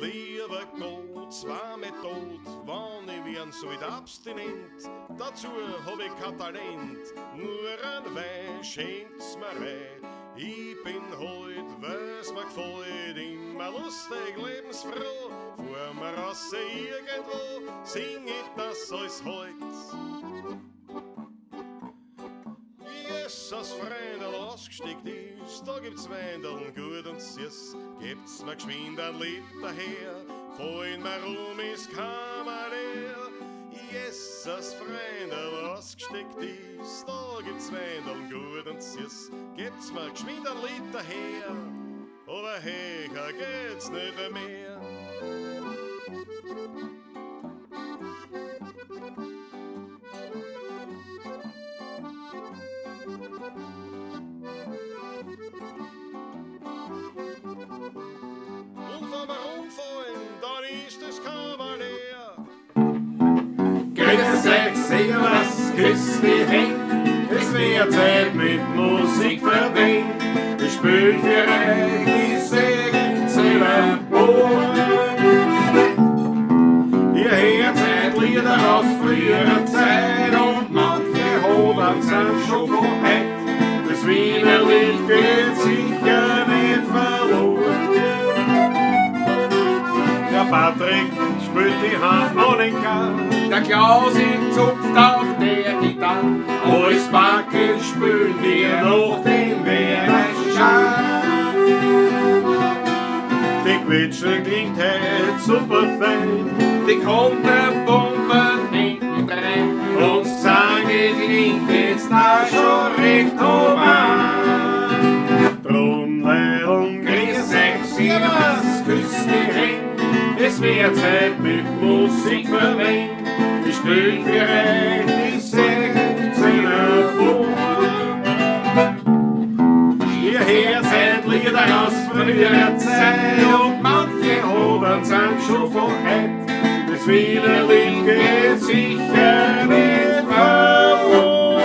Lieber Gott, zwar mit Tod, wann ich werden sollt abstinent, dazu hab ich kein Talent, nur ein Wein schenkt's mir rein. Ich bin heut, weil's mir gefällt, immer lustig, lebensfroh, fuhr mir raus irgendwo, sing ich das alles heut. Jesus, Freundl, ausgesteckt ist, da gibt's Weindeln gut und süß. Gebt's mir geschwind ein Liter her, fallen mir rum ist Kammer leer. Jesus, Freundl, ausgesteckt ist, da gibt's Weindeln gut und süß. Gebt's mir geschwind ein Liter her, aber höher geht's nicht mehr. Und wenn wir umfallen, dann ist das Kavalier. Grüß euch, servus, küss die Hände, es wird Zeit mit Musik verwendet. Ich spiel für euch die 16er Bohnen. Ihr hört heut Lieder aus früherer Zeit und manche Hodern sind schon von heut. Das Wiener Lied geht sicher nicht verloren. Der Patrick spielt die Harmonika. Der Klausi zupft auf der Gitarre. Alles Backe spülen wir noch den Werner. Die Quetschen klingt heut super fein. Die Konterbomben hinten drin. Und Zange klingt jetzt da schon recht human. Drum, Leideln, grüß euch, servus, küss die Hände. Es wird Zeit mit Musik verwendet. Ich spiel für euch die 16er Bohnen. Ihr hört seid Lieder aus früherer Zeit und manche Hodern sind schon von heut. Das Wiener Lied geht sicher nicht verloren.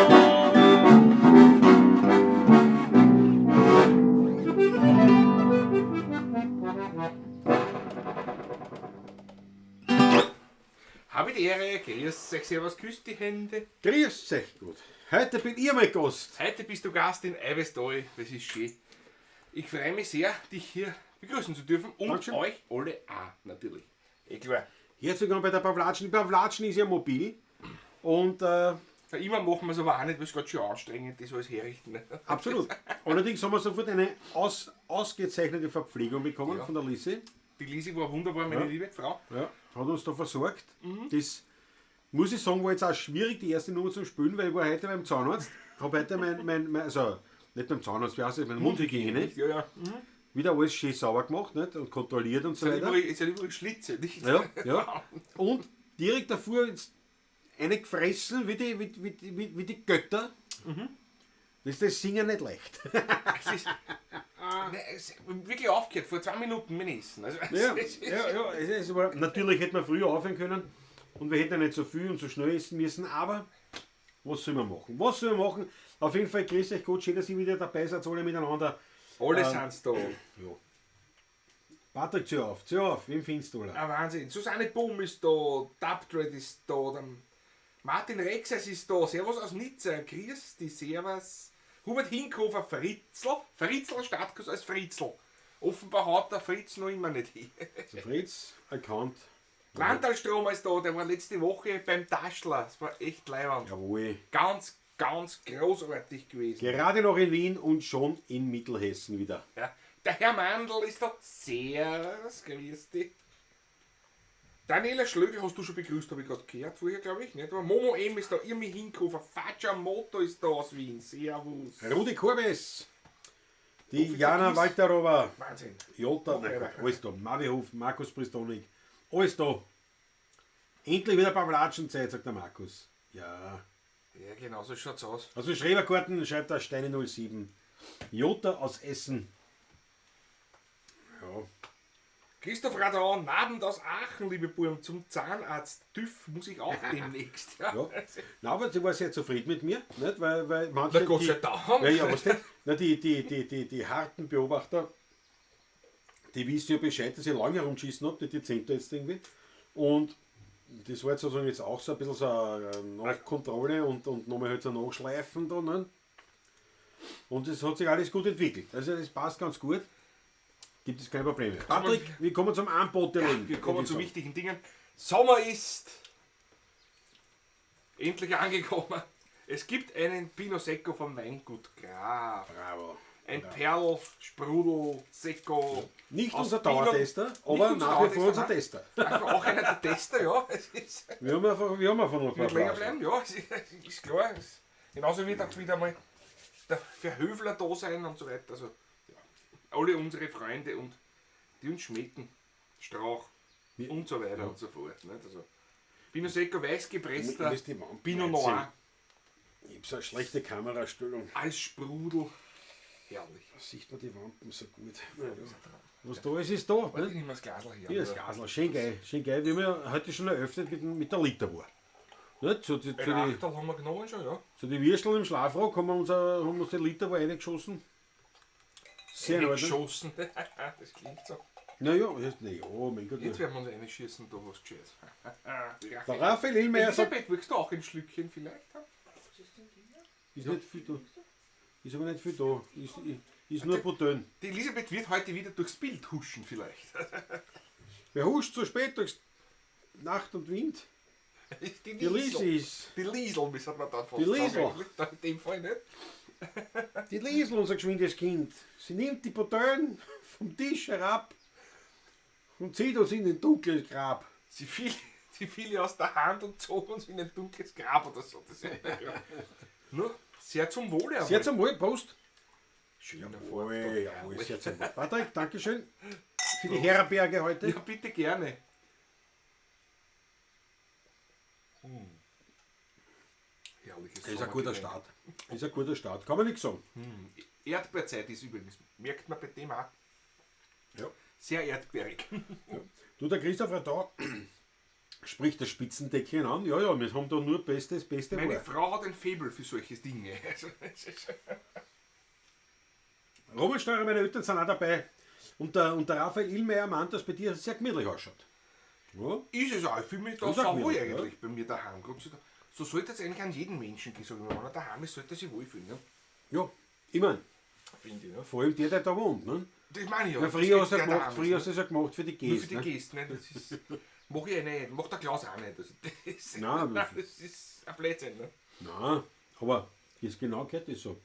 Habe die Ehre, grüß euch, servus, küsst die Hände. Grüß euch gut. Heute bin ich mal Gast. Heute bist du Gast in Eibestal, das ist schön. Ich freue mich sehr, dich hier begrüßen zu dürfen und Dankeschön. euch alle auch natürlich. Eh klar. Herzlich willkommen bei der Pawlatschen. Die Pawlatschen ist ja mobil. Und Ja, immer machen wir es aber auch nicht, weil es gerade schon anstrengend ist, alles herrichten. absolut. Allerdings haben wir sofort eine ausgezeichnete Verpflegung bekommen Ja. von der Lisi. Die Lisi war wunderbar, meine Ja. liebe Frau. Ja, hat uns da versorgt. Das muss ich sagen, war jetzt auch schwierig, die erste Nummer zu spielen, weil ich war heute beim Zahnarzt. Hab heute mein, also nicht beim Zahnarzt, wie heißt das, meine Mundhygiene, Ja, ja. wieder alles schön sauber gemacht, nicht? Und kontrolliert und so Es sind weiter. überall, überall Schlitze, nicht? Ja, ja. Und direkt davor jetzt eine gefressen wie die Götter. Das ist das Singen nicht leicht. Es ist, nein, es ist wirklich aufgehört, vor 2 Minuten mit Essen. Also, Ja, es ist, ja, ja, es ist aber, natürlich hätten wir früher aufhören können und wir hätten ja nicht so viel und so schnell essen müssen, aber was soll man machen? Was soll man machen? Auf jeden Fall, grüß euch Gott, schön, dass ihr wieder dabei seid, alle miteinander. Alle sind's da. Ja. Patrick, zieh auf, zieh auf, wem findest du alle? Ah, Wahnsinn. Susanne Bohm ist da, Dubdred ist da, dann Martin Rexes ist da, Servus aus Nizza, grüß dich, Servus. Hubert Hinkhofer, Fritzl, Fritzl Stadtkuss als Fritzl. Offenbar haut der Fritz noch immer nicht hin. Der Fritz, erkannt. Landalstrom ist da, der war letzte Woche beim Taschler. Das war echt leiwand. Jawohl. Ganz, ganz großartig gewesen. Gerade noch in Wien und schon in Mittelhessen wieder. Ja. Der Herr Mandl ist da. Servus, grüß dich. Daniela Schlögl hast du schon begrüßt, habe ich gerade gehört vorher, glaube ich. Nicht? Aber Momo M ist da, Irmi Hinkhofer, Facia Moto ist da aus Wien. Servus. Rudi Korbes, die Hoffentlich Jana vergisst- Walterova, Wahnsinn. Jota, nein, Quatsch, alles da, Mavihof, Markus Pristonik, alles da. Endlich wieder Pawlatschenzeit, sagt der Markus. Ja. Ja, genau so schaut's aus. Also Schrebergarten schreibt da Steine 07. Jota aus Essen. Ja. Christoph Radon, Abend aus Aachen, liebe Buben, zum Zahnarzt. TÜV muss ich auch demnächst. Ja. Ja. Na, aber sie war sehr zufrieden mit mir, nicht? Weil manche. Na, Gott die, sei Dank. Ja, ja, was denn? Na, die harten Beobachter, Die wissen ja Bescheid, dass ich lange herumgeschissen habe, die 10 jetzt irgendwie. Und das war jetzt sozusagen jetzt auch so ein bisschen so eine Nachkontrolle und nochmal halt so Nachschleifen da. Ne? Und es hat sich alles gut entwickelt. Also das passt ganz gut. Gibt es keine Probleme. Patrick, wir kommen zum Anbottling. Wir kommen zu wichtigen Dingen. Sommer ist endlich angekommen. Es gibt einen Pinot Secco vom Weingut Graf. Bravo. Ein Perl, Sprudel, Secco. Nicht aus unser Pinot- Dauertester, Nicht aber unser nach wie vor unser Dauertester, Tester. nein. Einfach auch einer der Tester, ja. Es ist, Wir haben einfach noch ein wird paar länger Flaschen. bleiben, ja, es ist klar. Es, genauso wird auch wieder mal der Verhöfler da sein und so weiter. Also, ja, alle unsere Freunde und die uns schmecken, Strauch und so weiter und so fort. Nicht? Also, Pinot Secco weiß gepresster, Mir ist die Wand Pinot Noir Ich habe so eine schlechte Kamerastellung. als Sprudel. Herrlich. Da sieht man die Wampen so gut. Ja. Was da ist, ist da. Warte, Ne? ich nehme das Glasl her. Hier ist Glasl, schön geil. Schön geil. Wir haben ja heute schon eröffnet mit der Literwar. Nicht? So die, Ein zu die, Achterl haben wir genommen schon, ja. zu die Würstel im Schlafrock haben wir uns die Literwar reingeschossen. Sehr in Ordnung. Geschossen. Das klingt so. Naja, na ja, mein Gott. Jetzt werden wir uns reinschießen, da was Gescheites. Der Raphael Illmeier sagt, Elisabeth, willst du auch ein Schlückchen vielleicht haben? ist nicht viel da. Ist aber nicht viel da. Ist nur Butön. Die Elisabeth wird heute wieder durchs Bild huschen vielleicht. Wer huscht so spät durchs Nacht und Wind? Die Die Liesl ist. Die Liesl, wie sagt man dann fast Die sagen Liesl. eigentlich. Da in dem Fall nicht. Die Liesl, unser geschwindes Kind. Sie nimmt die Butön vom Tisch herab und zieht uns in den dunklen Grab. Sie fiel ihr aus der Hand und zog uns in ein dunkles Grab oder so. Das ist ja. Nur sehr zum Wohle. Sehr zum Wohl, Prost. Schöner Jawohl, Vortrag. jawohl, sehr zum Wohl. Patrick, Dankeschön für die Herberge heute. Ja, bitte gerne. Hm. Herrliches Das ist ein guter Sommergetränk. Start. Ist ein guter Start, kann man nichts sagen. Erdbeerzeit ist übrigens, merkt man bei dem auch, Ja. sehr erdbeerig. Du, der Christoph Radau spricht das Spitzendeckchen an. Ja, ja, wir haben da nur Bestes, Beste Meine Ware. Frau hat ein Faible für solche Dinge. Also, es ist- Roman Steurer, meine Eltern sind auch dabei. Und der Raphael Illmeier meint, dass bei dir sehr gemütlich ausschaut. Ja. Ist es auch. Ich fühle mich da Ist auch sauwohl gemütlich, eigentlich bei mir daheim. Gott sei Dank. So sollte es eigentlich an jeden Menschen gehen. Sag ich mal. Wenn er daheim ist, sollte er sich wohlfühlen. Ne? Ja, ich mein, Finde ich. Ne? vor allem der, der da wohnt. Ne? Das meine ich ja. Ja, früher Das hast du geht, ja der gemacht, daheim früher ist, hast du das ja gemacht für die ne? Nur für Gäste. die Ne? Gäste. Ne? Das ist, mach ich ja nicht. Macht der Klaus auch nicht. Also, das, Nein, nein, das ist ein Blödsinn. Ne? Nein, aber das genau gehört das so.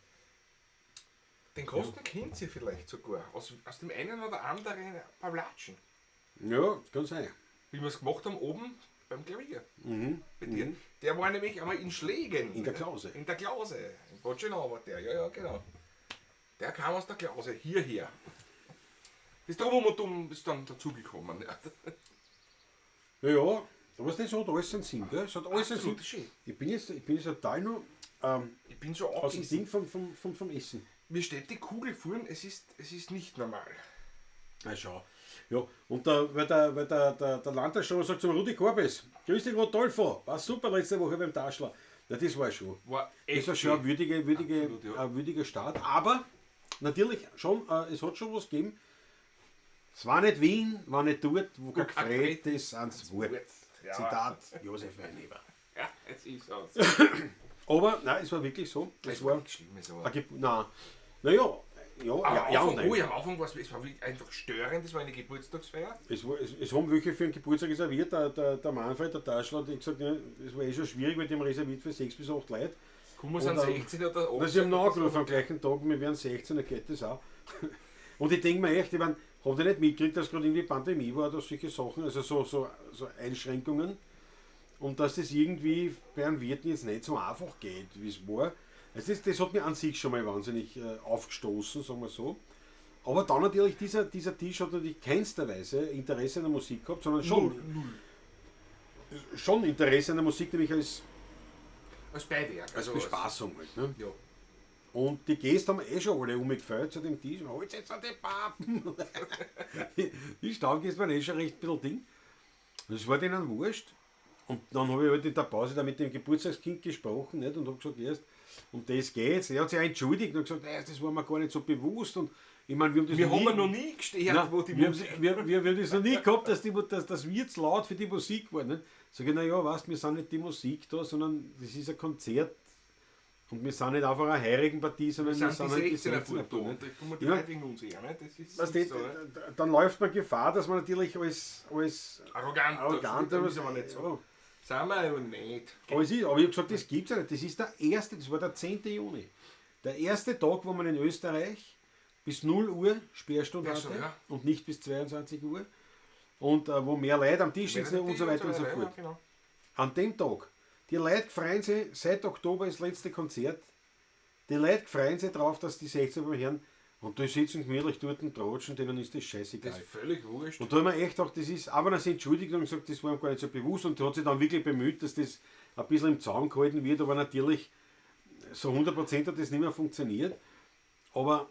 Den Kosten kennt sie vielleicht sogar. Aus dem einen oder anderen ein paar Latschen. Ja, das kann sein. Wie wir es gemacht haben oben beim Klavier. Bei dir. Der war nämlich einmal in Schlägen. Mhm. In der Klause. In der Klause. In Bad Schönau war der. Ja, ja, genau. Der kam aus der Klause hierher. Ist drum und um ist dann dazugekommen. Ja. Ja, ja, aber das hat alles einen Sinn, gell? Es hat alles einen Sinn. Absolut schön. Ich bin jetzt total noch Ich bin so aus dem angegessen. Ding vom Essen. Mir steht die Kugel vorn, es ist nicht normal. Na schau. Ja, und der, weil der, weil der, der, der Landtagsschauer sagt zum Rudi Korbes, grüß dich Rodolfo, war super letzte Woche beim Taschler. Ja, das war schon. War Das war schon ein Absolut, ja. würdiger Start. Aber natürlich schon, es hat schon was gegeben. Es war nicht Wien, war nicht dort, wo kein kein Gefreut ist, ans Wort. Ja. Zitat Josef Weinheber. Ja, es ist so. Aber nein, es war wirklich so. Es war nichts Schlimmes, aber. ein Nein. Naja, ja, Aber ja, ja am und Anfang, nein. oh ja, am Anfang war es war wirklich einfach störend, es war eine Geburtstagsfeier. Es haben welche für den Geburtstag reserviert, der Manfred, der Taschler, hat gesagt, ja, es war eh schon schwierig, weil die haben reserviert für 6 bis 8 Leute. Kummer sind Und dann- 16 oder 18. Na, sie haben nachgerufen am gleichen Tag, wir wären 16, dann geht das auch. Und ich denke mir echt, ich mein, habt ihr nicht mitgekriegt, dass gerade irgendwie Pandemie war oder solche Sachen, also so Einschränkungen und dass das irgendwie bei einem Wirten jetzt nicht so einfach geht, wie es war. Also das hat mir an sich schon mal wahnsinnig aufgestoßen, sagen wir so. Aber dann natürlich, dieser Tisch hat natürlich keinster Weise Interesse an der Musik gehabt, sondern schon Interesse an der Musik, nämlich als, Als Beiwerk. als Also Bespaßung halt. Ne? ja. Und die Gäste haben eh schon alle umgefällt zu dem Tisch. Holt jetzt an die Pappen! Die Stammgäste waren eh schon recht ein bisschen Ding. Das war denen wurscht. Und dann habe ich halt in der Pause da mit dem Geburtstagskind gesprochen, nicht? Und habe gesagt, erst, um das geht's. Er hat sich auch entschuldigt und gesagt, das war mir gar nicht so bewusst und Ich meine, wir haben das Wir noch haben nie, ja noch nie gestört, Nein, wo die wir, Musik. haben, wir haben das noch nie gehabt, dass wir zu laut für die Musik waren. Nicht? Sag ich, naja, weißt, wir sind nicht die Musik da, sondern das ist ein Konzert. Und wir sind nicht einfach eine Heirigenpartie, sondern Wir wir sind sind die halt die 16er 16er Bub da nicht? und da kommen die Ja. Leute wegen uns her. Nicht? Das ist Weißt du, so, nicht? dann läuft man Gefahr, dass man natürlich als Arrogant. arrogant Das ist aber nicht so. Ja. Sind wir ja nicht. Aber, aber ich habe gesagt, das gibt es ja nicht. Das ist der erste, das war der 10. Juni. Der erste Tag, wo man in Österreich bis 0 Uhr Sperrstunde hatte Sperrstunde, ja. und nicht bis 22 Uhr. Und wo mehr Leute am Tisch sitzen und so weiter und so fort. Ja, genau. An dem Tag, die Leute freuen sich, seit Oktober ist das letzte Konzert, die Leute freuen sich drauf, dass die 16 beim Herrn und die sitzen gemütlich dort und tratschen, denen ist das scheißegal. Das ist völlig wurscht. Und da haben wir echt gedacht, das ist, aber er sich entschuldigt und gesagt, das war ihm gar nicht so bewusst und hat sich dann wirklich bemüht, dass das ein bisschen im Zaum gehalten wird, aber natürlich so 100% hat das nicht mehr funktioniert. Aber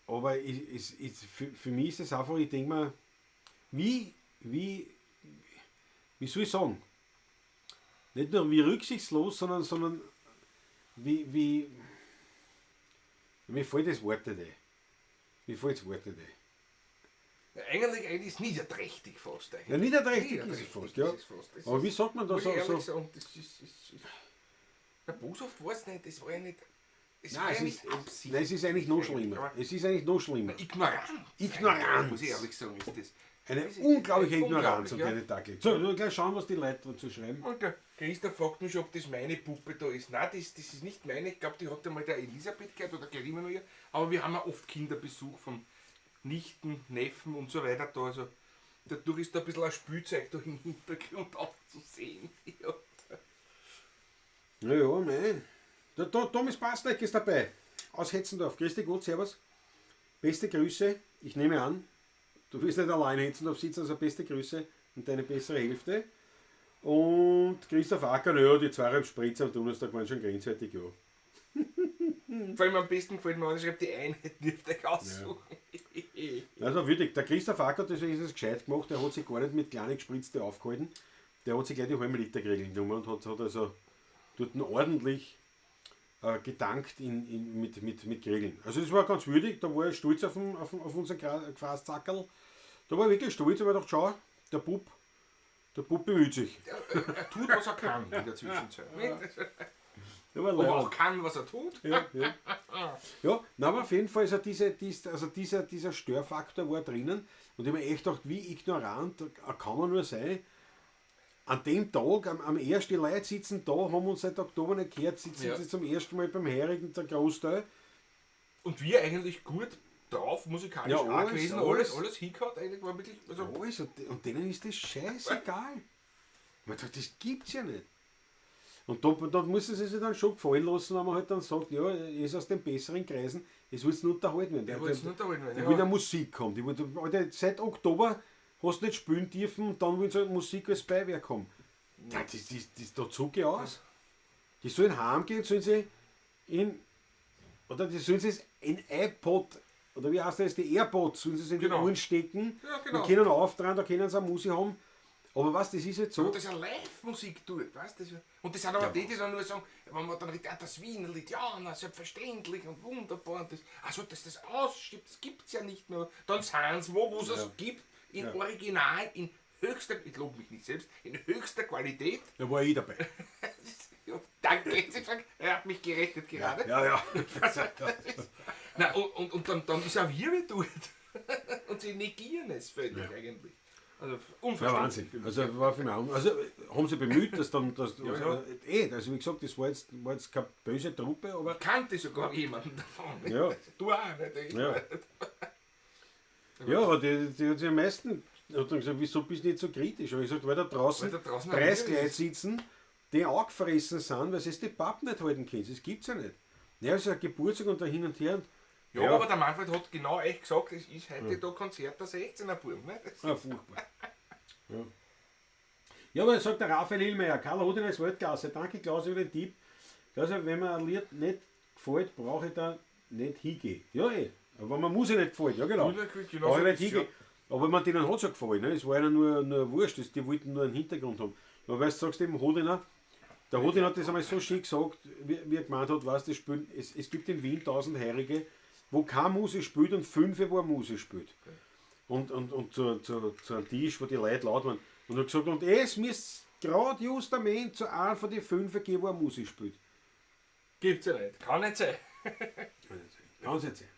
für mich ist es einfach, ich denke mir, wie, wie, wie soll ich sagen, nicht nur wie rücksichtslos, sondern wie, mir fällt das Wort nicht ein. Mir fällt das Wort nicht ein. Ja, eigentlich ist es niederträchtig fast. Eigentlich. Ja, niederträchtig ist es fast, ja. Ist es fast. Das Aber ist- wie sagt man da muss so? ich ehrlich so sagen, das ist. Na, boshaft war es nicht, das war ja nicht. Es Nein, war es ja ist, nicht Absicht. nein, es ist eigentlich noch schlimmer. Aber Es ist eigentlich noch schlimmer. Ignorant. Ignoranz. Muss ich ehrlich sagen, ist das. Eine Das ist unglaubliche Ignoranz unglaublich, an ja. den Tag gelegt. So, wir gleich schauen, was die Leute dazu schreiben. Und der Christa fragt mich, ob das meine Puppe da ist. Nein, das ist nicht meine. Ich glaube, die hat einmal der Elisabeth gehört oder gehört immer noch ihr. Aber wir haben ja oft Kinderbesuch von Nichten, Neffen und so weiter da. Also dadurch ist da ein bisschen ein Spielzeug da im Hintergrund auch zu sehen. Ja. Ja, nein. Der Thomas Pastek ist dabei. Aus Hetzendorf. Grüß dich Gott, servus. Beste Grüße. Ich nehme an, du wirst nicht allein in Hetzendorf sitzen, also beste Grüße und deine bessere Hälfte. Und Christoph Acker, ja, die 2,5 Spritzer am Donnerstag waren schon grenzwertig, ja. Vor allem am besten gefällt mir, wenn ich schreibe, die Einheit dürft euch aussuchen. Also würdig. Der Christoph Acker, deswegen ist es gescheit gemacht, der hat sich gar nicht mit kleinen Gespritzte aufgehalten. Der hat sich gleich die halben Liter Kriegel genommen und hat also dort ordentlich getankt mit Kriegeln. Also das war ganz würdig, da war ich stolz auf unseren Graszackerl. Da war ich wirklich stolz, aber ich dachte, schau, der Bub bemüht sich. Er tut, was er kann in der Zwischenzeit. Nicht? Der war Aber leibend. auch kann, was er tut. Ja, ja. Ja, na, aber auf jeden Fall ist ja dieser Störfaktor war drinnen und ich habe mir echt gedacht, wie ignorant kann man nur sein. An dem Tag, am ersten, die Leute sitzen da, haben uns seit Oktober nicht gehört, sitzen Ja. sie zum ersten Mal beim Herigen, der Großteil. Und wir eigentlich gut drauf, musikalisch Ja, auch alles, gewesen, alles. alles hingehauen, eigentlich war wirklich, also, Alles, und denen ist das scheißegal. Man sagt, das gibt's ja nicht. Und da muss es sich dann schon gefallen lassen, wenn man halt dann sagt, ja, er ist aus den besseren Kreisen, es will nur unterhalten werden. Der will's nur unterhalten werden, Der ja. will ja Musik haben. Die wollen, Alter, seit Oktober hast du nicht spielen dürfen und dann wollen sie halt Musik als Beiwerk haben. Ja, da zucke ich aus. Die sollen heimgehen, sollen sie in, oder die sollen sie es in iPod, oder wie heißt das, die AirPods, sollen sie es in die Genau. Ohren stecken Ja, genau. und können auftragen, da können sie auch Musik haben. Aber was, das ist jetzt so. Und das ist ja Live-Musik tut, weißt du? Und das sind aber die, die dann nur sagen, wenn man dann redet, ah, das Wienerlied, ja, na, selbstverständlich und wunderbar. Und das, also, dass das ausstirbt, das gibt's ja nicht mehr. Dann sind sie wo es es gibt, in Original, in höchster, ich lobe mich nicht selbst, in höchster Qualität. Da war ich dabei. Ja, danke, er hat mich gerettet gerade. Ja, ja. Na, und dann ist auch wir wieder dort. Und sie negieren es völlig eigentlich. Also Ja, unverständlich. Wahnsinn. für mich. Also war für mich auch, also haben sie bemüht, dass dann, dass, Ja, ja. Also wie gesagt, das war jetzt keine böse Truppe, aber Ich kannte sogar jemanden davon. Ja. Du auch, nicht? Ja. Ja, aber die hat sich am meisten hat dann gesagt, wieso bist du nicht so kritisch? Aber ich gesagt, weil da draußen, Weil da draußen 30 ein Leute sitzen, die angefressen sind, weil sie es die Papp nicht halten können. Das gibt's ja nicht. Ja, es ist ein Geburtstag und da hin und her. Und, Ja, aber der Manfred hat genau echt gesagt, es ist heute da Konzert der 16er Buben. Ne? Das Ja, furchtbar. Ja. Ja, aber sagt der Raphael Illmeier, Karl Hodin als Weltklasse. Danke Klaus über den Tipp. Klaus, wenn mir ein Lied nicht gefällt, brauche ich da nicht hingehen. Ja, eh. Aber wenn mir Musik nicht gefällt, ja genau. Ja, genau Brauche ich so nicht ist es, hingehen. Aber man, denen hat es ja gefallen. Ne? Es war ihnen nur wurscht, die wollten nur einen Hintergrund haben. Aber weißt du, sagst eben Hodiner, der Hodin hat das einmal so schön gesagt, wie er gemeint hat, weißt du, es gibt in Wien 1000 Heurige wo keine Musik spielt und 5, wo eine Musik spielt. Und zu einem Tisch, wo die Leute laut waren. Und hat gesagt, und es müsst gerade justament zu einem von den 5 gehen, wo eine Musik spielt. Gibt's ja nicht. Kann nicht sein. Kann nicht sein.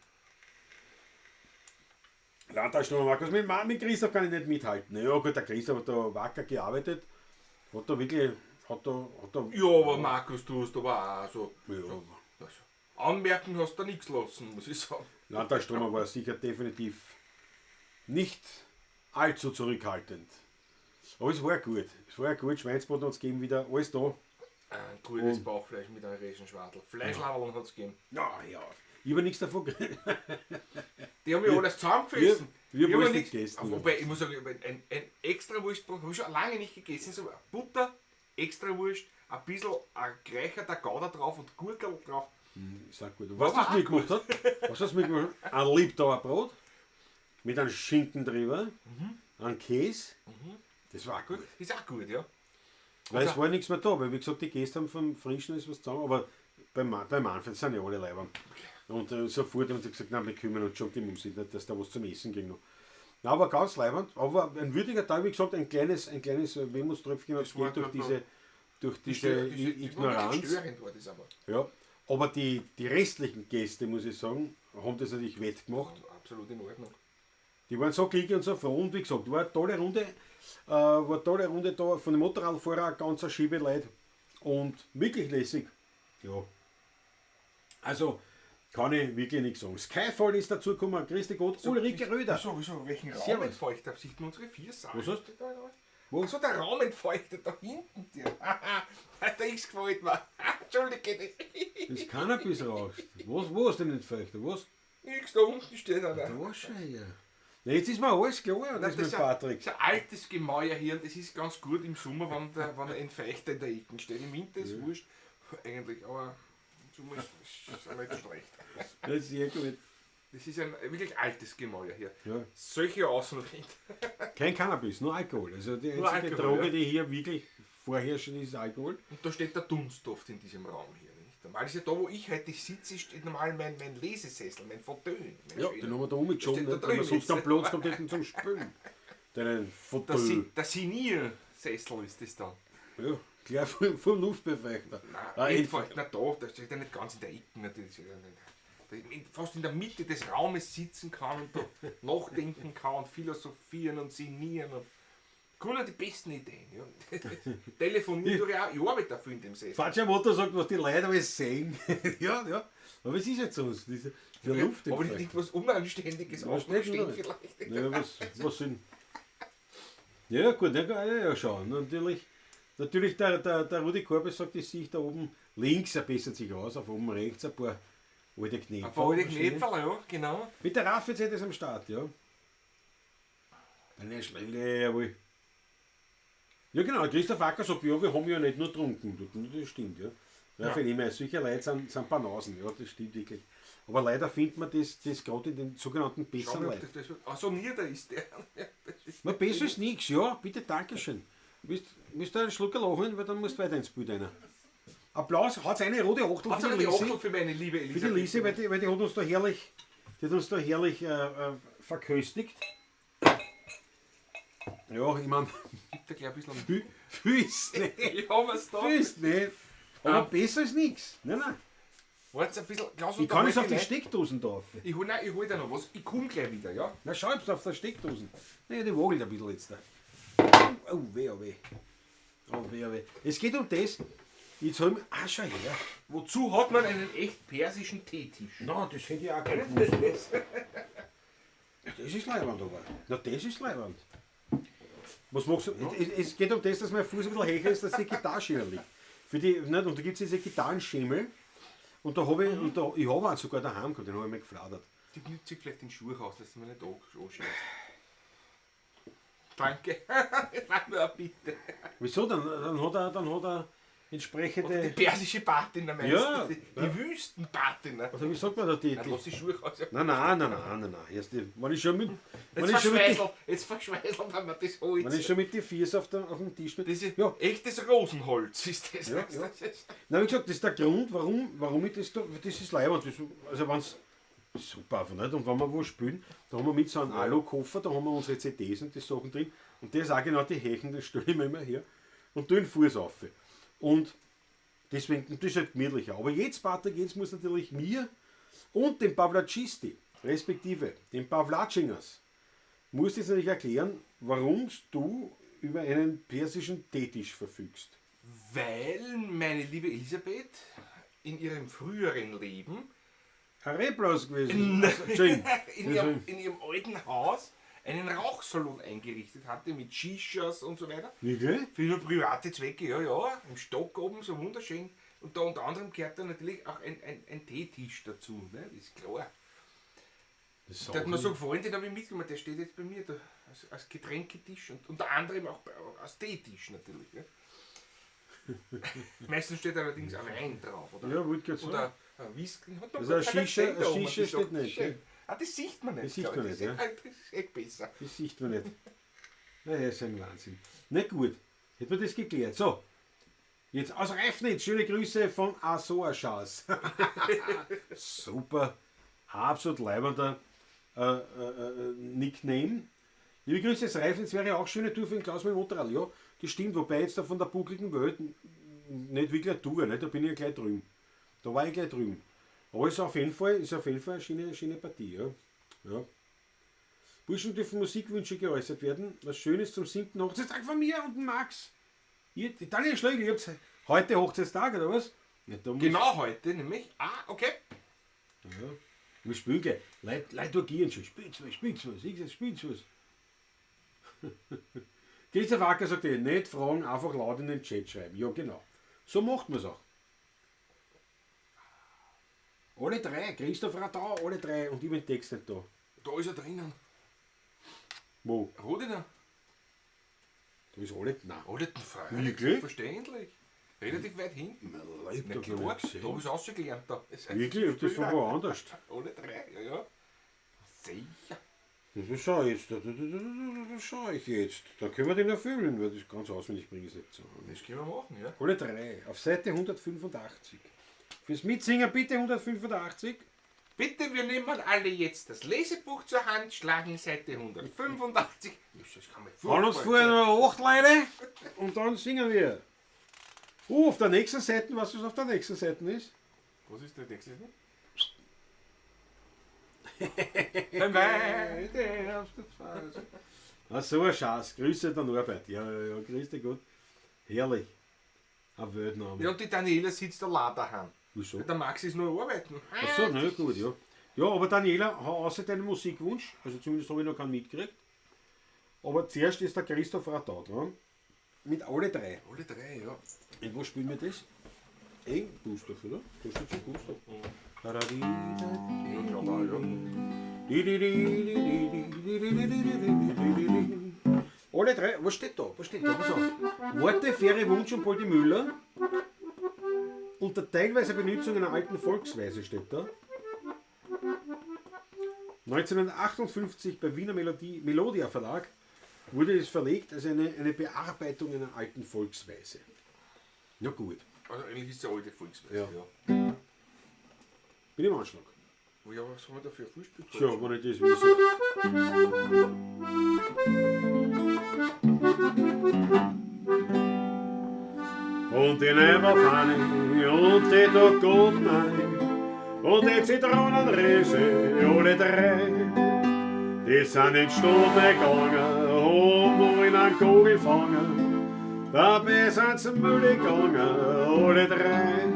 Landtagsturm Markus, mit Christoph kann ich nicht mithalten. Ja gut, der Christoph hat da wacker gearbeitet. Hat da wirklich. Hat da, ja, aber Markus, du hast aber auch so. Ja. So, also, anmerken hast du da nichts lassen, muss ich sagen. Landtagsturm war sicher definitiv nicht allzu zurückhaltend. Aber es war gut. Es war gut. Schweinsbraten hat es gegeben wieder. Alles da. Ein grünes Bauchfleisch mit einem Regenschwadel. Fleischladeln hat es gegeben. Ja, ja. Ich habe nichts davon gekriegt. Die haben ja alles zusammengefressen. Wir haben haben alles nichts gegessen. Wobei, ich muss sagen, ein Extrawurstbrot habe ich schon lange nicht gegessen. So Butter, Extrawurst, ein bisschen ein geräucherter Gouda drauf und Gurkel drauf. Ist auch gut. Und weißt du, was mir gemacht hat? Weißt du, was mir gemacht hat? Ein Liebtauer Brot mit einem Schinken drüber, einem Käse. Das war auch gut. Ist auch gut, ja. Weil es war nichts mehr da, weil wie gesagt, die Gäste haben vom Frischen ist was zusammen, aber beim Manfred sind ja alle Leibern. Und sofort haben sie gesagt, nein, wir kümmern uns schon um die Musik, nicht, dass da was zum Essen ging noch. Na, aber ganz leibend, aber ein würdiger Teil, wie gesagt, ein kleines Wermutströpfchen hat es gegeben durch diese Ignoranz. Störend war das aber. Ja, aber die restlichen Gäste, muss ich sagen, haben das natürlich wettgemacht. Ja, absolut in Ordnung. Die waren so glücklich und so froh und wie gesagt, war eine tolle Runde, da, von den Motorradfahrer, ganz eine Schiebe Leute und wirklich lässig. Ja. Also, kann ich wirklich nichts sagen. Skyfall ist dazugekommen, Christi Gott, so, Ulrike Röder. Wieso, welchen Raum entfeuchtet? Sieht man unsere vier Sachen. Was hast du? Wo? Achso, der Raum entfeuchtet da hinten. Der X gefällt mir. Entschuldige. Das Cannabis rauchst. Wo hast du denn entfeuchtet? Was? Nix, da unten steht er. Da schau her. Na, jetzt ist mir alles klar, das mit Patrick. Das ist ein altes Gemäuer hier und das ist ganz gut im Sommer, wenn der Entfeuchter in der Ecke steht. Im Winter ist es wurscht, eigentlich, aber im Sommer ist es nicht schlecht. Das ist sehr gut. Das ist ein wirklich altes Gemäuer hier. Ja. Solche Außenwände. Kein Cannabis, nur Alkohol. Also die einzige Droge, ja, die hier wirklich vorherrscht, ist Alkohol. Und da steht der Dunst oft in diesem Raum hier. Nicht? Normal ist ja da, wo ich heute sitze, steht normal mein Lesesessel, mein Fauteuil. Ja, den haben wir da umgeschoben, ne? Weil man sonst keinen Platz kommt hätten zum Spülen. Deinen Fauteuil. Der Siniersessel ist das dann. Ja, gleich vom Luftbefeuchter. Nein, Entfeuchter, da, das steht ja nicht ganz in der Ecke natürlich. Fast in der Mitte des Raumes sitzen kann und da nachdenken kann und philosophieren und sinnieren. Und kommen die besten Ideen. Ja. Telefonieren tue ich auch, ich arbeite dafür in dem Sessel. Falscher Motto sagt, was die Leute alles sehen. Ja, ja. Aber es ist jetzt so. Diese Luft. Aber nicht was Unanständiges auch steht vielleicht. Ja, was sind. Ja, gut, ja, schau. Natürlich der Rudi Korbes sagt, ich sehe da oben links, er bessert sich aus, auf oben rechts ein paar alte Knäpferl. Ein paar alte Knäpferl, ja, genau. Mit der Raffi ist am Start, ja. Eine Schlelle, jawohl. Ja genau, Christoph Acker sagt, ja, wir haben ja nicht nur getrunken. Das stimmt, ja. Ja. Für immer, solche Leute sind Banausen, ja, das stimmt wirklich. Aber leider findet man das gerade in den sogenannten besseren Leuten. Achso, nieder ist der. Na, besser ist nichts, ja, bitte, Dankeschön. Willst du einen Schluck holen, weil dann musst du weiter ins Bild rein. Applaus, hat es eine rote Achtel für die Lisi? Für meine liebe Elisa. Für die Lisi, weil die hat uns da herrlich, verköstigt. Ja, ich meine. Gib dir gleich ein bisschen. Viel ist nicht. Ich hab es da. Viel ist nicht. Aber besser ist nichts. Nein, nein. Warte ein bisschen. Klaus, ich kann es auf die Steckdosen drauf. Ich hol da noch was. Ich komm gleich wieder, ja? Na, schau, ob's auf der Steckdosen. Naja, die wogelt ein bisschen jetzt da. Oh, weh, oh weh. Oh weh, oh weh. Es geht um das. Jetzt hol ich. Ah, schau her. Wozu hat man einen echt persischen Teetisch? Na, das hätte ich auch gerne gewusst. Das ist leibend, aber. Na, das ist leibend. Was machst du? Ja. Es geht um das, dass mein Fuß ein bisschen höher ist, dass die Gitarre schöner liegt. Für die, nicht? Und da gibt es diese Gitarrenschemel. Und da habe ich, ich habe einen sogar daheim gehabt, den habe ich mir gefladert. Die nimmt sich vielleicht den Schuh raus, dass du mir nicht anschießt. Danke. Das war nur eine Bitte. Wieso? Dann hat er entsprechende. Oder die persische Patina meinst ja, du? Die Wüstenpatina. Also wie sagt man da die? Nein, lass die Schuhe raus. Nein. Erst die, wenn ich schon mit. Jetzt verschweißelt haben wir das Holz. Wenn ich schon mit den Viers auf dem Tisch bin. Das ist ja echtes Rosenholz ist das. Ja, ja. Nein, wie gesagt, das ist der Grund, warum ich das da. Das ist leibend. Das, also wenn's. Super einfach, nicht? Und wenn wir wo spielen, da haben wir mit so einem Alu-Koffer, da haben wir unsere CDs und die Sachen drin. Und das ist auch genau die Hechen, den stelle ich mir immer her und tue den Fuß auf. Und deswegen, und das ist halt gemütlicher. Aber jetzt, Patrick, jetzt muss natürlich mir und dem Pavlacisti, respektive dem Pavlatschingers, muss jetzt natürlich erklären, warum du über einen persischen Teetisch verfügst. Weil meine liebe Elisabeth in ihrem früheren Leben Ein Reblaus gewesen. Also, Entschuldigung. in ihrem alten Haus einen Rauchsalon eingerichtet hatte mit Shishas und so weiter. Wirklich? Für nur private Zwecke, ja, ja. Im Stock oben, so wunderschön. Und da unter anderem gehört da natürlich auch ein Teetisch dazu, ne? Ist klar. Das Der hat mir so gefallen, den habe ich mitgenommen. Der steht jetzt bei mir da als Getränketisch und unter anderem auch als Teetisch natürlich. Ne? Meistens steht allerdings ein Wein drauf, oder? Ja, wollte gerade sagen. Oder ein Whisky. Hat noch Also gar eine keiner gesehen da Shisha oben, die steht Sache. nicht, Schön. ne? Ah, das sieht man nicht. Das sieht glaub man ich. nicht, ja. Das ist echt besser. Das sieht man nicht. Naja, ist ein Wahnsinn. Na gut, hätten wir das geklärt. So, jetzt aus Reifnitz, schöne Grüße von Azor Schaas. Super, absolut leibender Nickname. Liebe Grüße aus Reifnitz, wäre auch schöne Tour für den Klaus mit dem Motorrad. Ja, das stimmt, wobei jetzt da von der buckligen Welt nicht wirklich eine Tour, ne? Da bin ich ja gleich drüben. Da war ich gleich drüben. Aber ist auf jeden Fall, eine schöne, schöne Partie. Ja. Ja. Burschen dürfen Musikwünsche geäußert werden. Was Schönes zum 7. Hochzeitstag von mir und dem Max. Ihr, die Daniel Schlegel, ihr habt heute Hochzeitstag, oder was? Ja, da muss, Genau heute nämlich. Ah, okay. Ja, wir spielen gleich. Leute agieren schon. Spielt's was, spielt's was. Ich sag, spielt's was. Christoph Acker sagt eh, nicht fragen, einfach laut in den Chat schreiben. Ja, genau. So macht man's auch. Alle drei, Christoph Radau, alle drei und ich bin Text nicht da. Da ist er drinnen. Wo? Rodiner. Da ist alle. Nein. Alle frei. Wirklich? Verständlich. Relativ weit hinten. Mein Leib, Na da klar, hab ich da gesehen. habe ich es ausgelernt. Da. Das heißt, Wirklich? Ich hab das von woanders. Alle drei, ja, ja. Sicher. Das schau ich jetzt. Das schau ich jetzt. Da können wir den erfüllen, weil das ganz auswendig bringe ich es nicht so. Das können wir machen, ja. Alle drei. Auf Seite 185. Fürs Mitsingen bitte 185. Bitte, wir nehmen alle jetzt das Lesebuch zur Hand, schlagen Seite 185. Das kann man Fahren uns vorher noch 8 Leute und dann singen wir. Oh, auf der nächsten Seite, weißt du, was auf der nächsten Seite ist? Was ist der nächste? Beim Ach so ein Schatz. Grüße der Norbert. Ja, ja, ja, grüß dich Gott. Herrlich. Ein Weltname. Ja, und die Daniela sitzt da daheim. Wieso? Der Max ist nur arbeiten. Ach so, na gut, ja. Ja, aber Daniela, hau außer deinen Musikwunsch, also zumindest habe ich noch keinen mitgekriegt. Aber zuerst ist der Christoph Radau dran. Mit alle drei. Alle drei, ja. Und wo spielen wir das? Eng Gustav, oder? Da steht schon Gustav. Ja, glaube auch, ja. Alle drei, was steht da? Was steht da? Pass auf. Worte, faire Wunsch und Poldi Müller. Unter teilweiser Benutzung einer alten Volksweise steht da. 1958 bei Wiener Melodie, Melodia Verlag wurde es verlegt als eine Bearbeitung einer alten Volksweise. Na gut, Also eigentlich ist es eine alte Volksweise, Ja. ja. bin im Anschlag. Oh ja, was haben wir da für ein Fußspiel? Tja, wenn ich das wüsste. Und die Leberpfanne und die Dogotenei und die Zitronenrese, alle drei. Die sind in Stunden gegangen und wo in einen Kugel fangen. Dabei sind sie Mülle gegangen, alle drei.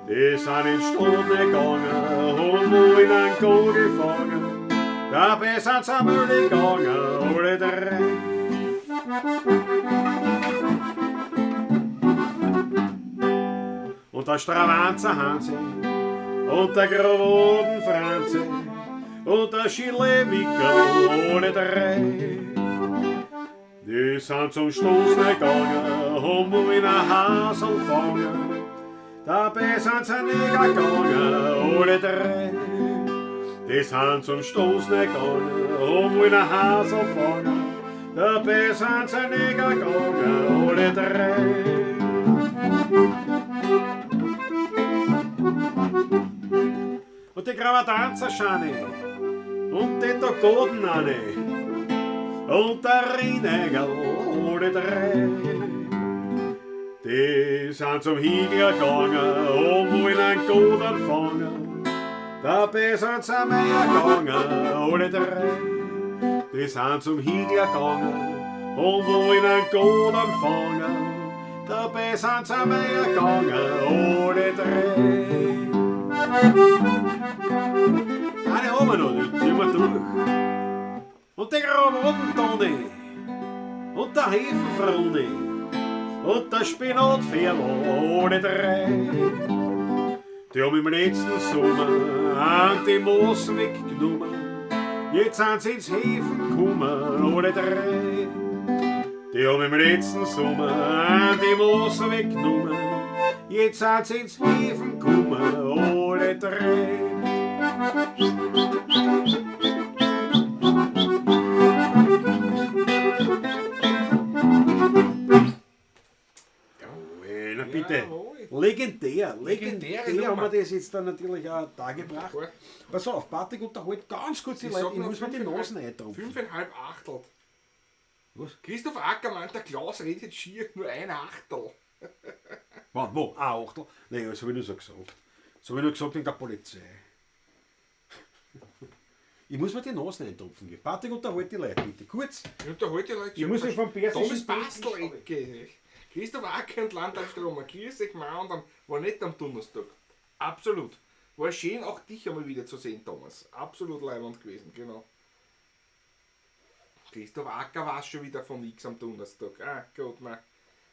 Die sind in Stunden gegangen und wo in einen Kugel fangen. Dabei sind sie Mülle gegangen, alle drei. Und der Stravanzer Hansi und der Groden Franzi und der Schillewickel, alle drei. Die sind zum Stoßen gegangen, haben wo in ein Hasel fangen. Dabei sind sie nicht gegangen, alle drei. Die sind zum Stoßen gegangen, haben wo in ein Hasel fangen. Dabei sind sie nicht gegangen, alle drei. Und der die Gravatanzerschane und die Togoden eine und der Rinegel, alle drei. Die sind zum Higler gegangen und wollen einen Godern fangen. Dabei sind sie mehr gegangen, alle drei. Die sind zum Higler gegangen und wollen einen Godern fangen. Dabei sind sie mehr gegangen, alle drei. Eine haben wir noch, die ziehen wir durch. Und der Gravotentoni und der Hefenfroni und der Spinatferl, alle drei. Die haben im letzten Sommer an die Moos weggenommen. Jetzt sind sie ins Häfen gekommen, alle drei. Die haben im letzten Sommer an die Moos weggenommen. Jetzt sind sie ins Häfen gekommen, alle drei. Jawohl, na bitte. Jawohl. Legendär, Legendäre legendär haben Nummer. wir das jetzt dann natürlich auch da gebracht. Klar. Pass auf, Patrick unterhält ganz kurz die Ich Leute, sag ich noch muss mir die fünfeinhalb- Nasen eintropfen. 5,5 Achtel. Was? Christoph Ackermann, der Klaus redet schier nur ein Achtel. Wann, wo? Ein Achtel? Nein, das habe ich nur so gesagt. Das habe ich nur gesagt wegen der Polizei. Ich muss mir die Nasen eintropfen gehen. Patrick, unterhalt die Leute bitte. Kurz. Ich unterhalte die Leute Ich muss mich vom persischen Thomas Bastelecke. Christoph Acker und Landtag Stromer. Grüß euch mal und am, war nicht am Donnerstag. Absolut. War schön, auch dich einmal wieder zu sehen, Thomas. Absolut leibend gewesen, genau. Christoph Acker war schon wieder von nix am Donnerstag. Ah, Gott, nein.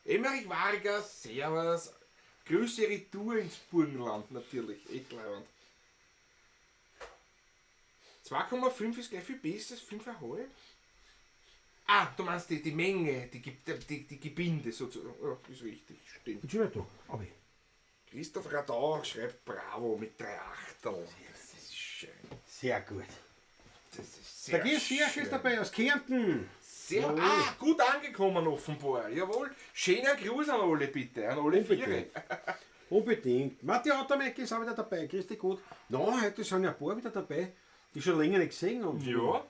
Emmerich Vargas, Servus. Grüße Retour ins Burgenland natürlich. Echt leibend. 2,5 ist gleich viel besser als 5,5. Ah, du meinst die Menge, die Gebinde sozusagen. Ja, ist richtig, stimmt. Bin schon wieder da. Aber Christoph Radau schreibt Bravo mit 3 Achtel. Das ist schön. Sehr gut. Das ist sehr Der Gerd Schirch schön. ist dabei aus Kärnten. Sehr, Jawohl. gut angekommen offenbar. Jawohl. Schöner Gruß an alle bitte, an alle Unbedingt. Viere. Unbedingt. Matti Ottermeck ist auch wieder dabei. Grüß dich gut. Na, heute sind ja ein paar wieder dabei, die schon länger nicht gesehen haben. Ja.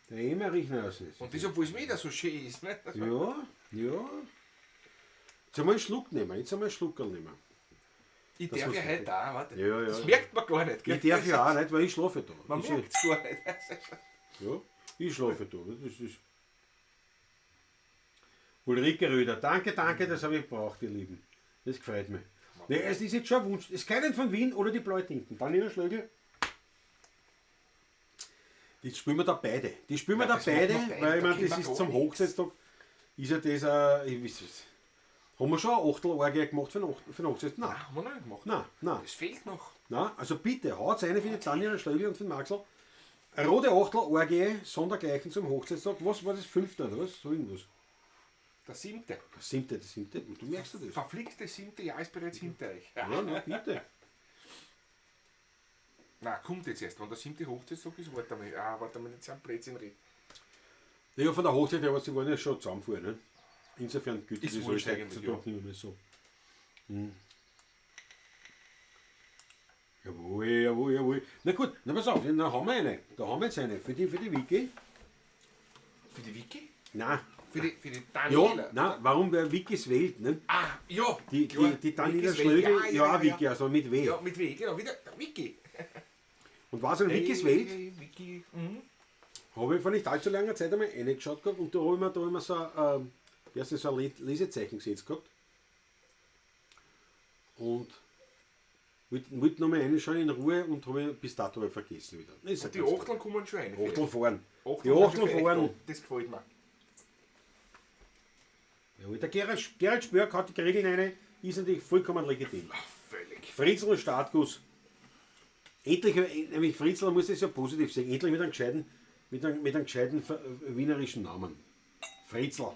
Der Emmerich noch aus ist. Und das, obwohl es wieder so schön ist. Ne? Ja, ja. Jetzt einmal einen Schluck nehmen. Jetzt einmal einen Schluckerl nehmen. Ich Das darf muss ja man heute auch, warte. Ja, ja. Das merkt man gar nicht. Gell? Ich darf ja auch nicht, weil ich schlafe da. Man ich, merkt es gar nicht. Ja, ich schlafe da. Das ist Ulrike Röder, danke, danke, das habe ich gebraucht, ihr Lieben. Das gefreut mich. Nee, es ist jetzt schon ein Wunsch. Es ist keinen von Wien oder die Bleutinten. Daniela Schlögl. Die spielen wir da beide. Die spielen wir Ja, da das machen beide, wir beide, weil ich da meine, kennen das wir ist gar zum nichts. Hochzeitstag. Ist ja das, ich weiß es. Haben wir schon eine Achtelorgie gemacht für den Hochzeitstag? Nein. Nein, haben wir noch nicht gemacht. Nein, nein. Das fehlt noch. Na, also bitte, haut's eine für die Daniela Schlögl und für den Maxl. Eine rote Achtel, Sondergleichen zum Hochzeitstag. Was war das? Fünfte oder was? So irgendwas. Der siebte. Das siebte, das siebte. Du merkst dir das. Verflixte siebte Jahr ist bereits hinter euch. Ja, na, bitte. Na, kommt jetzt erst. Wenn der siebte Hochzeitstag ist, warte mal. Ah, warte mal, jetzt sind Plätzchen reden. Ja, von der Hochzeit her, aber sie wollen ja schon zusammenfahren. Ne? Insofern gilt Ist das wurscht alles eigentlich, heutzutage nicht mehr so. Hm. Jawohl, jawohl, jawohl. Na gut, na pass auf, dann haben wir eine. Da haben wir jetzt eine. Für die Vicky. Für die Vicky? Nein. Für die Daniela? Ja, nein, warum wäre Vickys Welt, ne? Ah, ja. Die, klar. die, die Daniela Vickys Welt. Schlögl, ja, Vicky, also mit W. Ja, mit W, genau. Wieder Vicky. Und was in Vickys Welt? Hey, Vicky. Mhm. Habe ich vor nicht allzu langer Zeit einmal reingeschaut gehabt und da habe ich mir, da hab ich mir so, wie heißt das, so ein Lesezeichen gesetzt gehabt. Und wollte noch mal reinschauen in Ruhe und habe ich bis dato hab ich vergessen wieder. Das ist ja Und die ganz Achteln kommen schon rein. klar. Achteln fahren. Achteln Die sind schon Achteln für euch fahren. da. Das gefällt mir. Ja, der Gerhard Spörk hat die Regeln rein, ist natürlich vollkommen legitim. Ach, völlig. Fritzl und Startguss. Endlich, nämlich Fritzl muss das ja positiv sehen, endlich mit einem gescheiten, wienerischen Namen. Fritzl.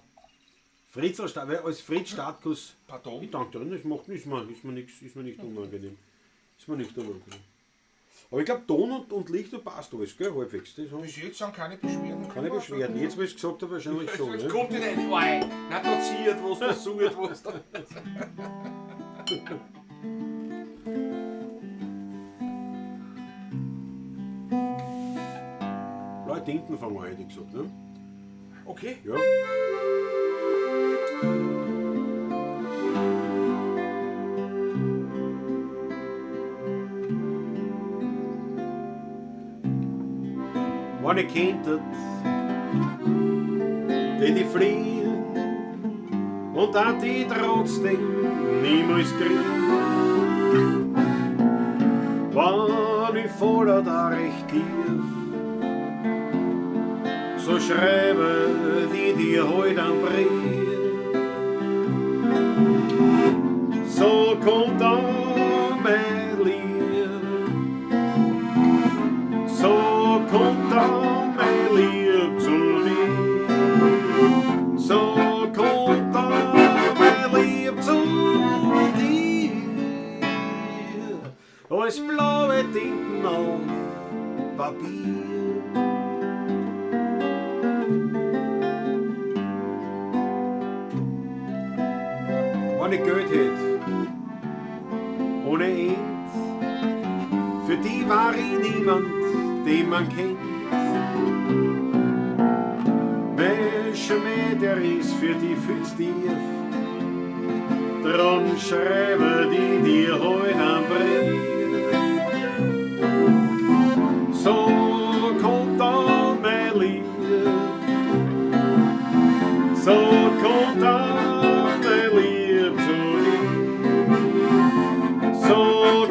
Fritzl, weil als Fritz Startguss. Pardon? Ich danke dir, das macht, ist mir, ist mir nichts, ist mir nicht unangenehm. Ist mir nicht unangenehm. Aber ich glaube, Ton und Licht und passt alles, gell, halbwegs. Das Bis jetzt sind keine Beschwerden. keine Beschwerden. Jetzt, wo ich es gesagt habe, wahrscheinlich schon. Jetzt Ne? kommt wieder eine. Oi, na, da ziert was, da sucht was. Da. Blaue Tinten fangen wir, hätte ich gesagt. Ne? Okay. Ja. Wenn ich könntet, die die fliehen und da die trotzdem niemals kriegen. Wann ich falle da recht tief, so schreibe die dir heut einen Brief. So kommt dann mein Lieb, so kommt dann mein Lieb zu dir. So kommt dann mein Lieb zu dir. Als blaue Tinten auf Papier. Wenn ich Geld hätt, ohne End, für die war ich niemand, den man kennt. Mein Schmäh, der ist für die viel zu tief, drum schreibe die dir heut einen Brief. So kommt dann mein Lieb, so kommt dann mein Lieb zu dir. So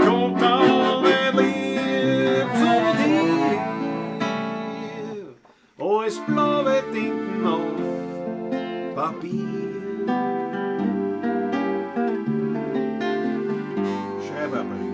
kommt dann mein Lieb zu dir. Als blaue Tinten auf Papier. Schreib einen Brief.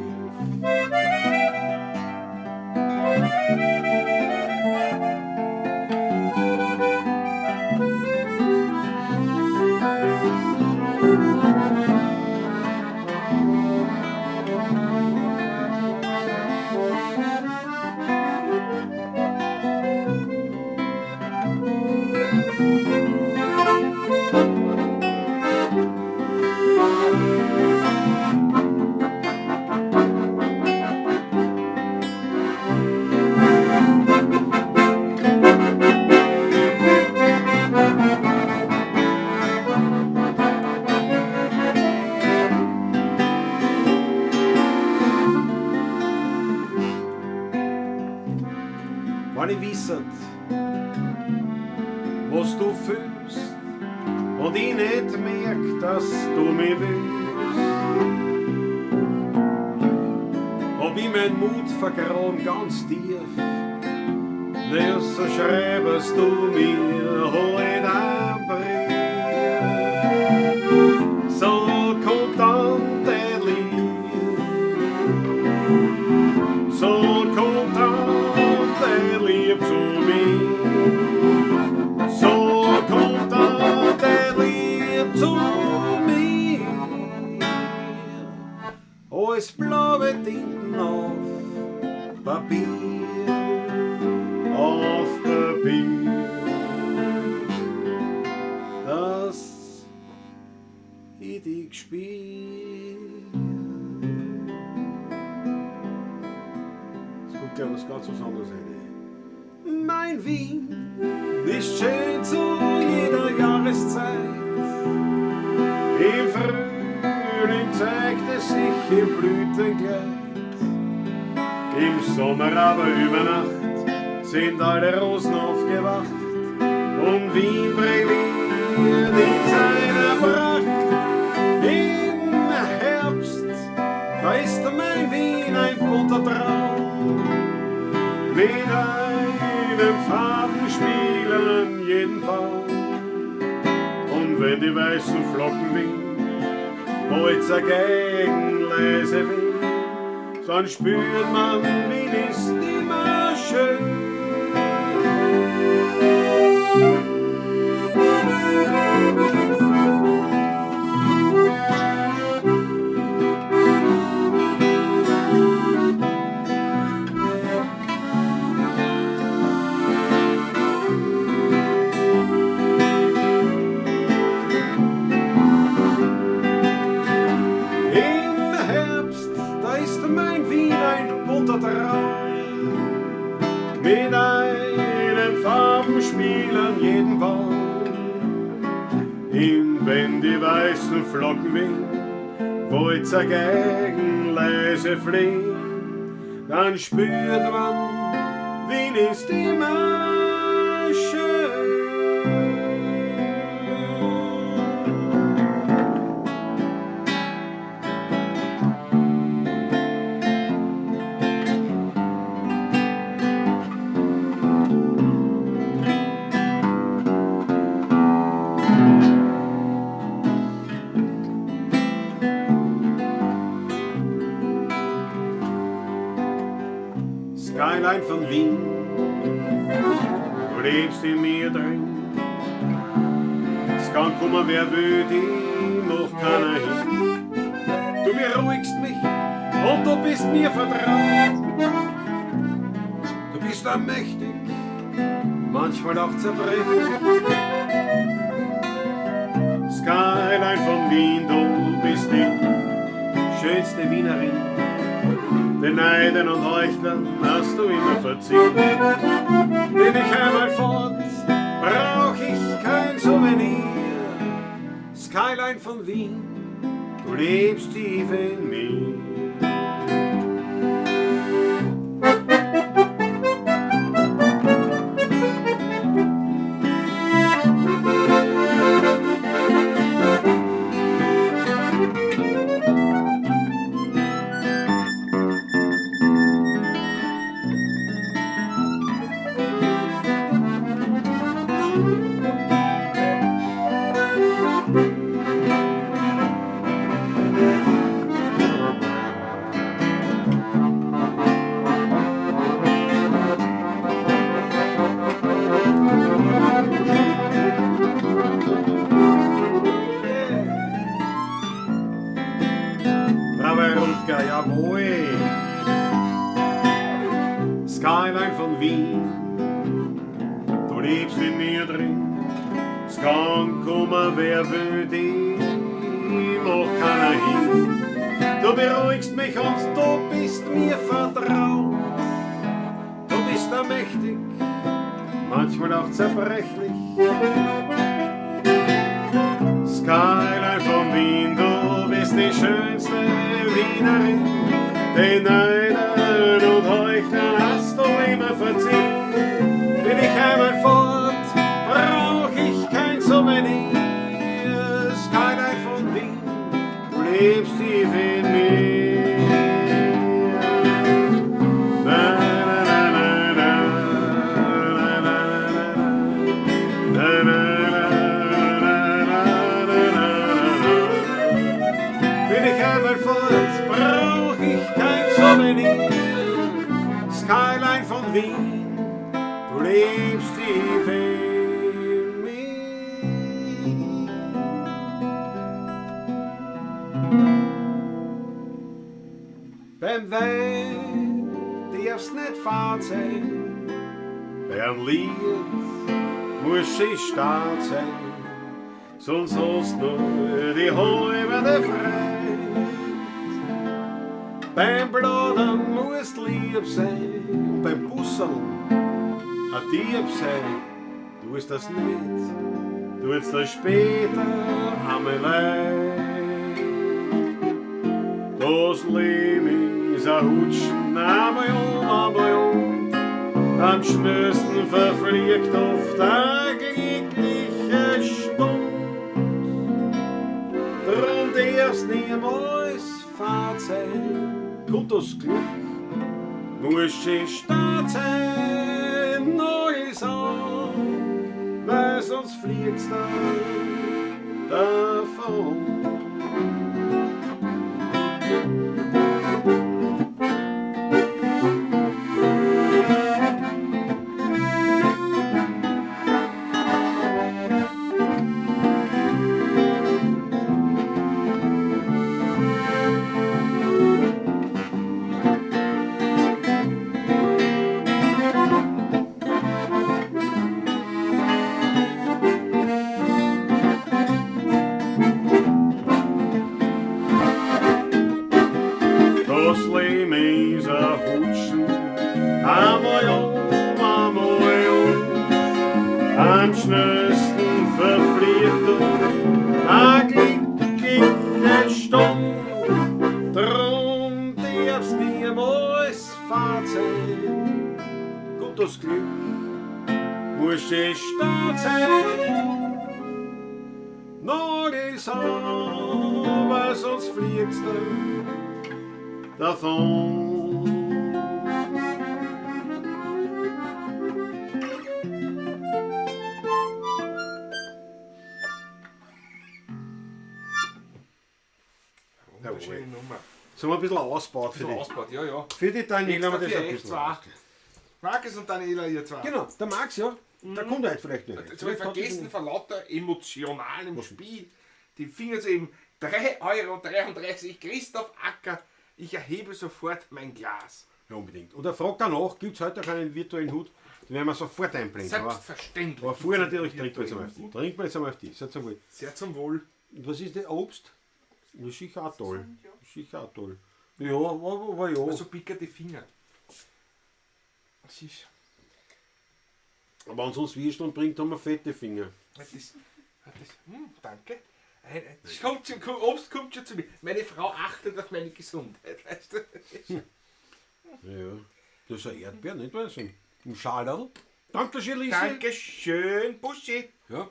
Wenn ich wisset, was du fühlst und ich nicht merk, dass du mich willst, hab ich mein Mut vergraben ganz tief, na, so schreibest du mir heut einen Brief. So kommt dann dein Lieb, so kommt dann dein Lieb zu mir. So kommt dann dein Lieb zu mir. Als blaue Tinten auf Papier, auf Papier, dass ich dich spür. Es kommt gleich was ganz was anderes rein. Mein Wien ist schön zu jeder Jahreszeit. Im Frühling zeigt es sich im Blütenkleid. Im Sommer aber über Nacht sind alle Rosen aufgewacht und Wien brilliert in seiner Pracht. Im Herbst, da ist mein Wien ein bunter Traum, mit einem Farbenspiel an jedem Baum. Und wenn die weißen Flocken wehen, Bolzer gegen leise Wind, dann spürt man, Wien ist immer schön. Im Herbst, da ist mein Wien ein bunter Traum, Wien, wenn die weißen Flocken wehen, Walzer gegen leise fliehen, dann spürt man, Wien ist immer schön. Skyline von Wien, du lebst in mir drin. Es kann kommen, wer will, die macht keiner hin. Du beruhigst mich und du bist mir vertraut. Du bist allmächtig, manchmal auch zerbrechlich. Skyline von Wien, du bist die schönste Wienerin. Den Neiden und Heuchlern hast du immer verziehen. Bin ich einmal fort, brauch ich kein Souvenir. Skyline von Wien, du lebst tief in mir. Bravo, Rutger, jawohl. Skyline von Wien, du lebst in mir drin. Es kann kommen, wer will, die macht keiner hin. Du beruhigst mich und du bist mir vertraut. Du bist allmächtig, manchmal auch zerbrechlich. Skyline von Wien, du bist die schönste Wienerin. Den Neidern und Heuchlern hast du immer verziehen. Bin ich einmal fort, brauch ich kein Souvenir. Skyline von Wien, du lebst tief in mir. Na, na, na, na, na, na, na, na, na, na, na, na, na. Bin ich einmal fort, brauch ich kein Souvenir. Skyline von Wien, du lebst tief in mir. Beim Wein darfst nicht fad sein, beim Lied muss sie stark sein, sonst hast nur die halbe Freude. Beim Plaudern musst lieb sein und beim Busseln ein Dieb sein. Du ist das nicht, du wirst das später einmal leid. Das Leben ist ein Hutschen, einmal um, einmal um. Am schnellsten verfliegt oft eine glückliche Stund. Drum darfst niemals fad sein, kommt das Glück, muss schön stark sein, alles an, weil sonst fliegt's dann davon. A glückliche Stund, drum darf's niemals fad sein. Gut, das Glück muss schön stark sein. Noch ist aber sonst fliegt's du davon. Wunderschöne Nummer. Das haben wir ein bisschen ausgebaut für So die. ausgebaut, ja, ja. Für die Daniela haben wir das Extra ein für euch bisschen zwei. ausgebaut. Markus und Daniela, ihr zwei. Genau, der Max, ja, der kommt heute vielleicht nicht. Jetzt habe ich vergessen, vor lauter emotionalem Spiel die Finger zu eben. 3,33 Euro, Christoph Acker, ich erhebe sofort mein Glas. Ja, unbedingt. Und er fragt danach, gibt es heute auch einen virtuellen Hut? Den werden wir sofort einblenden. Aber, Selbstverständlich. aber vorher natürlich trinken wir jetzt einmal auf die. Trinken wir jetzt einmal auf die. Seid zum Wohl. Sehr zum Wohl. Und was ist das? Obst? Das ist sicher auch toll. Das ist sicher auch toll. Ja, aber ja. So pickert die Finger. Das ist. Aber wenn es uns Würsteln bringt, haben wir fette Finger. Das ist. Das, danke. Das kommt schon, Obst kommt schon zu mir. Meine Frau achtet auf meine Gesundheit, weißt du? Ja. Das ist ein Erdbeer, nicht wahr? So ein Schalerl. Dankeschön, Lisi. Dankeschön, Buschi. Ja.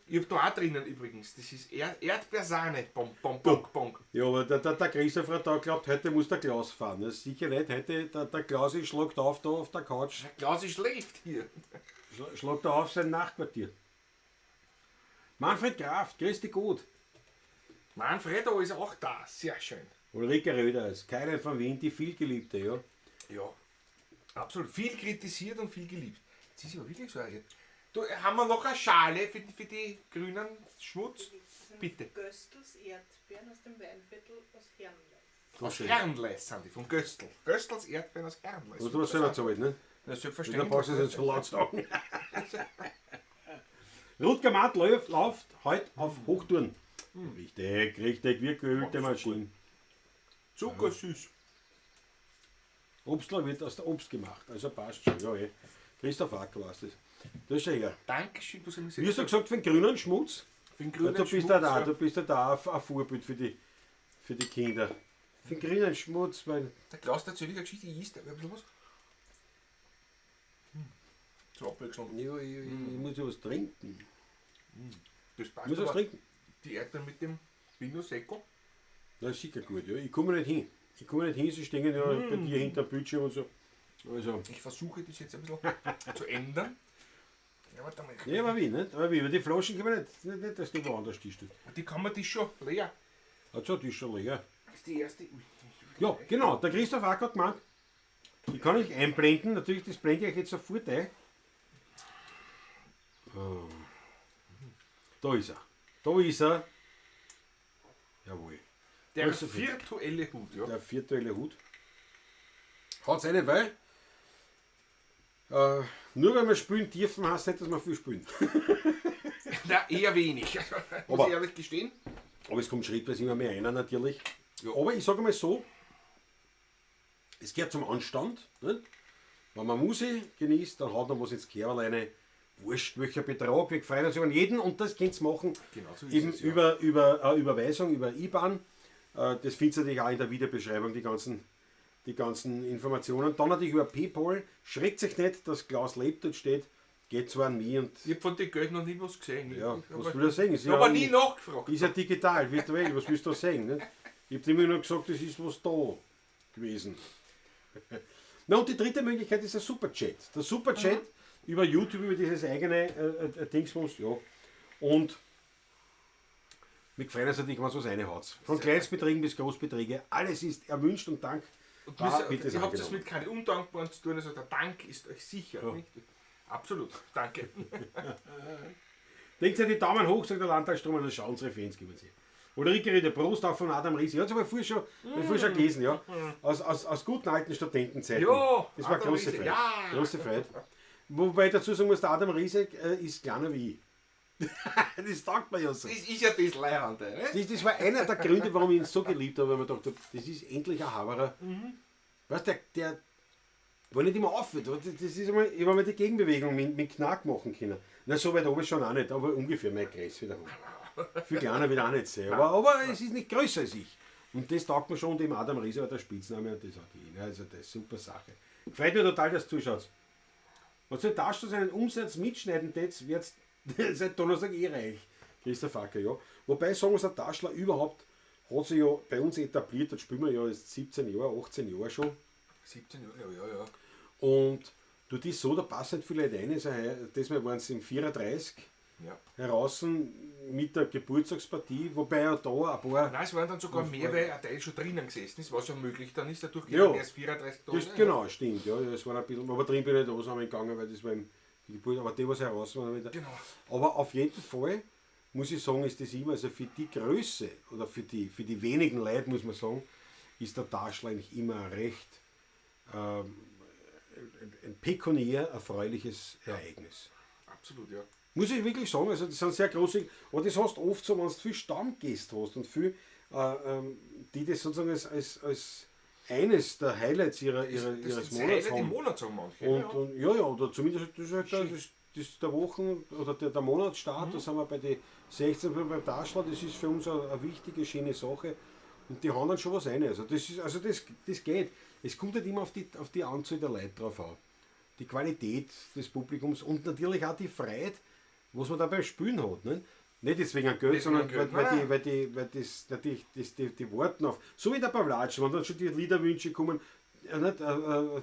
Ich hab da auch drinnen übrigens. Das ist Erdbeersahne. Bom, bom, bong, bong. Ja, aber der Christopher da glaubt, heute muss der Klaus fahren. Das ist sicher nicht. Heute, der Klaus schlagt auf da auf der Couch. Der Klaus schläft hier. Schlagt er auf sein Nachtquartier. Manfred Kraft, grüß dich gut. Manfredo ist auch da. Sehr schön. Ulrike Röder ist keine von Wien, die vielgeliebte, ja. Ja, absolut. Viel kritisiert und viel geliebt. Jetzt ist aber wirklich so. Du, haben wir noch eine Schale für die grünen Schmutz? Bitte. Göstls Erdbeeren aus dem Weinviertel aus Herrenleis. Aus Herrenleis sind die, von Göstl. Göstls Erdbeeren aus Herrenleis. Musst du was selber zahlen, ne? Na, selbstverständlich. Dann brauchst du es nicht so laut sagen. Rutger Matt läuft heute auf Hochtouren. Richtig, richtig, wie geölte Maschine. Zuckersüß. Obstler wird aus der Obst gemacht, also passt schon. Ja, eh. Christoph Acker war das. Das ist schon her. Dankeschön, du hast Wie hast du gesagt, für den grünen Schmutz? Für den Ja, grünen du bist Schmutz, ja da, ja. du bist ja da ein Vorbild für die Kinder. Für den grünen Schmutz, weil. Der Klaus erzählt eine Geschichte, ich isst, aber was? Zur Abwechslung. Ja, ich muss ja was trinken. Das passt Ich muss was aber. trinken. Die Erdbeeren mit dem Vino Secco. Das ist sicher gut, ja. Ich komme nicht hin. Ich komme nicht hin, sie stehen ja bei dir hinter dem Bildschirm und so. Also. Ich versuche das jetzt ein bisschen zu ändern. Ja, warte mal. Ja, aber wie, nicht? Aber wie? Über die Flaschen können wir nicht, dass du woanders stehst. Die kann man die schon leer. Also, die ist schon leer. Das ist die erste. Ui. Ja, genau. Der Christoph Acker hat gemeint, die kann ich einblenden. Natürlich, das blende ich jetzt sofort ein. Oh. Da ist er. Da ist er. Jawohl. Der Also, virtuelle Hut, ja. Der virtuelle Hut. Hat's eine, weil nur weil wir spielen dürfen, heißt nicht, dass wir viel spielen. Na, eher wenig. Muss Aber- ich ehrlich gestehen. Aber es kommt schrittweise immer mehr einer natürlich. Ja, aber ich sage mal so, es gehört zum Anstand. Nicht? Wenn man Musik genießt, dann hat man was ins Kerl eine. Wurscht, welcher Betrag, wir freuen uns über jeden und das könnt ihr machen. Genau so ist eben es, ja. über Überweisung, über IBAN. Das findet ihr natürlich auch in der Videobeschreibung, die ganzen Informationen. Dann natürlich über PayPal. Schreckt sich nicht, dass Klaus lebt dort steht. Geht zwar an mich und. Ich habe von dem Geld noch nie was gesehen. Ja, Ich was hab- will er sehen? Ist Ich habe ja aber nie nachgefragt. Ist ja digital, virtuell, was willst du da sehen? Nicht? Ich habe immer nur gesagt, es ist was da gewesen. Na und die dritte Möglichkeit ist der Superchat. Der Superchat über YouTube, über dieses eigene Dingsbums, ja. Und wir freuen uns natürlich, wenn es was reinhaut. Von Kleinstbeträgen bis Großbeträge, alles ist erwünscht und Dank. Und Da wird es ihr habt es angenommen. mit keinen Undankbaren zu tun, also der Dank ist euch sicher. Ja. Nicht? Absolut, danke. Denkt sich die Daumen hoch, sagt der Landtagsstrom, dann schauen unsere Fans, geben sie. Ulrike Rede, Prost auch von Adam Riese. Ich hab's aber vorher schon, vorher schon gelesen, ja. Aus guten alten Studentenzeiten. Ja, das war Adam große Riese, Freude. ja. Große Freude. Wobei ich dazu sagen muss, der Adam Riese ist kleiner wie ich. Das taugt mir ja so. Das ist ja das Leihhand, ne? Das war einer der Gründe, warum ich ihn so geliebt habe, weil man dachte, das ist endlich ein Haberer. Weißt du, der War nicht immer auf. Das ist einmal, ich habe einmal die Gegenbewegung mit Knack machen können. Na, so weit oben schon auch nicht, aber ungefähr meine Größe wiederum. Viel kleiner wird auch nicht sein. Aber es ist nicht größer als ich. Und das taugt mir schon, und dem Adam Riese war der Spitzname und das hat ihn. Also das ist super Sache. Freut mich total, dass du zuschaust. Wenn du Taschler seinen Umsatz mitschneiden tätst, wird's seit Donnerstag eh reich. Christoph Acker, ja. Wobei, sagen wir der Taschler überhaupt hat sich ja bei uns etabliert, das spielen wir ja jetzt 17 Jahre, 18 Jahre schon. 17 Jahre, glaube ich, ja, ja. Und du das so, da passt halt viele Leute rein. Also, diesmal waren es im 34 Ja. heraus mit der Geburtstagspartie, wobei ja da ein paar. Nein, es waren dann sogar mehr, weil ein Teil schon drinnen gesessen ist, was ja möglich dann ist, dadurch Ja. mehr als 34 da. Das, genau, stimmt, ja, das war ein bisschen, aber drin bin ich nicht zusammengegangen, weil das war im, die Geburt, aber die, was heraus waren, wieder. Genau. Aber auf jeden Fall muss ich sagen, ist das immer, also für die Größe oder für die wenigen Leute, muss man sagen, ist der Taschler eigentlich immer ein recht ein pekuniär erfreuliches Ereignis. Absolut, ja. Muss ich wirklich sagen, also das sind sehr große, aber das hast du oft so, wenn du viel Stammgäste hast und viel, die das sozusagen als eines der Highlights Das ihres ist das Monats Highlight im haben. Monat, sagen manche. Und, ja. und ja, ja, oder zumindest das ist halt das der Wochen- oder der Monatsstart, da sind wir bei den 16 beim Taschler, das ist für uns eine wichtige, schöne Sache. Und die hauen dann schon was rein. Also das ist, also das geht. Es kommt halt immer auf die Anzahl der Leute drauf an. Die Qualität des Publikums und natürlich auch die Freude, was man da beim Spielen hat. Ne? Nicht jetzt wegen Geld, Nicht sondern wegen Geld, weil, weil nein. die, weil das natürlich das, die warten auf. So wie der Pavlatsch, wenn dann schon die Liederwünsche kommen, nicht,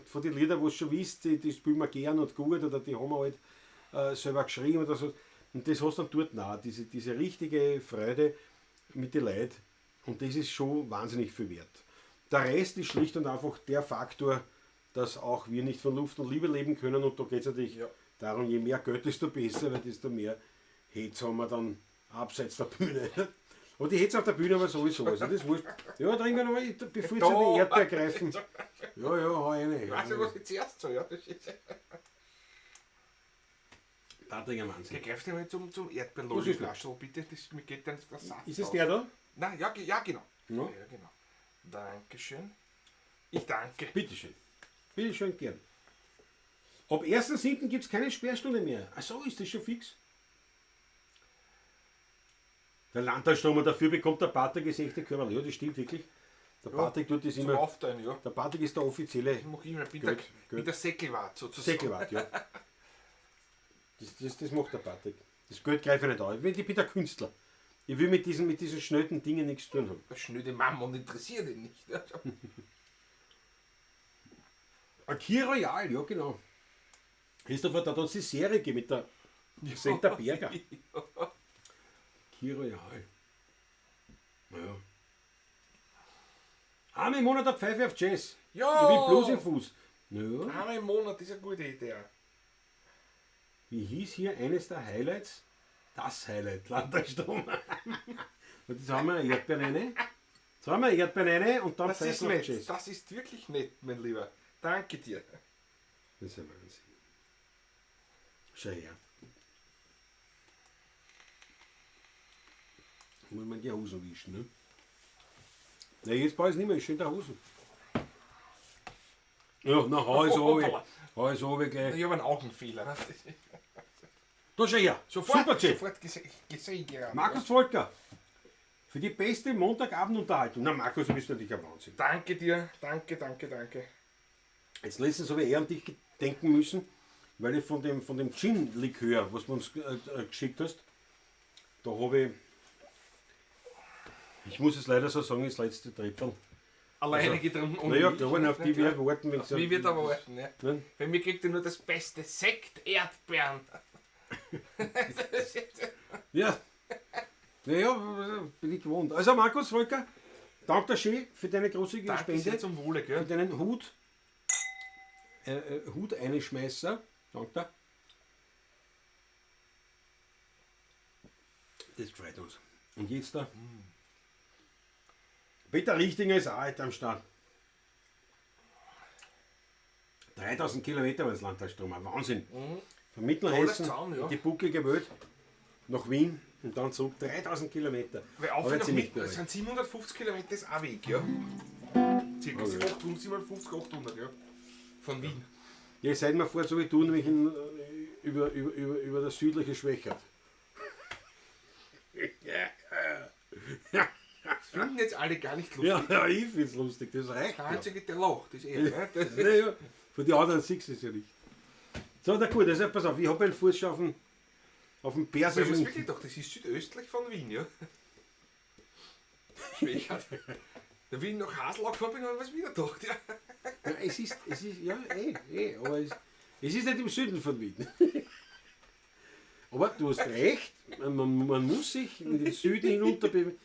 von den Liedern, wo du schon wisst, die spielen wir gern und gut oder die haben wir halt selber geschrieben oder so. Und das hast du dann dort auch, diese richtige Freude mit den Leuten. Und das ist schon wahnsinnig viel wert. Der Rest ist schlicht und einfach der Faktor, dass auch wir nicht von Luft und Liebe leben können. Und da geht es natürlich darum, je mehr Geld, desto besser, weil desto mehr Hits haben wir dann abseits der Bühne. Aber die Hits auf der Bühne haben wir sowieso. Also das ist wurscht. Ja, trinken wir noch mal, bevor sie die Erdbeer greifen. Ja, ja, hau rein. Ich weiß nicht, was ich zuerst soll. Ja. Das ist, Patrick, ein Wahnsinn. der greift einmal zum Was ist Erdbeerlolli-Flaschel, bitte. Das, mir geht dann der Saft Ist es aus. der da? Nein, ja, ja, genau. Ja. Ja, genau. Dankeschön. Ich danke. Bitteschön. Bitteschön, gern. Ab 1.7. gibt es keine Sperrstunde mehr. Ach so, ist das schon fix? Der Landtagstromer, dafür bekommt der Patrick das echte Körper. Ja, das stimmt wirklich. Der Patrick tut das Zum immer. Aufteilen, ja. Der Patrick ist der offizielle Ich mach immer, bin der, Geld, bin Geld. der Säckelwart sozusagen. Säckelwart, ja. Das macht der Patrick. Das Geld greife ich nicht an. Ich bin der Künstler. Ich will mit diesen schnöden Dingen nichts zu tun haben. Der schnöde Mammon interessiert ihn nicht. Akira Royal, ja genau. Christopher, da hat uns die Serie gegeben mit der Senta Berger. Key Royal. Naja. Einmal im Monat eine Pfeife auf Jazz. Ja! Ich bin bloß im Fuß. Naja. Einmal im Monat ist eine gute Idee. ja. Wie hieß hier eines der Highlights? Das Highlight, Landtagsstrom. Und jetzt haben wir eine Erdbeeren rein. Jetzt haben wir eine Erdbeeren rein und dann Das ist Pfeifen auf nett. Jazz. Das ist wirklich nett, mein Lieber. Danke dir. Das ist ja Wahnsinn. Schau her. Muss man die Hosen wischen, ne? Na, jetzt brauche ich es nicht mehr, ist schön der Hosen. Ja, na, hau es runter. Hau es runter gleich. Ich habe einen Augenfehler. Da schau her. Sofort, Super, Chef. sofort gesehen gerade. Markus Volker. Für die beste Montagabendunterhaltung. Na, Markus, du bist natürlich ein Wahnsinn. Danke dir. Danke, danke, danke. Jetzt letztens habe ich eher an dich denken müssen, weil ich von dem Gin-Likör, was du uns geschickt hast, da habe ich, ich muss es leider so sagen, das letzte Trippel. Alleine Also, getrunken. ohne Naja, mich. klar, auf die wir warten. Wenn's Wie wird aber warten, ja. Ne? Bei mir kriegt ihr nur das beste Sekt Erdbeeren. Ja. Naja, bin ich gewohnt. Also Markus Volker, danke dir schön für deine großzügige Danke Spende. sehr zum Wohle, Für gell? deinen Hut. Hut einschmeißer. Danke dir. Das freut uns. Und jetzt da. Peter Richtinger ist auch heute am Start. 3000 Kilometer war das Landtagsstrom. Ein Wahnsinn. Von Mittelhessen, Tolles Zaun, ja. in die bucklige Welt, nach Wien und dann zurück. 3000 Kilometer. Weil auf Aber und jetzt nach sind nicht Mitten, das bereit. sind 750 Kilometer ist auch Weg, ja. Circa Oh ja. 800, 750, 800, ja. Von Wien. Ja, seid mir vor, so wie du, nämlich in, über das südliche Schwächert. Das finden jetzt alle gar nicht lustig. Ja, ja, ich find's lustig, das reicht. Der Ja. einzige, der lacht, ist er. Ne? Das Ja, ja. Für die anderen siehst du es ja nicht. So, na gut, also pass auf, ich habe einen Fuß schon auf dem Ich hab's persischen. wirklich gedacht, das ist südöstlich von Wien, ja. Schwächert. Da wie ich nach Haslau gefahren bin, habe ich mir wieder gedacht, ja. Ja, es ist, ja, aber es ist nicht im Süden von Wien. Aber du hast recht, man muss sich in den Süden hinunter bewegen.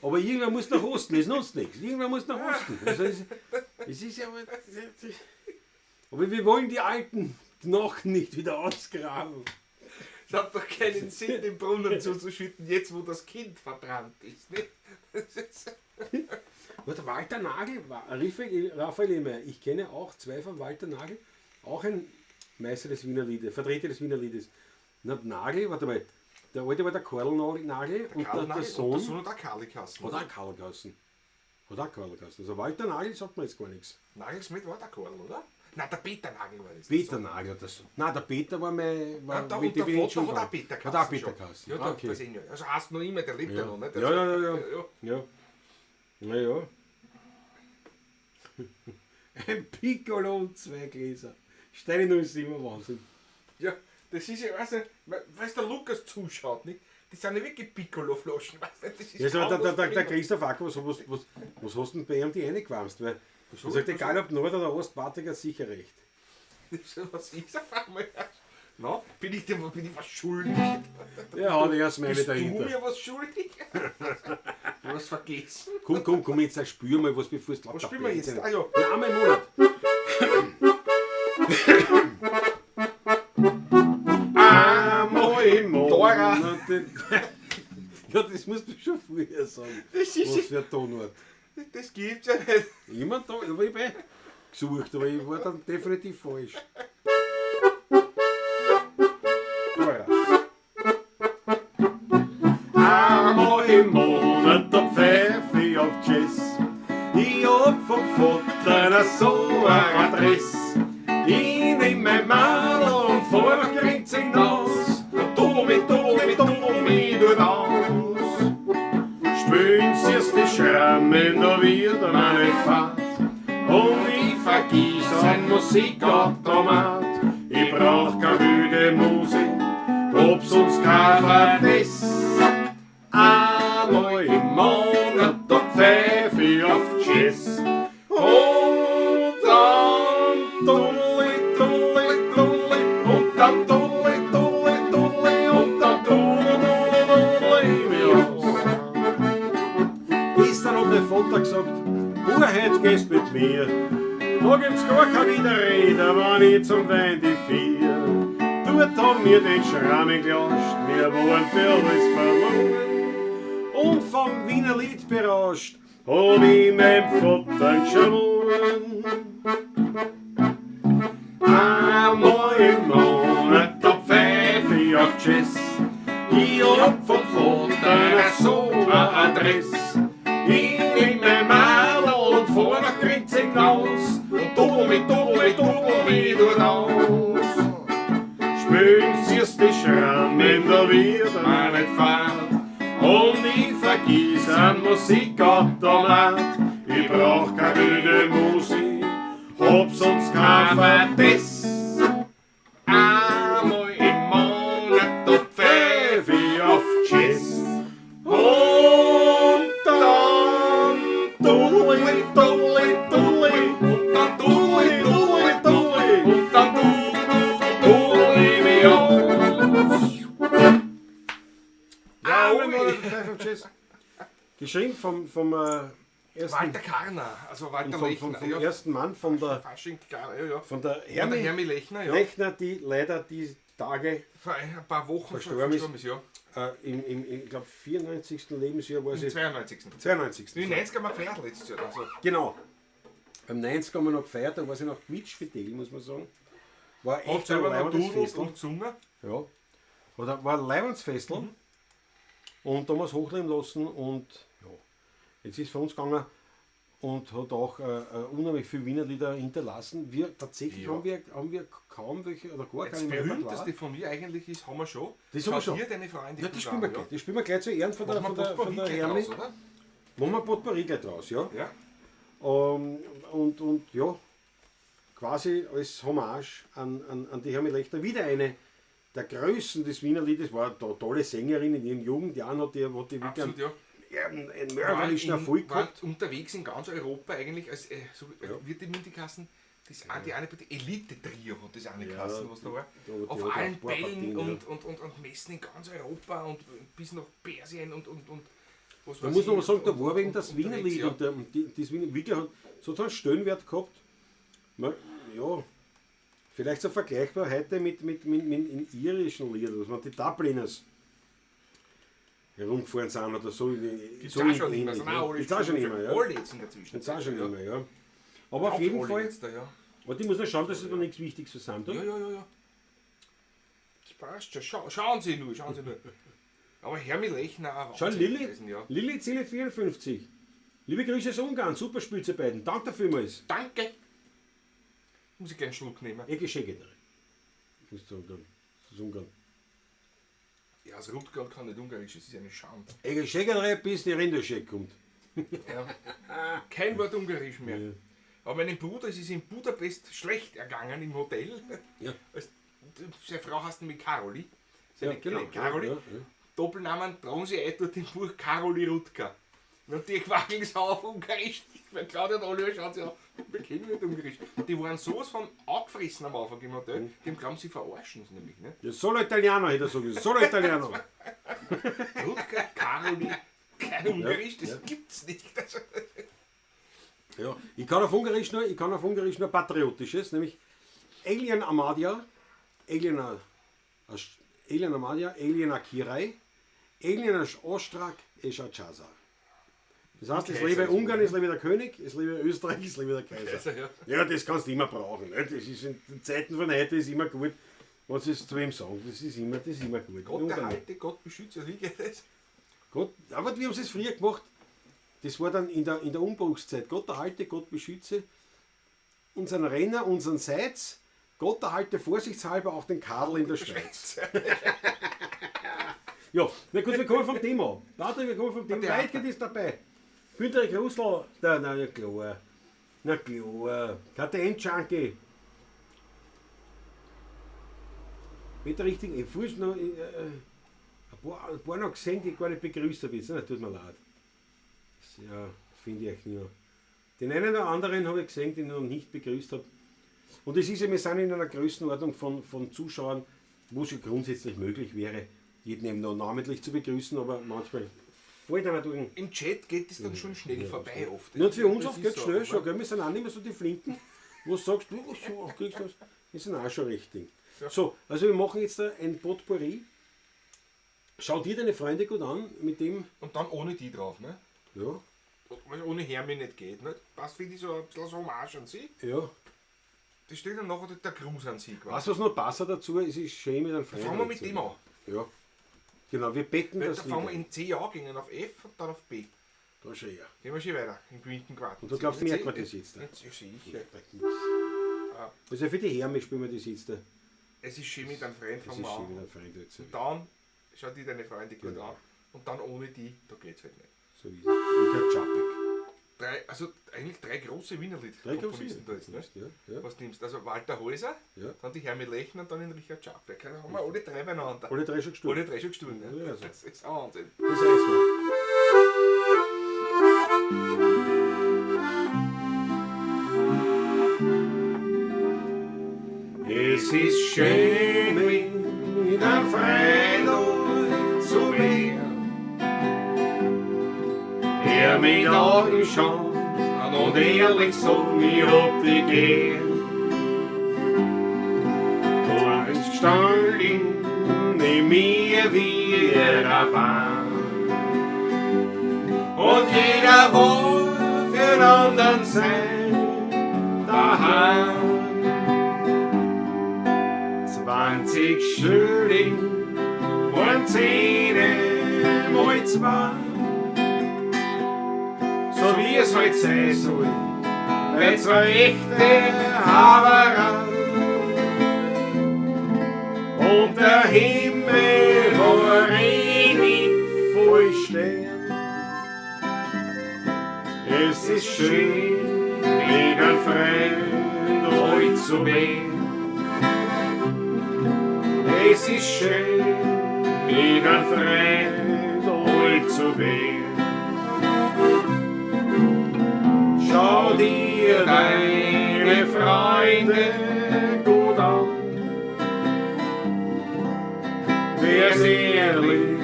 Aber irgendwann muss nach Osten, es nutzt nichts. Irgendwann muss nach Osten. Also es ist ja. Aber wir wollen die alten Knochen nicht wieder ausgraben. Es hat doch keinen Sinn, den Brunnen zuzuschütten, jetzt wo das Kind verbrannt ist. Ne? Das ist Warte, Walter Nagel, Raphael Ehmeyer, ich kenne auch zwei von Walter Nagel, auch ein Meister des Wiener Liedes, Vertreter des Wiener Liedes. Na, Nagel, warte mal, der alte war der Karl Nagel und Karl der Nagel Sohn und der Sohn hat auch Karli geheißen, hat oder? auch Karl geheißen. Hat auch Karl geheißen. Also Walter Nagel sagt mir jetzt gar nichts. Nagelsmith war der Karl, oder? Nein, der Peter Nagel war das. Peter Nagel hat das. Nein, der Peter war mein. War Ja, der, mit und der dem bin ich Vater schon hat auch gegangen. Peter Hat geheißen. auch Peter schon. geheißen. Ja, der, okay. das eh nicht. Also heißt noch immer, der lebt ja, Ja. noch, nicht? Ja, ja, ja, ja. Ja. Ja. Naja. Ein Piccolo und zwei Gläser. Steine 07, Wahnsinn. Ja, das ist ja, weißt du, weil der Lukas zuschaut, nicht? Das sind ja wirklich Piccolo-Flaschen, weißt du? Das ist Ja, so, kaum der, was der, der drin. Christoph Acker, was hast du denn bei ihm die reingewamst? Weil Was er hab sagt, ich- egal ob Nord oder Ost, Patrick hat sicher recht. Was ist auf einmal? Na, bin ich dir bin ich was schuldig? Ja, hat er Smiley Bist du dahinter. mir was schuldig? Du hast vergessen. Komm, komm, komm, jetzt spür mal was, bevor es Was spielen wir jetzt? Ah, ja. Ja, einmal im Monat. Einmal im Dora. Monat. Ja, das musst du schon früher sagen. Das ist- Was für ein Tonort. Das gibt's ja nicht. Immer da, aber ich hab gesucht, aber ich war dann definitiv falsch. Dora. Einmal im Monat, da pfeif ich auf Jazz. Ich hab vom Vater so eine Adresse. Ich nehm mein Madel und fahr nach Grenzen hinaus. Und tuddel mich dort aus. Spülen sie's die Schrammen, da wird man nicht fad. Und ich vergiss ein Musikautomat. Ich brauch keine wilde Musik, ob sonst kein Verdiss. Einmal im Monat, da pfeif ich auf Jazz. Und dann dudeli, dudeli, dudeli, und dann dudeli, dudeli, dudeli, und dann dudeli, dudeli, dudeli mich aus. Gestern hat mein Vater gesagt, Bub, heute gehst mit mir. Da gibt's gar keine Widerrede, wenn ich zum Wein die vier. Dort haben wir den Schrammen gelascht, wir waren für alles verloren. Und vom Wiener Lied berauscht. Hab ich meinem Vater geschworen. Einmal im Monat, da pfeif ich auf Jazz. Ich hab vom Vater so eine Adresse. Ich nehm mein Madel und fahr nach Grinzing hinaus. Und tuddel mich, tuddel mich, tuddel mich dort aus. Spülen sie's die Schrammen, da wird man nicht fad. Und ich vergiss an Musikautomat. Ich brauch keine wilde Musik, hab sonst kein Verdiss. Einmal im Monat, da pfeif ich auf Jazz. Und dann dudeli, dudeli, dudeli, und dann dudeli, dudeli, dudeli, und dann dudeli, dudeli mich aus. Ja, Einmal im ui. Monat pfeif auf Jazz. Geschrieben vom ersten, Walter Karner, also Walter Lechner. vom ja, ersten Mann von der, Fasching, Karner, ja, ja. von der Von der Hermi Hermi Lechner, ja. Lechner, die leider die Tage Vor ein paar Wochen Verstorben ist. ja. im, ich glaube, 94. Lebensjahr war Im sie. 92. 92. Die 90er haben wir gefeiert letztes Jahr. Also. Genau. Beim 90 haben wir noch gefeiert, da war sie noch quietschfidel, muss man sagen. War Hat echt ein selber noch leibendes dudelt Festl. und gesungen. Ja. Oder war ein leibendes Festl. Und da haben wir es hochleben lassen und ja. Jetzt ist für uns gegangen, und hat auch unheimlich viele Wiener Lieder hinterlassen. Wir tatsächlich Ja. haben wir kaum welche oder gar Das keine mehr. berühmteste von mir eigentlich ist, haben wir schon. Das haben wir Schau schon. Dir deine Freunde Ja, das gut spielen wir an, gleich. Das spielen wir gleich zu Ehren von der, Machen von wir der, von der Potpourri gleich Hermi. draus, oder? Machen wir Potpourri gleich draus, ja. Ja. Und ja, quasi als Hommage an die Hermi Lechner, wieder eine der Größen des Wiener Liedes, war eine tolle Sängerin in ihren Jugendjahren, hat die wirklich Absolut, ja. einen mörderischen Erfolg waren gehabt. unterwegs in ganz Europa eigentlich, als, so wird die Mündigkassen, das, die eine die Elite-Trio hat das eine Ja, Kassen, was da war. die Auf hat auch allen ein paar Bällen Partien, und Messen in ganz Europa und bis nach Persien und was Da weiß muss ich. man aber sagen, da war eben und das Wiener unterwegs, Lied ja. und, das Wiener wirklich hat sozusagen Stellenwert gehabt. Man, ja, vielleicht so vergleichbar heute mit in irischen Liedern, dass man die Dubliners herumgefahren sind oder so. Gibt's so auch schon immer, ähnlich, sind ne? auch alle Gibt's auch schon immer, ja. Alle jetzt in der Zwischenzeit. Gibt's auch schon ja. immer, ja. Aber auf Auch jeden alle Fall, Jetzt da, ja. warte, ich muss noch schauen, dass ich da nichts Wichtiges versammelt habe. Ja. Das passt schon. Schauen Sie nur, schauen Sie nur. Aber Hermi Lechner auch Schau, Wahnsinn Lilly, gewesen, ja. Lilly Zille 54. Liebe Grüße aus Ungarn, super Spiel ihr beiden. Danke vielmals. Danke. Muss ich gleich einen Schluck nehmen. Ecke Schegedere. Das ist Ungarn. Das ist Ungarn. Ja, das Rutgard kann nicht Ungarisch, das ist eine Schande. Ecke Schegedere, bis die Rinderscheck kommt. Ja. Kein Wort Ungarisch mehr. Ja. Aber meinem Bruder ist es in Budapest schlecht ergangen im Hotel. Ja. Als, seine Frau heißt nämlich Karoli. Seine Ja, genau. Karoli. Ja, ja. Doppelnamen tragen sie ein dort im Buch Karoli Rutka. Und die quackeln so auf Ungarisch. Weil Claudia und Oliver schauen sich an, wir kennen nicht Ungarisch. Die waren sowas von angefressen am Anfang im Hotel. Die haben glauben, sie verarschen uns nämlich. Ne? Ja, solo Italiano, hätte er sagen müssen. Solo Italiano. Rutka, Karoli, kein Ungarisch, das ja. gibt's nicht. Also, Ja, ich kann auf Ungarisch nur, Patriotisches, nämlich Alien Amadia, Alien, Alien Amadia, Alien Akirai, Alien Ostrak, Esha Chazar. Das heißt, es Kaiser lebe ist Ungarn, es lebe der König, es lebe Österreich, es lebe der Kaiser. Kaiser, ja. Ja, das kannst du immer brauchen. Ne? Das ist in Zeiten von heute ist immer gut, wenn sie es zu wem sagen. Das ist immer gut. Gott Ungarn. erhalte, Gott beschütze, wie geht das? Gott, aber wir haben es früher gemacht. Das war dann in der Umbruchszeit. Gott erhalte, Gott beschütze unseren Renner, unseren Seitz. Gott erhalte vorsichtshalber auch den Karl in der Schweiz. Ja, na gut, wir kommen vom Thema ab. Patrick, wir kommen vom Thema. Theater. Weitgehend ist dabei. Günter Grusl, na klar. Na klar. KTM Junkie. Mit der richtigen, ich fuhr noch, ein paar noch gesehen, die ich gar nicht begrüßt habe. Jetzt, ne? Tut mir leid. Das, ja, finde ich echt nicht mehr. Den einen oder anderen habe ich gesehen, den ich noch nicht begrüßt habe. Und es ist ja, wir sind in einer Größenordnung von Zuschauern, wo es ja grundsätzlich möglich wäre, jeden eben noch namentlich zu begrüßen, aber manchmal fällt einer durch den Im Chat geht es dann schon schnell vorbei oft. Ja, und für uns Das oft ist geht so schnell einfach, schon, ne? gell? Wir sind auch nicht mehr so die Flinken, wo du sagst, du so, kriegst du das. Wir sind auch schon recht Ding. Ja. So, also wir machen jetzt da ein Potpourri. Schau dir deine Freunde gut an, mit dem, Und dann ohne die drauf, ne? ja, Weil ohne Hermi nicht geht, ne? Passt, finde ich, so ein bisschen so Hommage an sie. ja. Das steht dann nachher der Gruß an sie quasi. Weißt du, was noch passt dazu? Es ist schön mit einem Freund. Fangen wir mit dem an. Ja. Genau, wir betten Weil das da fangen wir Lied ein. in C an, gingen auf F und dann auf B. Da schau her. Gehen wir schon weiter, im Quinten Und du glaubst, merkt man das jetzt? Jetzt sicher. Also für die Herme spielen wir das jetzt. Das Es ist schön mit einem Freund ist fangen wir schön an. mit einem Freund jetzt. Und dann schau dir deine Freunde gut Genau. an. Und dann ohne die, da geht's halt nicht. So ist es. Richard Czapek. Also eigentlich drei große Wienerlied Drei große Komponisten da jetzt, ne? Ja, ja. Was nimmst du? Also Walter Häuser, Ja. dann die Hermi Lechner und dann den Richard Czapek. Da haben wir alle drei beieinander. Alle drei schon gestorben. Alle drei schon gestorben, ne? Ja, also. Das ist ein Wahnsinn. Das heißt mal. Es ist schön, mit einem Freund zu werden. Er mit Augen schaut und ehrlich sagen, ich hab dich gern. Du bist gestanden in mir wie ein Bahn. Und jeder will für den anderen sein daheim. 20 Schilling waren 10 mal 2. So So wie es halt sein soll. Bei zwei echte Haberer. Und der Himmel war nicht voll Stern. Es ist schön, mit einem Freund ruhig zu werden. Es ist schön, mit einem Freund ruhig zu werden. Schau dir deine Freunde gut an. Wer's ehrlich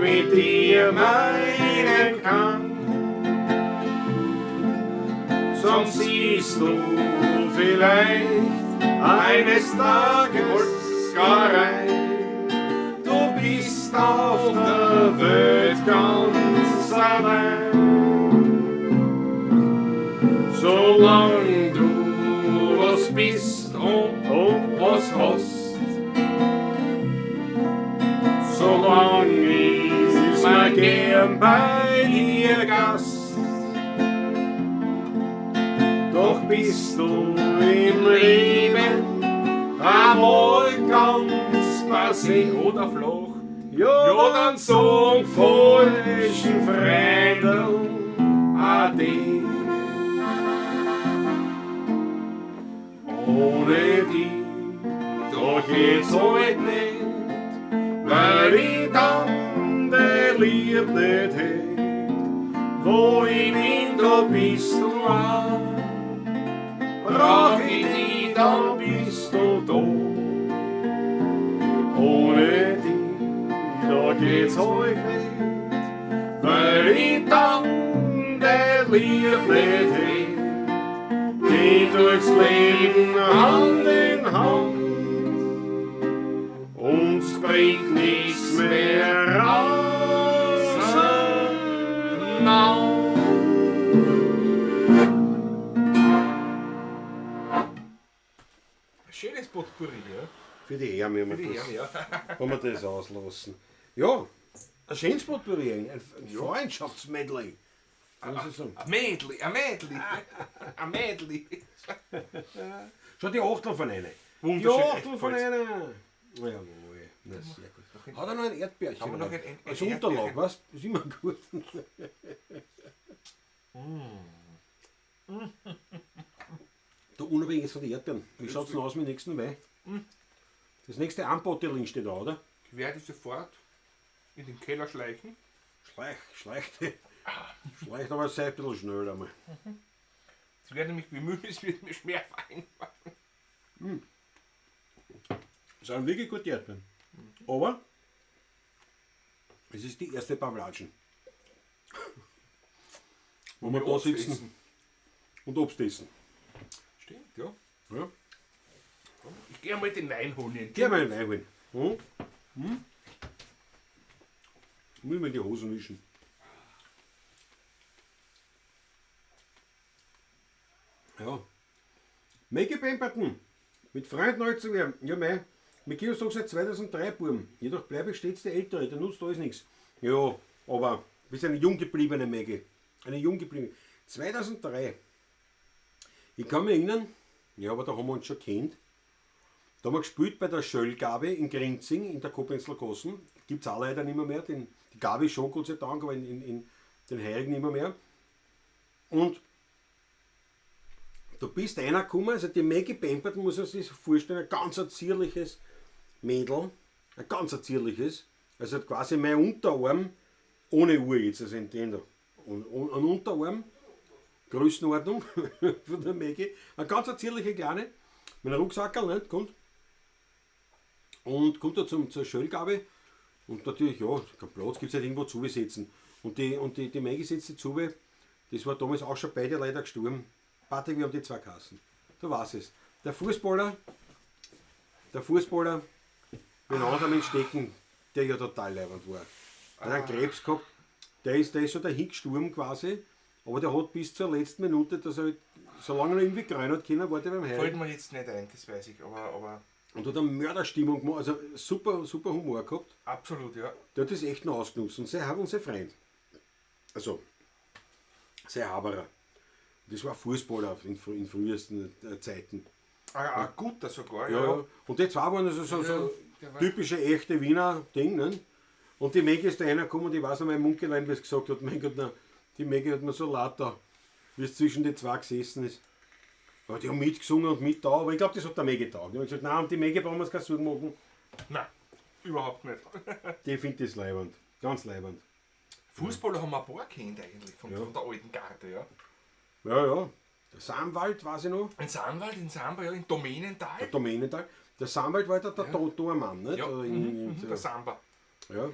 mit dir meinen kann. Sonst siehst du vielleicht eines Tages gar rein. Du bist auf der Welt ganz allein. Solange du was bist und was hast, solange ist man gern bei dir Gast. Doch bist du im Leben einmal ganz passé Oder flach. ja, dann sag falschen Freunden Ade. Ohne die, da geht's halt nicht, weil ich dann der Lieb nicht hätt. Wo ich bin, da bist du auch. Brauch ich dich, dann bist du da. Ohne dich, da geht's halt nicht, weil ich dann der Lieb nicht hätt. Geh durchs Leben Hand in Hand, uns bringt nichts mehr auseinander. Schönes Potpourri, ja. Für die Ärme haben Für wir die das, Herren, ja. haben wir das auslassen. Ja, ein schönes Potpourri, ein Freundschaftsmedley. Muss ich sagen. Ein Mädli, ein Mädli. Ein Mädli. Schau die Achtel von einer. Die Wunderschön, Achtel von echt einer. Na jawohl, na sehr gut. Hat er noch ein Erdbeerchen? Haben wir noch ein Als Unterlag, Erdbeerchen? was? Ist immer gut. Du, unabhängig jetzt von den Erdbeeren, wie schaut es denn aus mit dem nächsten Wein? Das nächste Anbotteling steht da, oder? Ich werde sofort in den Keller schleichen. Schleich, schleicht. Schleicht, aber sei ein bisschen schnell einmal. Ich werde mich bemühen, es wird mir schwer fallen. Das sind wirklich gute Erdbeeren. Aber es ist die erste Pavlatschen. Wo wir da Obst sitzen essen. und Obst essen. Stimmt, ja. Ja. Ich gehe mal den Wein holen. Geh mal einen Wein holen. Hm? Hm? Müssen wir in die Hosen wischen. Ja. Maggie Pemberton. Mit Freunden alt zu werden. Ja, mei. Wir kennen uns doch seit 2003, Buben. Jedoch bleibe ich stets der Ältere, der nutzt alles nichts. Ja, aber du bist eine jung gebliebene Maggie. Eine jung gebliebene. 2003. Ich kann mich erinnern, ja, aber da haben wir uns schon kennt. Da haben wir gespielt bei der Schöllgabe in Grinzing in der Koblenzer Gossen. Gibt es auch leider nicht mehr. Die Gabe schon, Gott sei Dank, aber in den Heiligen nicht mehr. Und da bist einer gekommen, also die Maggie Pemberton, muss man sich vorstellen, ein ganz ein zierliches Mädel, ein ganz ein zierliches, also quasi mein Unterarm, ohne Uhr jetzt, also in den da. Und ein Unterarm, Größenordnung von der Maggie, eine ganz eine zierliche Kleine, mit einem Rucksackerl, nicht, kommt. Und kommt da zur Schöllgabe und natürlich, ja, kein Platz gibt es halt irgendwo zubesetzen. Und die Maggie setzt sich zu, das war damals auch schon beide leider gestorben. Patrick, wir haben die zwei Kassen. Du weißt es. Der Fußballer mit anderen Stecken, der ja total leibend war. Der hat einen Krebs gehabt, der ist schon dahin gestorben quasi, aber der hat bis zur letzten Minute, dass er, solange er irgendwie grün hat können, war der beim Heilen. Fällt mir jetzt nicht ein, das weiß ich, aber Und hat eine Mörderstimmung gemacht, also super, super Humor gehabt. Absolut, ja. Der hat das echt noch ausgenutzt und sie haben unser Freund. Also, Sein Haberer. Das war Fußballer in frühesten Zeiten. Ah, ein guter sogar, Ja, ja. Und die zwei waren also so, so Ja, der war- typische echte Wiener Ding. Ne? Und die Maggie ist da reingekommen und ich weiß noch, mein Munkelein, wie es gesagt hat, mein Gott, na, die Maggie hat mir so laut da, wie es zwischen die zwei gesessen ist. Aber die haben mitgesungen und mit da, aber ich glaube, das hat der Maggie getaugt. Ich habe gesagt, nein, um die Maggie brauchen wir uns keine Sorgen machen. Nein, überhaupt nicht. Die findet das leibend. Ganz leibend. Fußballer haben wir ein paar kennt eigentlich, Ja. von der alten Garde, ja. Ja, ja. Der Samwald, weiß ich noch. In Sandwald, in Samba, ja, in Domänental. Der Domänental. Der Samwald war der Tormann, nicht? Ja, Da der Samba. ja.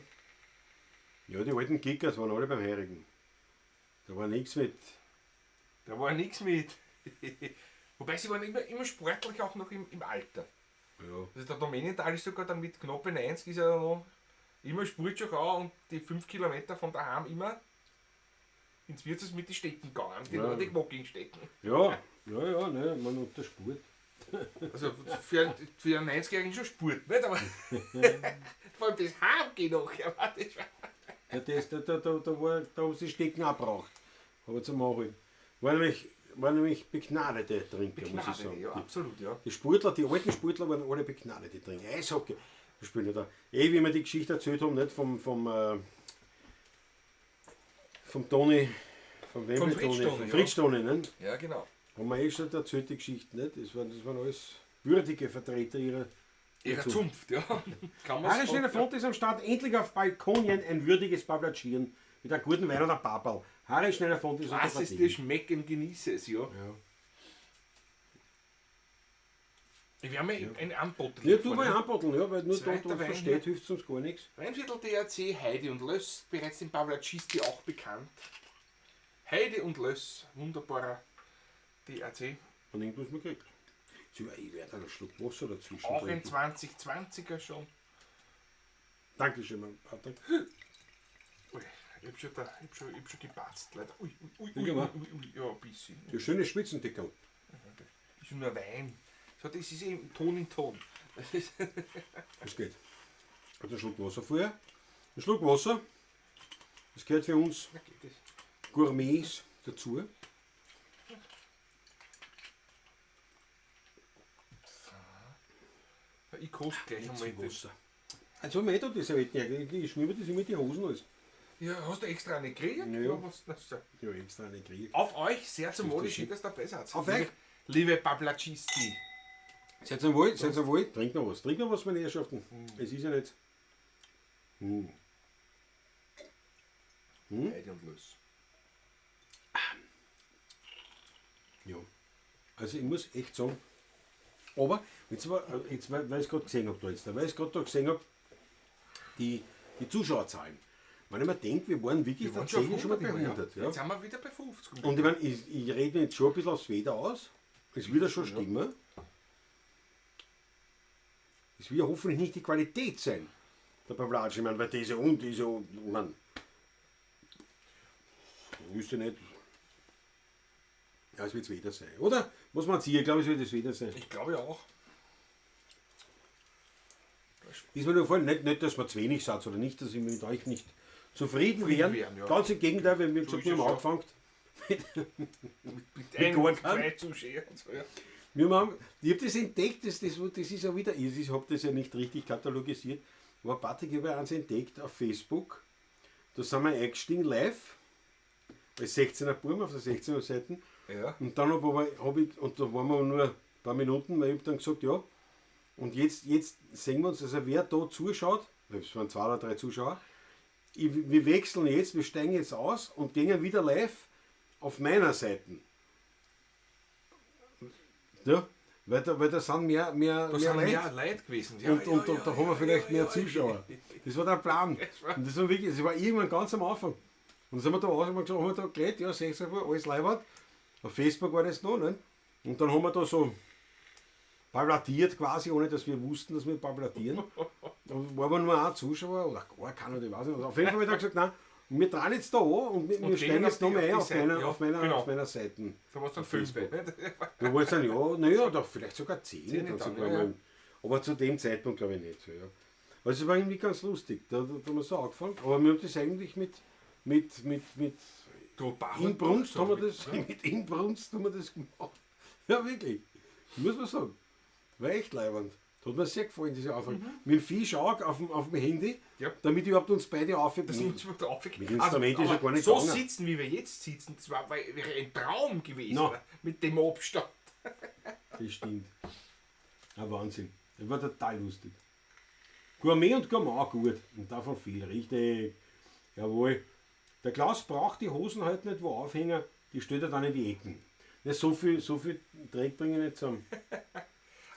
Ja, die alten Kickers waren alle beim Heirigen. Da war nichts mit. Da war nichts mit. Wobei sie waren immer sportlich auch noch im Alter. Ja. Also der Domänental ist sogar dann mit knappe 90 ist er noch immer Spurtschuh auch und die 5 Kilometer von daheim immer ins Wirtshaus mit den Stecken gegangen, die Ja. Nordic Walking Stecken. Ja, ja, ja, ne, man unter Spurt. Also für einen 90-Jährigen schon Spurt, nicht? Aber vor allem das Heimgehen noch, ja, das war Ja, das, da, da, da, da, war, da haben sie Stecken auch gebraucht. Aber zum Machen. War nämlich begnadete Trinker, muss ich Gnade, sagen. ja, Die, absolut, ja. die Sportler, die alten Sportler waren alle begnadete Trinker. Eishockey. Die spielen ja da. Eh, wie wir die Geschichte erzählt haben, nicht? Vom Toni, vom wem Vom Toni, Fritz Toni, vom ja. Fritz Toni, ne? Ja, genau. Haben wir eh schon erzählt, die Geschichte, nicht? Das waren alles würdige Vertreter ihrer Ihrer Zunft, ja. Kann man Harry sagen. Schneller Front ist am Start, endlich auf Balkonien ein würdiges Pavlatschieren mit einem guten Wein oder Papal. Harry Schneller Front ist Was unter es dir schmecken, genieße es, ja. Ja. Ich werde mir ein Anbottel Ja, tu mal anbotteln, ja, weil nur da, Zweiter da Wein, versteht, hilft uns gar nichts. Weinviertel DRC, Heidi und Löss, bereits dem Pavlacisti auch bekannt. Heidi und Löss, wunderbarer DRC. Und irgendwas man kriegt. So, ich werde einen Schluck Wasser dazwischen Auch in trinken. 2020er schon. Dankeschön, mein Patrick. Ui, ich hab schon, da, ich hab schon, ich hab schon gepatzt, leider. Ui, ui, ui, Ich ui, auch. ui, ui, ja, ein bisschen. Ja, schöne Spitzendeckel. Ist ja nur Wein. So, das ist eben Ton in Ton. Das ist Das geht. Also einen Schluck Wasser vorher. Ein Schluck Wasser. Das gehört für uns Na, geht das. Gourmets dazu. Ich koste gleich einmal das. Wasser. Also haben wir eh da die Servietten hergekriegt. Ich schmier mir das immer in die Hosen alles. Ja, hast du extra eine gekriegt? Ja, ja. Oder was? Na, so. Ja, extra eine gekriegt. Auf euch, sehr zum Wohle, schön, dass ihr dabei seid. Auf euch. Liebe Pavlacisti. Seid ihr wohl, seid ihr wohl. Trink noch was, trink noch was, meine Herrschaften. Es ist ja nicht. Heidi und Löss. Ja. Also ich muss echt sagen, aber jetzt, jetzt weil ich es gerade gesehen habe, da jetzt, weil ich es gerade da gesehen habe, die Zuschauerzahlen. Wenn ich mir denke, wir waren wirklich Wir waren schon tatsächlich auf schon mal bei 100 immer, 100. Ja. Ja. Jetzt sind wir wieder bei 50. Und ich meine, ich rede mir jetzt schon ein bisschen aufs Wetter aus. Es wird ja schon stimmen. Es wird hoffentlich nicht die Qualität sein, der Pavlatsch. Ich meine, weil diese und diese und, man. Ich wüsste nicht. Ja, es wird wieder sein, oder? Was man hier, ich glaube, es wird es wieder sein. Ich glaube auch. Ist mir nur gefallen, nicht, dass wir zu wenig sind oder nicht, dass ich mit euch nicht zufrieden wären. wären, ja. Ganz im Gegenteil, wir haben So gesagt, ist wir es haben ja. angefangen. Mit einem, gar keinem. zwei Zuschauern und so, ja. Wir haben, ich habe das entdeckt, das ist ja wieder, ich habe das ja nicht richtig katalogisiert, aber Patrick, ich habe eins entdeckt auf Facebook, da sind wir eingestiegen live, als 16er Burm auf der 16er Seite. Ja. Und dann hab aber, hab ich, und da waren wir nur ein paar Minuten, weil ich hab dann gesagt, ja, und jetzt sehen wir uns, also wer da zuschaut, es waren 2 oder 3 Zuschauer, wir wechseln jetzt, wir steigen jetzt aus und gehen wieder live auf meiner Seite. Ja, weil da sind mehr Da mehr sind Leute. mehr Leute gewesen. Ja, und ja, und ja, da haben wir ja, vielleicht ja, mehr ja. Zuschauer. Das war der Plan. Das war- Und das war wirklich, das war irgendwann ganz am Anfang. Und dann sind wir da raus und haben gesagt, haben wir da geredet, ja, 16 Uhr, alles live. Auf Facebook war das noch, ne? Und dann haben wir da so pavlatiert quasi, ohne dass wir wussten, dass wir pavlatieren. Da war aber nur ein Zuschauer oder gar keiner, ich weiß nicht. Also auf jeden Fall habe ich dann gesagt, nein, wir drehen jetzt da an und wir Und steigen gehen jetzt auf noch die- mehr auf ein die Seite, ja, genau. auf meiner Seite. Da warst du dann 5, Facebook. nicht? Da war es dann, ja, naja, da vielleicht sogar 10. 10 dann dann, sogar ja, ja. mal. Aber zu dem Zeitpunkt glaube ich nicht. Ja. Also es war irgendwie ganz lustig, da haben wir so angefangen. Aber wir haben das eigentlich mit Inbrunst haben wir das, mit Inbrunst haben wir das gemacht. Ja, wirklich. Muss man sagen. War echt leibend. Hat mir sehr gefallen, diese Anfang. Mit dem Fisch auch auf dem Handy, Ja. damit überhaupt uns beide aufheben. Das muss man drauf. Mit Instrument ist ja gar nicht so gegangen. sitzen, wie wir jetzt sitzen, das wäre ein Traum gewesen. No. Oder? Mit dem Abstand. Das stimmt. Ein Wahnsinn. Das war total lustig. Gourmet und Gourmand gut. Und davon viel. Richtig. Jawohl. Der Klaus braucht die Hosen halt nicht wo aufhängen, die stellt er dann in die Ecken. Ne, so viel Dreck bringe ich nicht zusammen.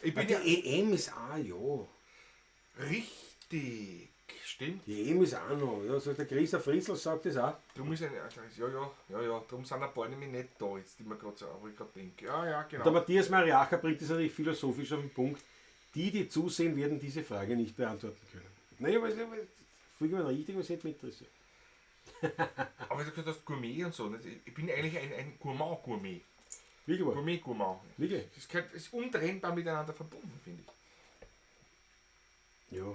Ich bin Die ja EM ist auch, ja. richtig. Stimmt. Die EM ist auch noch. Ja, sagt der Christa Fritzl sagt das auch. Drum ist ein, ja, ja, ja, ja, drum sind ein paar nämlich nicht da, jetzt, die mir gerade so, wo ich gerade denke. Ja, ja, genau. Der Matthias Mariacher bringt das natürlich philosophisch auf den Punkt. Die, die zusehen, werden diese Frage nicht beantworten können. Naja, aber es ist vollkommen richtig, was hätte mich interessiert. Aber du gesagt hast, Gourmet und so. Nicht? Ich bin eigentlich ein Gourmand-Gourmet. Wirklich wahr? Gourmet-Gourmand. Wirklich? Das ist untrennbar miteinander verbunden, finde ich. Ja.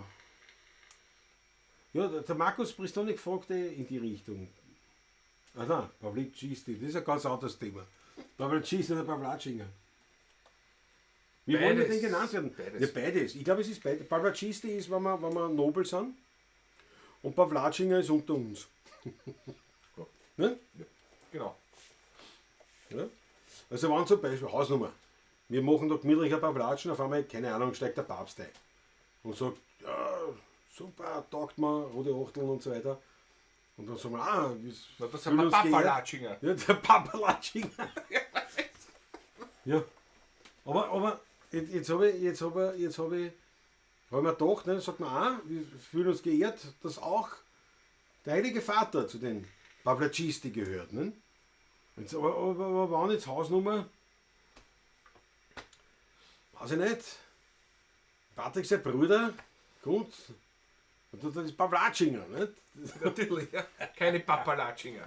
Ja, der Markus Pristonik fragte in die Richtung. Ah nein, Pavlicisti, das ist ein ganz anderes Thema. Pavlicisti oder Pavlatschinger. Wie wollen wir Beides. denn genannt werden? Beides. Ja, beides. Ich glaube, es ist beides. Pavlicisti ist, wenn wir nobel sind. Und Pavlatschinger ist unter uns. Ja. Ne? Ja, genau. Ja? Also wenn zum Beispiel, Hausnummer, wir machen da gemütlich ein paar Platschen, auf einmal, keine Ahnung, steigt der Papst ein und sagt, ja, super, taugt mir, rote Achteln und so weiter. Und dann sagen wir, ah, wir Na, das sind fühlen wir uns geehrt. Papalatschinger. Ja, der Papalatschinger. Ja. Aber jetzt habe ich, jetzt hab ich, jetzt hab ich, hab ich mir gedacht, ne, sagt man auch, wir fühlen uns geehrt, dass auch der Heilige Vater zu den Pavlacisti gehört. Ne? Jetzt, aber wann jetzt Hausnummer? Weiß ich nicht. Patrick, sein Bruder, kommt. Und das ist Pavlatschinger, nicht? Natürlich, ja. Keine Papalatschinger.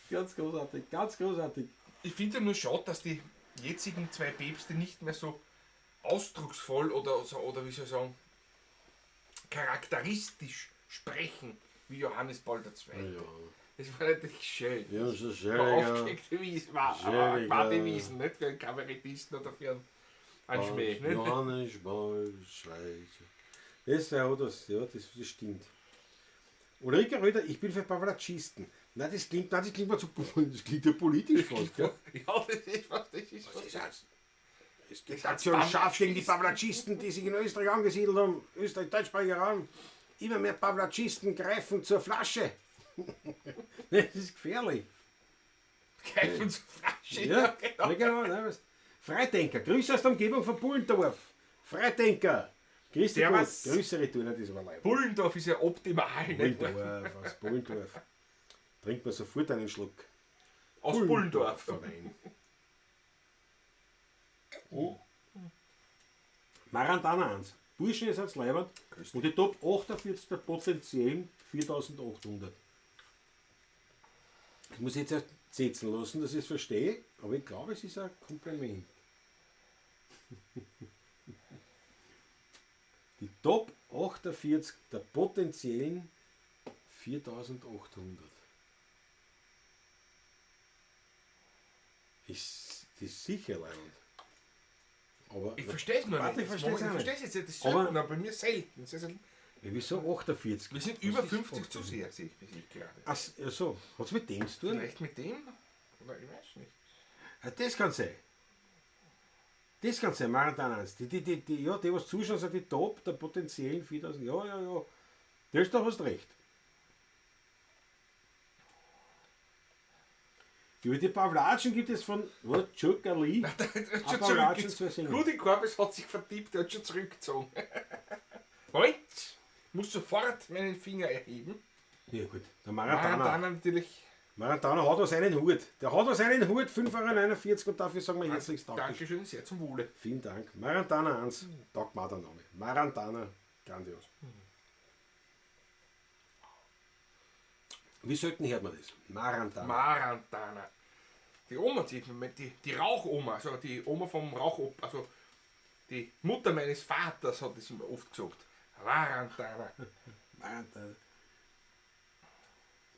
Ganz großartig, ganz großartig. Ich finde ja nur schade, dass die jetzigen zwei Päpste nicht mehr so ausdrucksvoll oder, so, oder wie soll ich sagen, charakteristisch sprechen wie Johannes Paul II. Ja, Das war natürlich schön. ja so schön. War Ja. aufgeregte Wiesen, war, aber Schön, war ja. die Wiesen, nicht für einen Kabarettisten oder für einen Schmäh. Nicht? Johannes Paul Schweizer. Das wäre auch das, ja, das stimmt. Ulrike Röder, ich bin für Pavlatschisten. Nein, das klingt mal zu, das klingt ja politisch fast, gell? Ja, das ist was, das ist was. Das heißt, es geht Aktion scharf gegen die Pavlatschisten, die sich in Österreich angesiedelt haben, Österreich, deutschsprachiger Raum. Immer mehr Pavlatschisten greifen zur Flasche. Das ist gefährlich. Greifen zur Flasche. Ja, genau. ja, genau. Ne, was? Freidenker, Grüße aus der Umgebung von Pullendorf. Freidenker. Grüß dich Gott. Servus. Grüße Retour, das ist aber leid. Pullendorf ist ja optimal. Nicht? Pullendorf, aus Pullendorf. Trinkt man sofort einen Schluck. Aus Pullendorf. Wein. Oh. Marantana 1. Burschen, ihr seid leibend. Und die Top 48 der potenziellen 4800. Das muss ich jetzt erst setzen lassen, dass ich es verstehe, aber ich glaube, es ist ein Kompliment. Die Top 48 der potenziellen 4800. Ist das sicher leibend. Aber Ich verstehe es noch Warte, nicht. ich verstehe es Ich auch nicht. verstehe es jetzt. Das ist Aber- selten, aber bei mir selten. Sehr selten. Ja, wieso 48? Wir sind Was über ist 50 48? Zuseher, sehe ich gerade. Ach ja, so. Hat es mit dem zu tun? Vielleicht mit dem? Oder ich weiß nicht. Ah, das kann sein. Das kann sein, Marathon 1. Die, ja, die, was zuschauen, sind die Top der potenziellen 4000. Ja, ja, ja. Das ist doch hast recht. Über die Pavlatschen gibt es von was, Chuck Ali. Der hat schon Appalachen zu zurückgezogen. singen. Rudi Korbes hat sich vertippt, der hat schon zurückgezogen. Moment! Muss sofort meinen Finger erheben. Ja gut, der Maratana. Maradona natürlich. Maratana hat was einen Hut. Der hat was einen Hut, 5,49 € und dafür sagen wir herzlichst Dank. Dankeschön, sehr zum Wohle. Vielen Dank. Marantana 1, taugt mir auch der Name. Marantana, grandios. Wie selten hört man das? Marantana. Marantana. Die Oma, die Rauchoma, also die Oma vom Rauchop, also die Mutter meines Vaters hat das immer oft gesagt. Marantana. Marantana.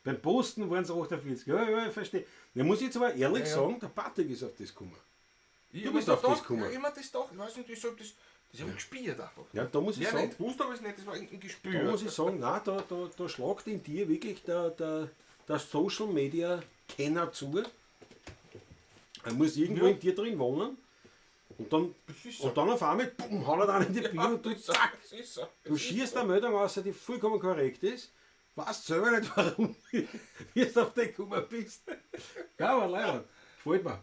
Beim Posten waren es 48. Ja, ja, ich verstehe. Ich muss jetzt aber ehrlich Ja, ja. sagen, der Patrick ist auf das gekommen. Ich Du hab bist mir auf das gedacht, gekommen. Ja, ich hab mir das gedacht, ich weiß nicht, wieso das. Das habe ich gespürt einfach. Ja, da muss ich Ja, sagen, nicht gewusst habe ich es nicht, das war irgendein Gespür. da muss ich sagen, nein, da schlagt in dir wirklich der Social Media Kenner zu. Er muss irgendwo Ja. in dir drin wohnen. Und dann, Das ist so. und dann auf einmal, bumm, haut er dann in die Birne und du, zack, Das ist so. du schießt eine Meldung raus, die vollkommen korrekt ist. Weißt selber nicht, warum wie du auf den gekommen bist. Ja, aber leider. Gefällt mir.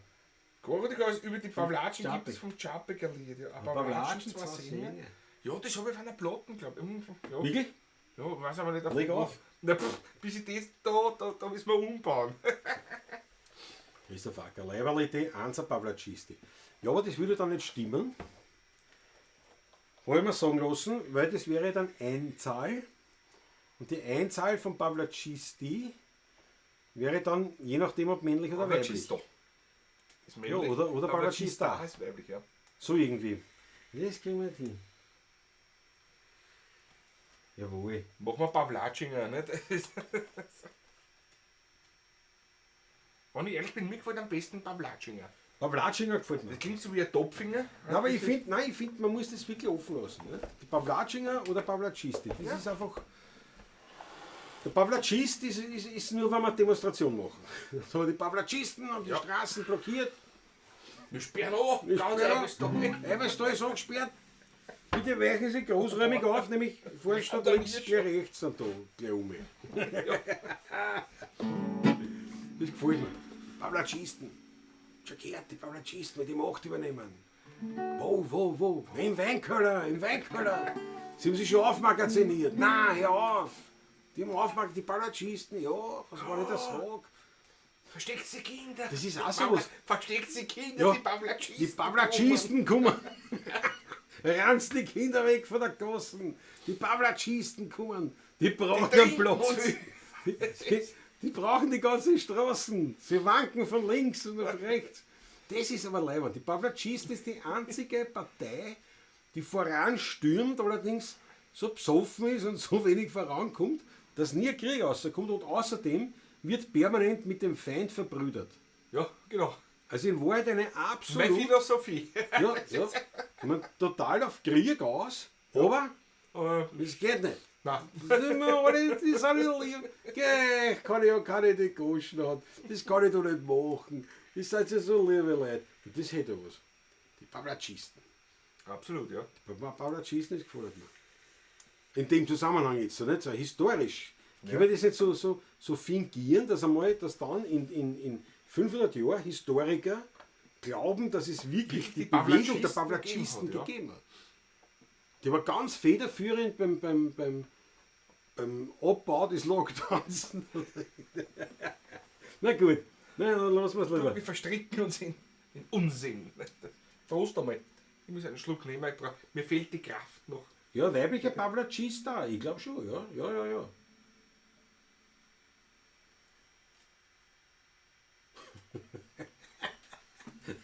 Großartig, also über die Pavlatschen Čapek. gibt es vom Čapek ein Lied. Ja. Ein Pavlatschen, Pavlatschen, zwei zwei Sänger. Sänger. Ja, das habe ich auf einer Platten, glaube ich. Ja. Wirklich? Ja, weiß aber nicht. Auf Leg auf. Na, pff, bis ich das da müssen wir umbauen. Christoph Acker, Leiberl-Idee, Ansa Pavlacisti. Ja, aber das würde dann nicht stimmen. Habe ich mir sagen lassen, weil das wäre dann Einzahl. Und die Einzahl von Pavlacisti wäre dann, je nachdem ob männlich oder weiblich. Pavlacisto. Ist männlich. Ja, oder Pavlacista Pavlacista. ist weiblich, ja. So irgendwie. Das kriegen wir nicht hin. Jawohl. Machen wir Pavlatschinger, nicht? Wenn ich ehrlich bin, mir gefällt am besten Pavlatschinger. Pavlatschinger gefällt mir. Das klingt so wie ein Topfinger. Nein, aber ich finde, nein, ich find, man muss das wirklich offen lassen. Ne? Die Pavlatschinger oder Pavlatschisti. Das ist einfach. Der Pavlatschist ist nur, wenn wir eine Demonstration machen. So, die Pavlatschisten haben die Ja. Straßen blockiert. Wir sperren an, Wir ganz sperren an. einfach. Eiberstal ist angesperrt. Bitte weichen Sie großräumig auf, nämlich Vorstadt Ja, da links, wird gleich rechts dann da, gleich um. Das gefällt mir. Pavlatschisten. Schon gehört, die Pavlatschisten, die Macht übernehmen. Wo, wo? Im Weinkeller, im Weinkeller. Sie haben sich schon aufmagaziniert. Na, hör auf. Die haben aufmagaziniert, die Pavlatschisten, ja, was war nicht das sag? Versteckt sie Kinder. Das ist auch sowas. Versteckt sie Kinder, Ja, die Pavlatschisten. Die Pavlatschisten kommen. Ranzt die Kinder weg von der Gassen. Die Pavlatschisten kommen. Die brauchen Die einen Platz. trinken Die brauchen die ganzen Straßen. Sie wanken von links und nach rechts. Das ist aber leibend. Die Pavlatschisten ist die einzige Partei, die voranstürmt, allerdings so besoffen ist und so wenig vorankommt, dass nie ein Krieg rauskommt. Und außerdem wird permanent mit dem Feind verbrüdert. Ja, genau. Also in Wahrheit eine Meine absolut Philosophie. ja, ja. Ich mein, total auf Krieg aus, aber Aber, das geht nicht. nein. Das sind wir alle, die sind alle lieb. Geh, kann ich ja keine die Goschen haben. Das kann ich doch nicht machen. Ihr seid ja so liebe Leute. Und das hätte was. Die Pavlatschisten. Absolut, ja. Die Pavlatschisten, das gefällt mir. In dem Zusammenhang jetzt so, nicht so historisch. Können wir das nicht so fingieren, dass einmal, dass dann in 500 Jahren Historiker glauben, dass es wirklich die Die Bewegung der Pavlatschisten Pavlatschisten gegeben hat, ja. gegeben hat. Die war ganz federführend beim Abbau des Lockdowns. Na gut, na, dann lassen wir es lieber. Wir verstricken uns in Unsinn. Prost einmal. Ich muss einen Schluck nehmen, mir fehlt die Kraft noch. Ja, weiblicher Pavlatschista, ich glaube schon, ja, ja, ja, ja.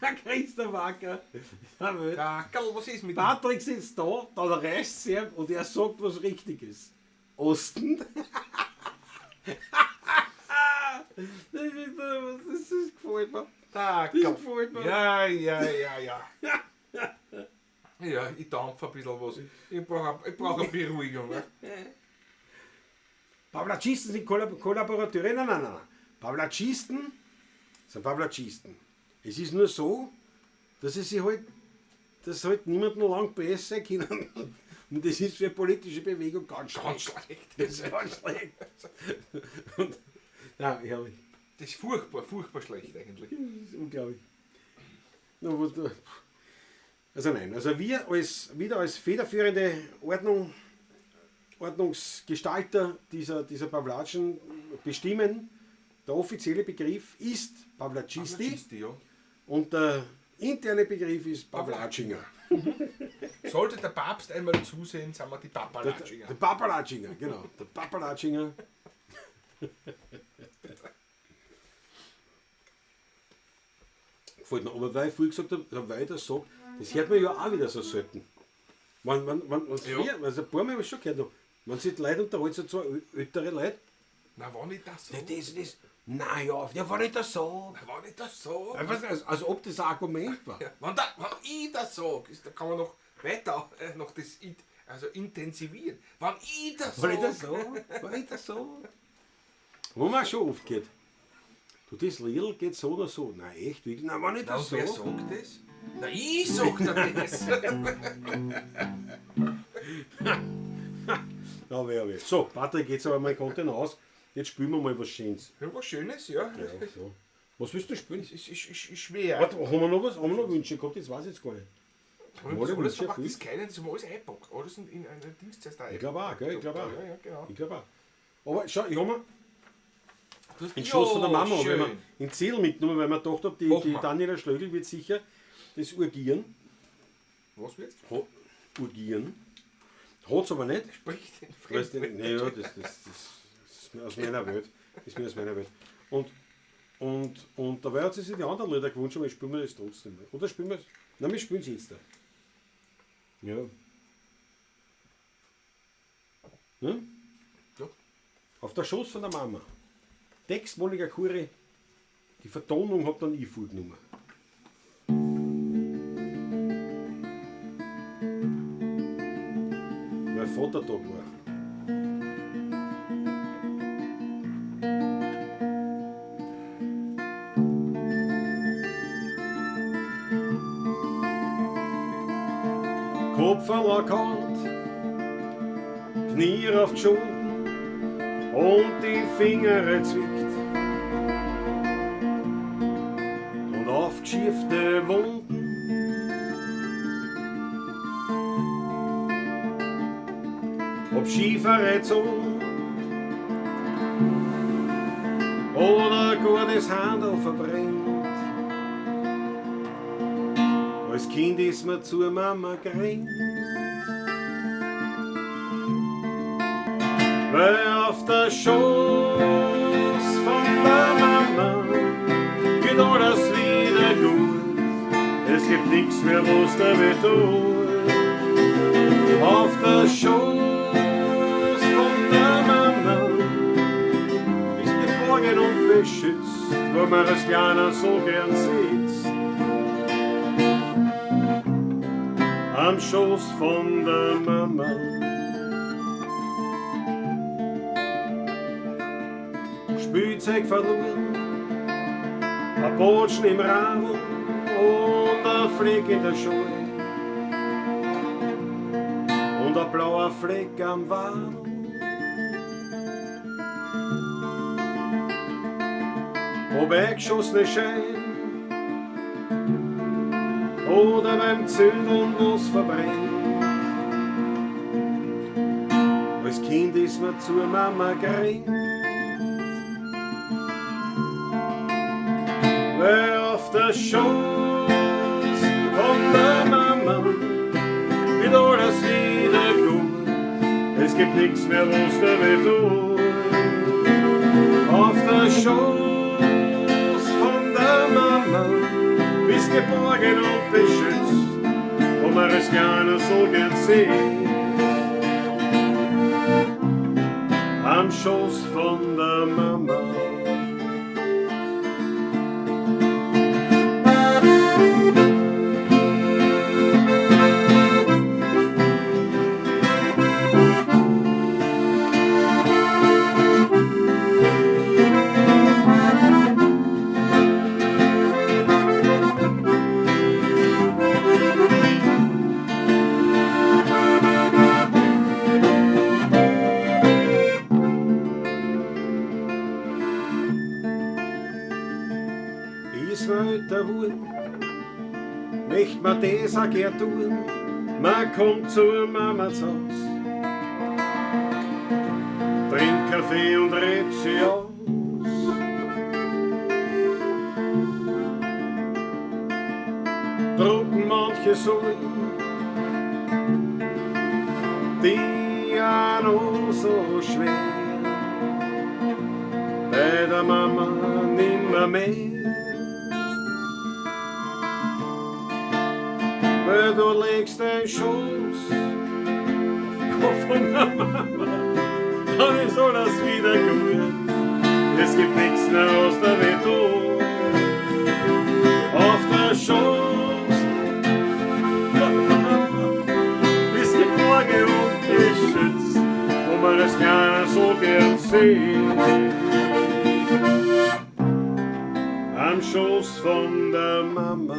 Der Christoph Acker. Ja, Kerl, was ist mit dem? Patrick sitzt da, dann reißt es ihm und er sagt was Richtiges. Osten. Das gefällt mir. Da, Das Kerl. gefällt mir. Ja, ja, ja, ja. Ja, ich dampfe ein bisschen was. Ich brauch eine Beruhigung. Ne? Pavlatschisten sind Kollaborateure. Nein, nein, nein. nein. Pavlatschisten sind Pavlatschisten. Es ist nur so, dass sie sich halt, dass halt niemanden lang PS sein können. Und das ist für eine politische Bewegung ganz schlecht. Ganz schlecht. Das ist ganz schlecht. Und, ja, herrlich. Das ist furchtbar, furchtbar schlecht eigentlich. Das ist unglaublich. Na, was da- Also nein, also wir als, wieder als federführende Ordnungsgestalter dieser Pavlatschen bestimmen, der offizielle Begriff ist Pavlatschisti Pavlatschisti, ja. und der interne Begriff ist Pavlatschinger. Sollte der Papst einmal zusehen, sind wir die Papalatschinger. Der Papalatschinger, genau. Der Papalatschinger. Gefällt mir. Aber weil ich vorher gesagt habe, also weil ich das sage, das hört man ja auch wieder so selten. Wenn, wenn, wenn, wenn's Ja. früher, also ein paar Mal habe ich schon gehört, noch, wenn sich die Leute unterhalten, so zwei ältere Leute, Na, wenn ich das sag. Das, nein, ja, ja, wenn ich das sag. Na, wenn ich das sag. Ich weiß nicht, als ob das ein Argument war. Ja, wenn ich das sag, da kann man noch weiter noch das also intensivieren. Wenn ich das Wenn ich das sag. sag, wenn ich das sag. Wo man schon oft geht. Du, das Lidl geht so oder so. Nein, echt, wirklich? Nein, wenn ich Na, das und wer sag. sagt das? Na, ich sag dir das. Ja, wer. So, Patrick, jetzt aber mein Content aus. Jetzt spielen wir mal was Schönes. Ja, was Schönes, ja. Ja, so. Was willst du spielen? Es ist schwer. Warte, haben wir noch was? Haben wir noch Wünsche gehabt? Das weiß ich jetzt gar nicht. Haben wir Alle das alles Wünsche verpackt? erfüllt? Das keinen, das haben wir alles eingepackt. Alles in eine Dings zuerst Ich glaube auch, gell? Ich glaube auch. Ja, ja, genau. Ich glaube auch. Aber schau, ich habe mir Du hast- den Schoß von der Ja, Mama hab ich schön. mir den Zettel mitgenommen, weil ich mir gedacht habe, Mach die mal. Daniela Schlögl wird sicher das urgieren. Was wird's? Urgieren. Hat's aber nicht. Spricht den Weißt du, Fremdwörter. nee, ja, das ist mir aus meiner Welt. Ist mir aus meiner Welt. Und dabei hat sie sich die anderen Lieder gewünscht, aber ich spiele mir das trotzdem. Oder spielen wir es? Nein, wir spielen es jetzt da. Ja. Hm? Ja. Auf der Schoß von der Mama. Text Monika Kuri. Die Vertonung hat dann ich vorgenommen. Weil Vatertag war. Kopf erkannt, Knie auf die Schultern und die Finger zwickt. Und aufgeschiefte Wunden. Ob schiefere Zunge oder gutes Handel verbrennt. Als Kind ist man zur Mama gerannt. Weil auf der Schoß von der Mama geht alles wieder gut. Es gibt nichts mehr, was da weh tut. Auf der Schoß von der Mama bist geborgen und beschützt, wo man als Kleiner so gern sitzt. Am Schoß von der Mama. Spielzeug verloren, ein Botschen im Radl und ein Fleck in der Schuhe und ein blauer Fleck am Wadl. Ob eingeschossene Schein oder beim Zündeln was verbrennt. Als Kind ist man zur Mama gerannt. Weil auf der Schoß von der Mama wird alles wieder gut. Es gibt nichts mehr, was da weh tut. Auf der Schoß von der Mama bist geborgen und beschützt, wo man es gerne so gern sieht. Am Schoß von der Mama. Ist man älter geworden, möcht man das auch gern tun, man kommt zur Mama zu Haus, trinkt Kaffee und redet sie aus. Drucken manche Sorgen, die ja noch so schwer, bei der Mama nimmer mehr. Weil du legst deinen Schoß auf den Kopf von der Mama, dann ist alles wieder gut. Bett. Am Schoß von der Mama.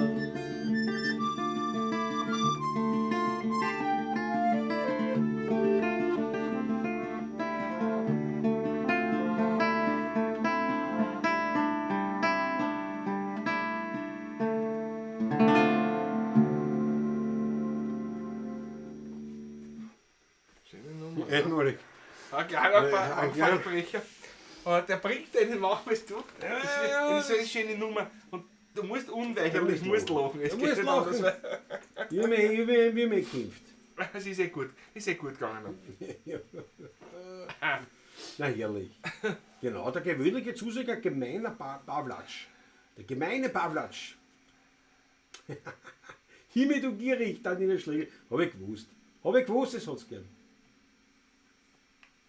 Schöne Nummer. Einmalig. Ein kleiner Ja, ein kleiner- Versprecher. Aber der bringt einen, machen wir es du. Das ist, ja, das ist eine schöne Nummer. Und du musst unweigerlich Du musst musst lachen. Es Du geht musst nicht anders, lachen. Ich hab mich gekämpft. weil Es ist eh gut. Ist eh gut gegangen. Na herrlich. Genau, der gewöhnliche Zuseher, gemeiner Pawlatsch. Der gemeine Pawlatsch. Himmel, du gierig, dann in der Schläge. Hab ich gewusst. Hab ich gewusst, es hat's gern.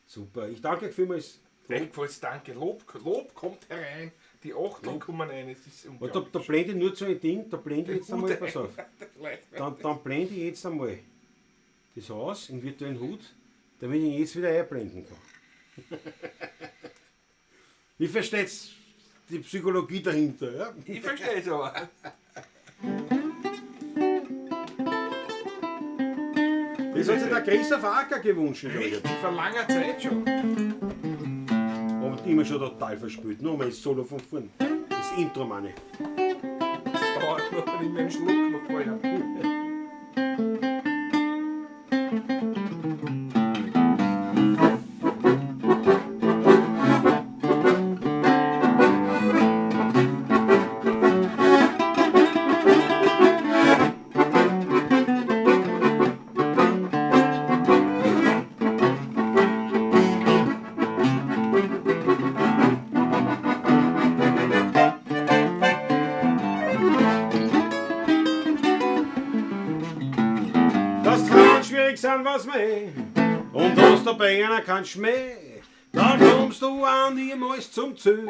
Super, ich danke euch vielmals. Echt gefällt's, danke. Lob, Lob kommt herein. Die Achtel kommen rein. Es ist Und da unglaublich. blende ich nur zu einem Ding, da blende ich jetzt einmal, pass auf. Vielleicht. Dann blende ich jetzt einmal das aus in virtuellen Hut, damit ich ihn jetzt wieder einblenden kann. Wie versteht's die Psychologie dahinter? Ja? Ich verstehe es aber. Das hat sich der Christoph Acker gewünscht. glaub ich. Richtig, vor langer Zeit schon. Aber immer schon total verspielt. Nur mal das Solo von vorn. Das Intro meine ich. Das dauert noch nicht mehr einen Schluck noch vorher. Dass die Frauen schwierig sind, was meh. Und hast dabei einer keinen Schmäh. Dann kommst du auch niemals zum Ziel.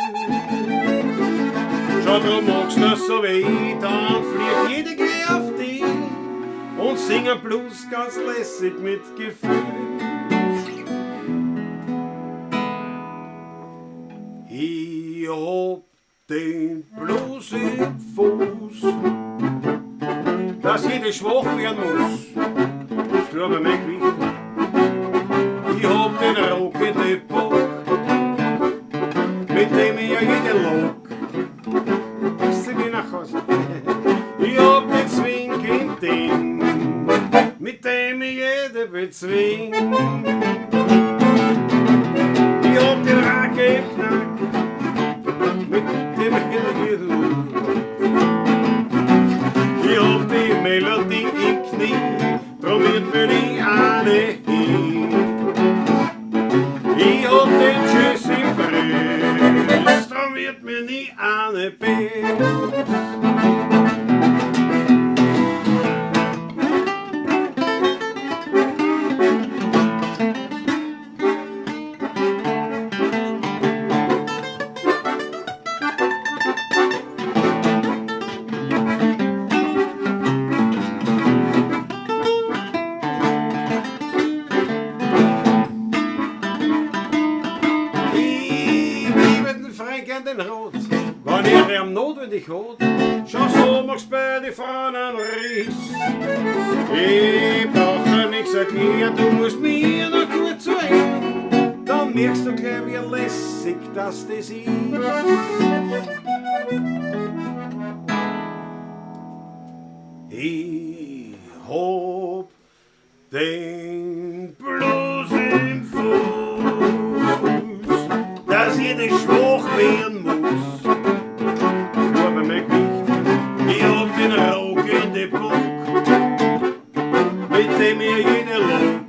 Schau, du magst das so weh, dann fliegt jeder gleich auf dich und singen Blues ganz lässig mit Gefühl. Ich hab den Blues im Fuß, dass jede schwach werden muss. Das glaube ich mein Gewicht. Ich hab den Rock in den Bock, mit dem ich ja jede lock. Lass sie mich nach Hause. Ich hab den Swing im Ding, mit dem ich jede bezwing. Ich hab den Rack im Knack, mit dem ich jede lock. Ich hab die Melodie im Knie, drum wird mir nie eine hin. Ich hab den Tschüss im Brust, drum wird mir nie eine bös. Ich liebe den Frank an den Rot, wenn er am notwendig hat, schau so machst bei die Frauen einen Riss. Ich brauch dir nix erklären, du musst mir noch gut zuhören, dann merkst du gleich, wie lässig das ist. Ich hab den Blues im Fuß, dass jede schwach werden muss. Ich hab mein Gewicht, ich hab den Rock in den Bock, mit dem ich jede lock.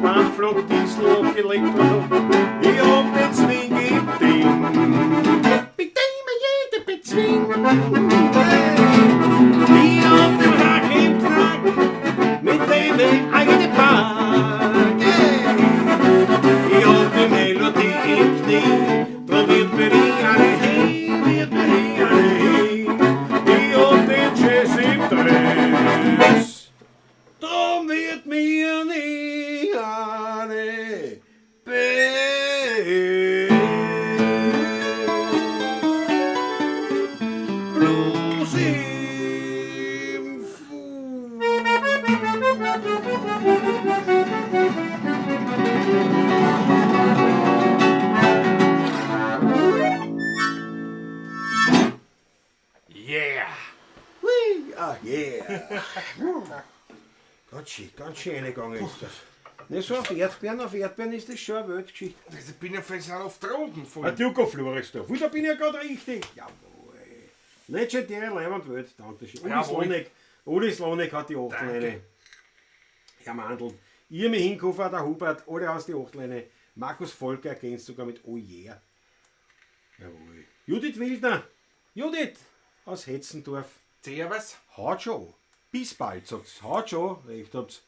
Anflug, Diesel, Elektrolok, ich hab den Swing im Ding, mit dem ich jede bezwing. Ich hab den Rock im Knack, mit dem ich eine pack. Ich hab die Melodie im Knie, drum wird mir nie eine hin, wird mir nie eine hin. Ich hab den Jazz im Dress, drum wird mir nie eine bös. Ganz schön reingegangen ist das. Ne, so auf Erdbeeren ist das schon eine Weltgeschichte. Also ich bin ja vielleicht auf Drogen voll. Ein Duke Floridsdorf. Da bin ich ja gerade richtig. Jawohl. Legendäre Leiband Welt. Dankeschön. Uli Jawohl. Slonek. Uli Slonek hat die Achtleine. Danke. Herr Mandl. Irmi Hinkofer, der Hubert, alle aus die Achtleine. Markus Volker ergänzt sogar mit Oh yeah. Jawohl. Judith Wildner. Judith aus Hetzendorf. Servus. Haut schon. Bis bald, sagt's. Haut schon. Recht habt's.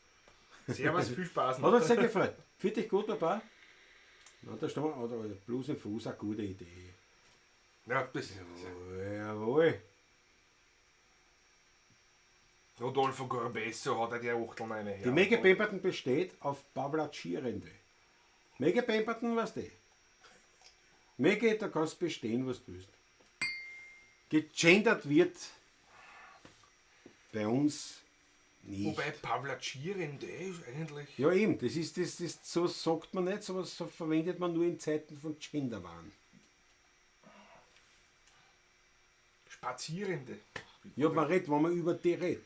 Servus, viel Spaß Hat noch. uns sehr gefreut. Für dich gut, Papa? Na, da stehen wir, oder bloß im Fuß, eine gute Idee. Ja, das Jawohl. Rodolfo Gorbesso hat auch die Achteln eine. Die Mega Pemberton besteht auf Pavlatschierende. Mega Pemberton, weißt du? Mega, da kannst du bestehen, was du willst. Gegendert wird bei uns nicht. Wobei Pavlatschierende ist eigentlich. Ja eben, das ist das, das so sagt man nicht, sowas so verwendet man nur in Zeiten von Genderwahn. Spazierende. Ja, man redet, wenn man über die redet.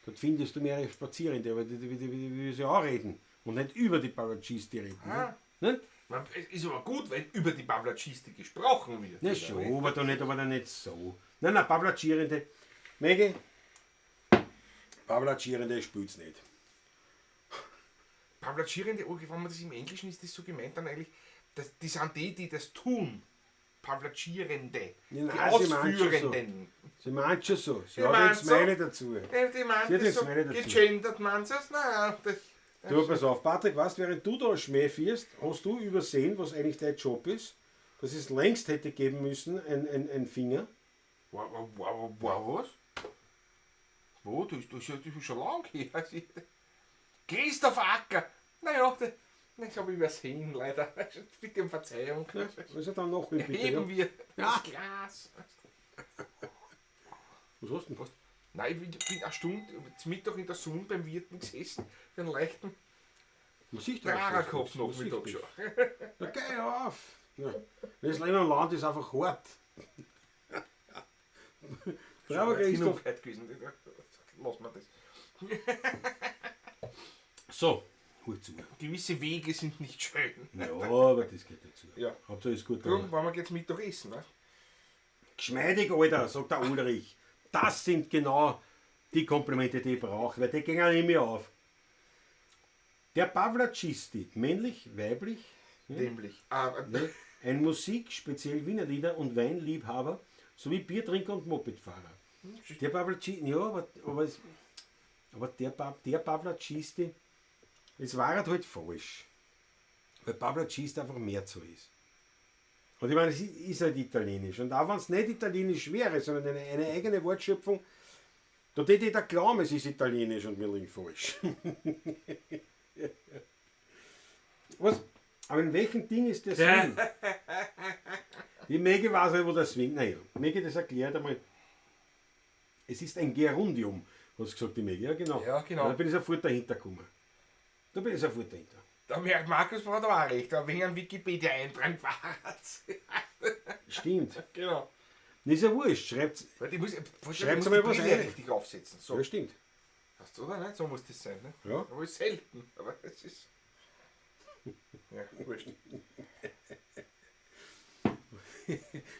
Dort findest du mehrere Spazierende, aber die will sie auch reden. Und nicht über die Pavlatschis, die reden. Ah. Ne? Nicht? Man, es ist aber gut, wenn über die Pavlatschisti gesprochen wird. Na schon, aber doch nicht, aber dann nicht so. Nein, nein, Pavlatschierende. Megi, Pavlatschierende spielt's nicht. Pavlatschierende, okay, wenn man das im Englischen ist, das so gemeint, dann eigentlich, das, die sind die, die das tun. Pavlatschierende. Ja, nein, die sie meint schon so. Ausführenden. Sie meint schon so. Sie Sie hat meint jetzt so. meine dazu. Ja, die meint Sie hat das jetzt so meine dazu. gegendert, man es? Nein, das, Du, pass auf, Patrick, weißt, während du da Schmäh führst, hast du übersehen, was eigentlich dein Job ist, dass es längst hätte geben müssen, ein Finger. Wow, wow, wow, was? Wo? Das, das, das ist schon lange her. Christoph Acker! Naja, das, das habe ich übersehen, leider. Bitte um Verzeihung. Also dann noch bitte. Heben Ja. wir das Glas. Was hast du denn? Nein, ich bin eine Stunde zum Mittag in der Sonne beim Wirten gesessen, den leichten Was sieht das? Trara gehabt Was Nachmittag sieht schon. das? Na geh auf! Ja. Das Leben am Land ist einfach hart. Bravo, Christoph. Genug heute gewesen. Lass mal das. So, hol zu. Gewisse Wege sind nicht schön. Ja, aber das geht dazu. Ja. Hauptsache ist gut. Darum wollen wir jetzt Mittag essen, ne? Geschmeidig, Alter, sagt der Ulrich. Das sind genau die Komplimente, die ich brauche, weil die gehen nicht mehr auf. Der Pavlacisti, männlich, weiblich, Nämlich. Ah, ne? Ein Musik, speziell Wiener Lieder und Weinliebhaber, sowie Biertrinker und Mopedfahrer. Der Pavlacisti, ja, aber der Pavlacisti, es war halt falsch. Weil Pavlacisti einfach mehr zu ist. Und ich meine, es ist halt italienisch. Und auch wenn es nicht italienisch wäre, sondern eine eigene Wortschöpfung, da tät jeder glauben, es ist italienisch und wir liegen falsch. Was? Aber in welchem Ding ist der Swing? Die Mege weiß nicht, wo der Swing. Naja, Mege, das erklärt einmal. Es ist ein Gerundium, hat sie gesagt, die Mege. Ja, genau. Ja, genau. Da bin ich sofort dahinter gekommen. Da bin ich sofort dahinter. Da merkt Markus war da auch recht, aber wegen einem Wikipedia-Eintrag war es. Stimmt. Genau. Ist ja wurscht. Schreibt. Weil ich muss, ich Schreibt's muss mal die was Brille rein. richtig aufsetzen. So. Ja, stimmt. Hast du, oder nicht? So muss das sein, ne? Ja. Aber ist selten. Aber es ist. Ja, wurscht.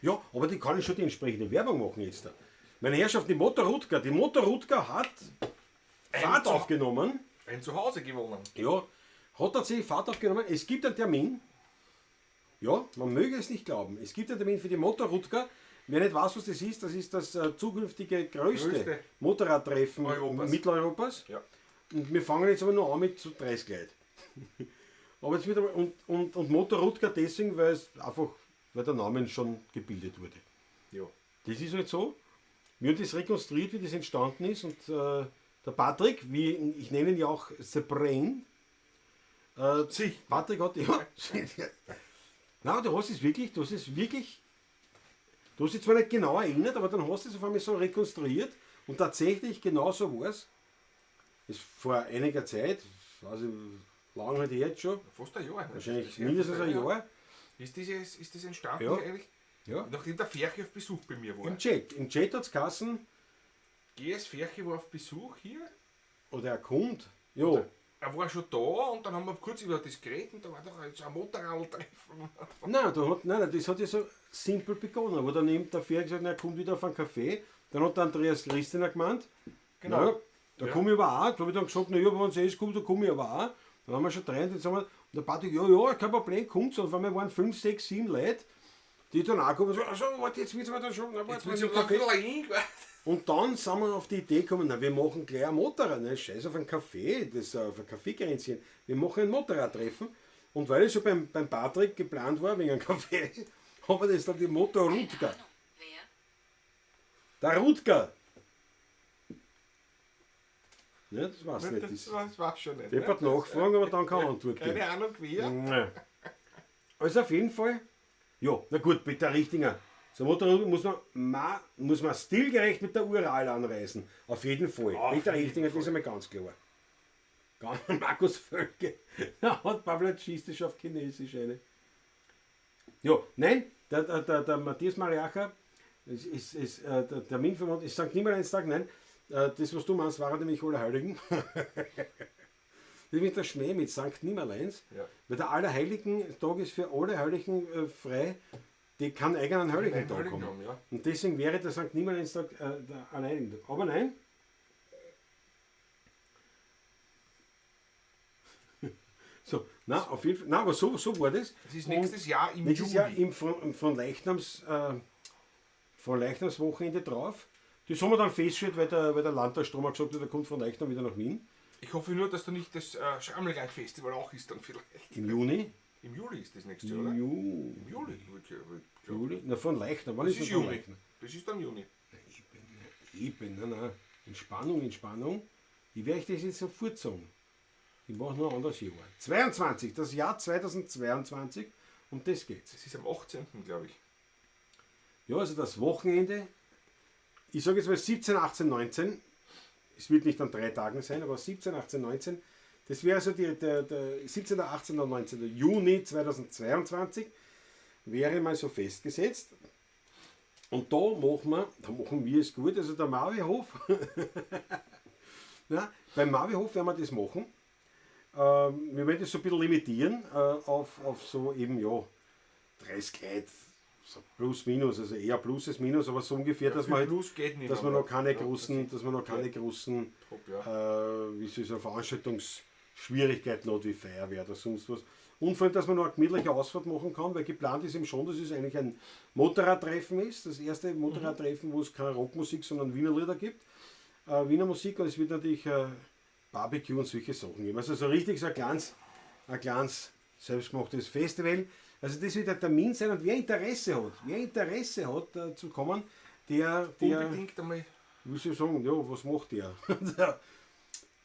Ja, aber die kann ich schon die entsprechende Werbung machen jetzt. Da. Meine Herrschaft, die Motor Rutka. Die Motor Rutka hat Fahrt aufgenommen. Ein Zuhause gewonnen. Ja, hat tatsächlich Fahrt aufgenommen. Es gibt einen Termin. Ja, man möge es nicht glauben. Es gibt einen Termin für die Motor Rutka. Wer nicht weiß, was das ist, das ist das zukünftige größte, Größte Motorradtreffen Europas. Mitteleuropas. Ja. Und wir fangen jetzt aber nur an mit so 30 Leuten. Aber jetzt wird aber, und Motor Rutka deswegen, weil es einfach, weil der Name schon gebildet wurde. Ja. Das ist halt so. Wir haben das rekonstruiert, wie das entstanden ist. Und der Patrick, wie ich nenne ihn ja auch The Brain. Patrick hat ja. Nein, du hast es wirklich, du hast es wirklich. Du hast dich zwar nicht genau erinnert, aber dann hast du es auf einmal so rekonstruiert und tatsächlich genau so war es. Ist vor einiger Zeit, also lange halt her jetzt schon, Fast ein Jahr. Ne? wahrscheinlich Ist das her, mindestens fast ein Jahr. Ist das entstanden Ja. eigentlich? Ja. Nachdem der Ferchi auf Besuch bei mir war. Im Chat. Im Chat hat es geheißen, GS Ferchi war auf Besuch hier. Oder er kommt. Ja, Er war schon da und dann haben wir kurz über das geredet und da war doch so ein Motorradtreffen. Nein, da hat, nein, nein, das hat ja so simpel begonnen, wo dann eben der Ferch gesagt hat, na, er kommt wieder auf einen Café. Dann hat der Andreas Christina gemeint, Genau. na, da Ja. komme ich aber auch. Da habe ich dann gesagt, na ja, wenn es eh kommt, dann komme ich aber auch. Dann haben wir schon drei und jetzt haben wir, und der Patrick, ja, ja, kein Problem, kommt. Und auf einmal waren fünf, sechs, sieben Leute, die dann auch kommen und so, also, warte, jetzt wird's aber dann schon, na, Jetzt warte, muss mal ich mit Kaffee. noch ein bisschen hin. Und dann sind wir auf die Idee gekommen, na, wir machen gleich ein Motorrad, ne? Scheiß auf einen Kaffee, das ist auf ein Kaffeekränzchen. Wir machen ein Motorradtreffen. Und weil es schon beim Patrick geplant war, wegen einem Kaffee, haben wir das dann die Motor Keine Rutger. Ahnung. Wer? Der Rutger! Ne, das war's nicht. Das, Das das war schon nicht. Deppert ne? nachfragen, aber dann keine Antwort geben. Keine Ahnung wer. Nein. Also auf jeden Fall, ja, na gut, Peter Richtinger. So Motorrad muss man stilgerecht mit der Ural anreisen. Auf jeden Fall. Auf Peter jeden Richtinger, das ist Fall. einmal ganz klar. Markus Völke hat Pavlatschistisch auf Chinesisch eine. Ja, nein, der Matthias Mariacher ist der Termin für ist St. Nimmerleinstag, nein, das, was du meinst, war nämlich Allerheiligen. Das ist mit der Schmäh mit St. Nimmerleins, Ja. weil der Allerheiligen-Tag ist für alle Heiligen frei, die keinen eigenen Heiligen Tag Heiligen haben. haben, ja. Und deswegen wäre der St. Nimmerleinstag der Allerheiligen-Tag. Aber nein. So, na, auf jeden Fall, na, aber so war das. Das ist nächstes Jahr im Nächstes Juli. Jahr im von Leichnamswochenende drauf. Das haben wir dann festgestellt, weil der Landtagsstrom gesagt hat, der kommt von Leichnam wieder nach Wien. Ich hoffe nur, dass da nicht das Schrammelreich-Festival auch ist dann vielleicht. Im Juni. Im Juli ist das nächste Jahr, oder? Ju Im Juli. Ich glaub, Juli? Na, von Leichnam. Wann Das ist ist denn von Juni. Leichnam? Das ist dann Juni. Eben, nein, nein. Entspannung, Entspannung. Ich werde euch das jetzt sofort sagen. Ich mache nur ein anderes Jahr. 22, das Jahr 2022. Um das geht's. Das ist am 18., glaube ich. Ja, also das Wochenende, ich sage jetzt mal 17, 18, 19, es wird nicht an 3 Tagen sein, aber 17, 18, 19, das wäre so der 17., 18. und 19. Juni 2022, wäre mal so festgesetzt. Und da machen wir es gut, also der Mavihof, ja, beim Mavihof werden wir das machen. Wir werden das so ein bisschen limitieren auf so eben, ja, 30 Leute, so plus minus, also eher plus als minus, aber so ungefähr, dass viel man halt, Plus geht nicht dass man mehr. noch keine Ja, großen, dass man noch keine großen, Top, ja. wie soll ich sagen, Veranstaltungsschwierigkeiten hat wie Feuerwehr oder sonst was. Und vor allem, dass man noch eine gemütliche Ausfahrt machen kann, weil geplant ist eben schon, dass es eigentlich ein Motorradtreffen ist, das erste Motorradtreffen, wo es keine Rockmusik, sondern Wiener Lieder gibt. Wiener Musik, und es wird natürlich Barbecue und solche Sachen geben. Also so richtig so ein kleines selbstgemachtes Festival. Also das wird der Termin sein, und wer Interesse hat zu kommen, der Unbedingt einmal. wie soll ich sagen, ja, was macht der?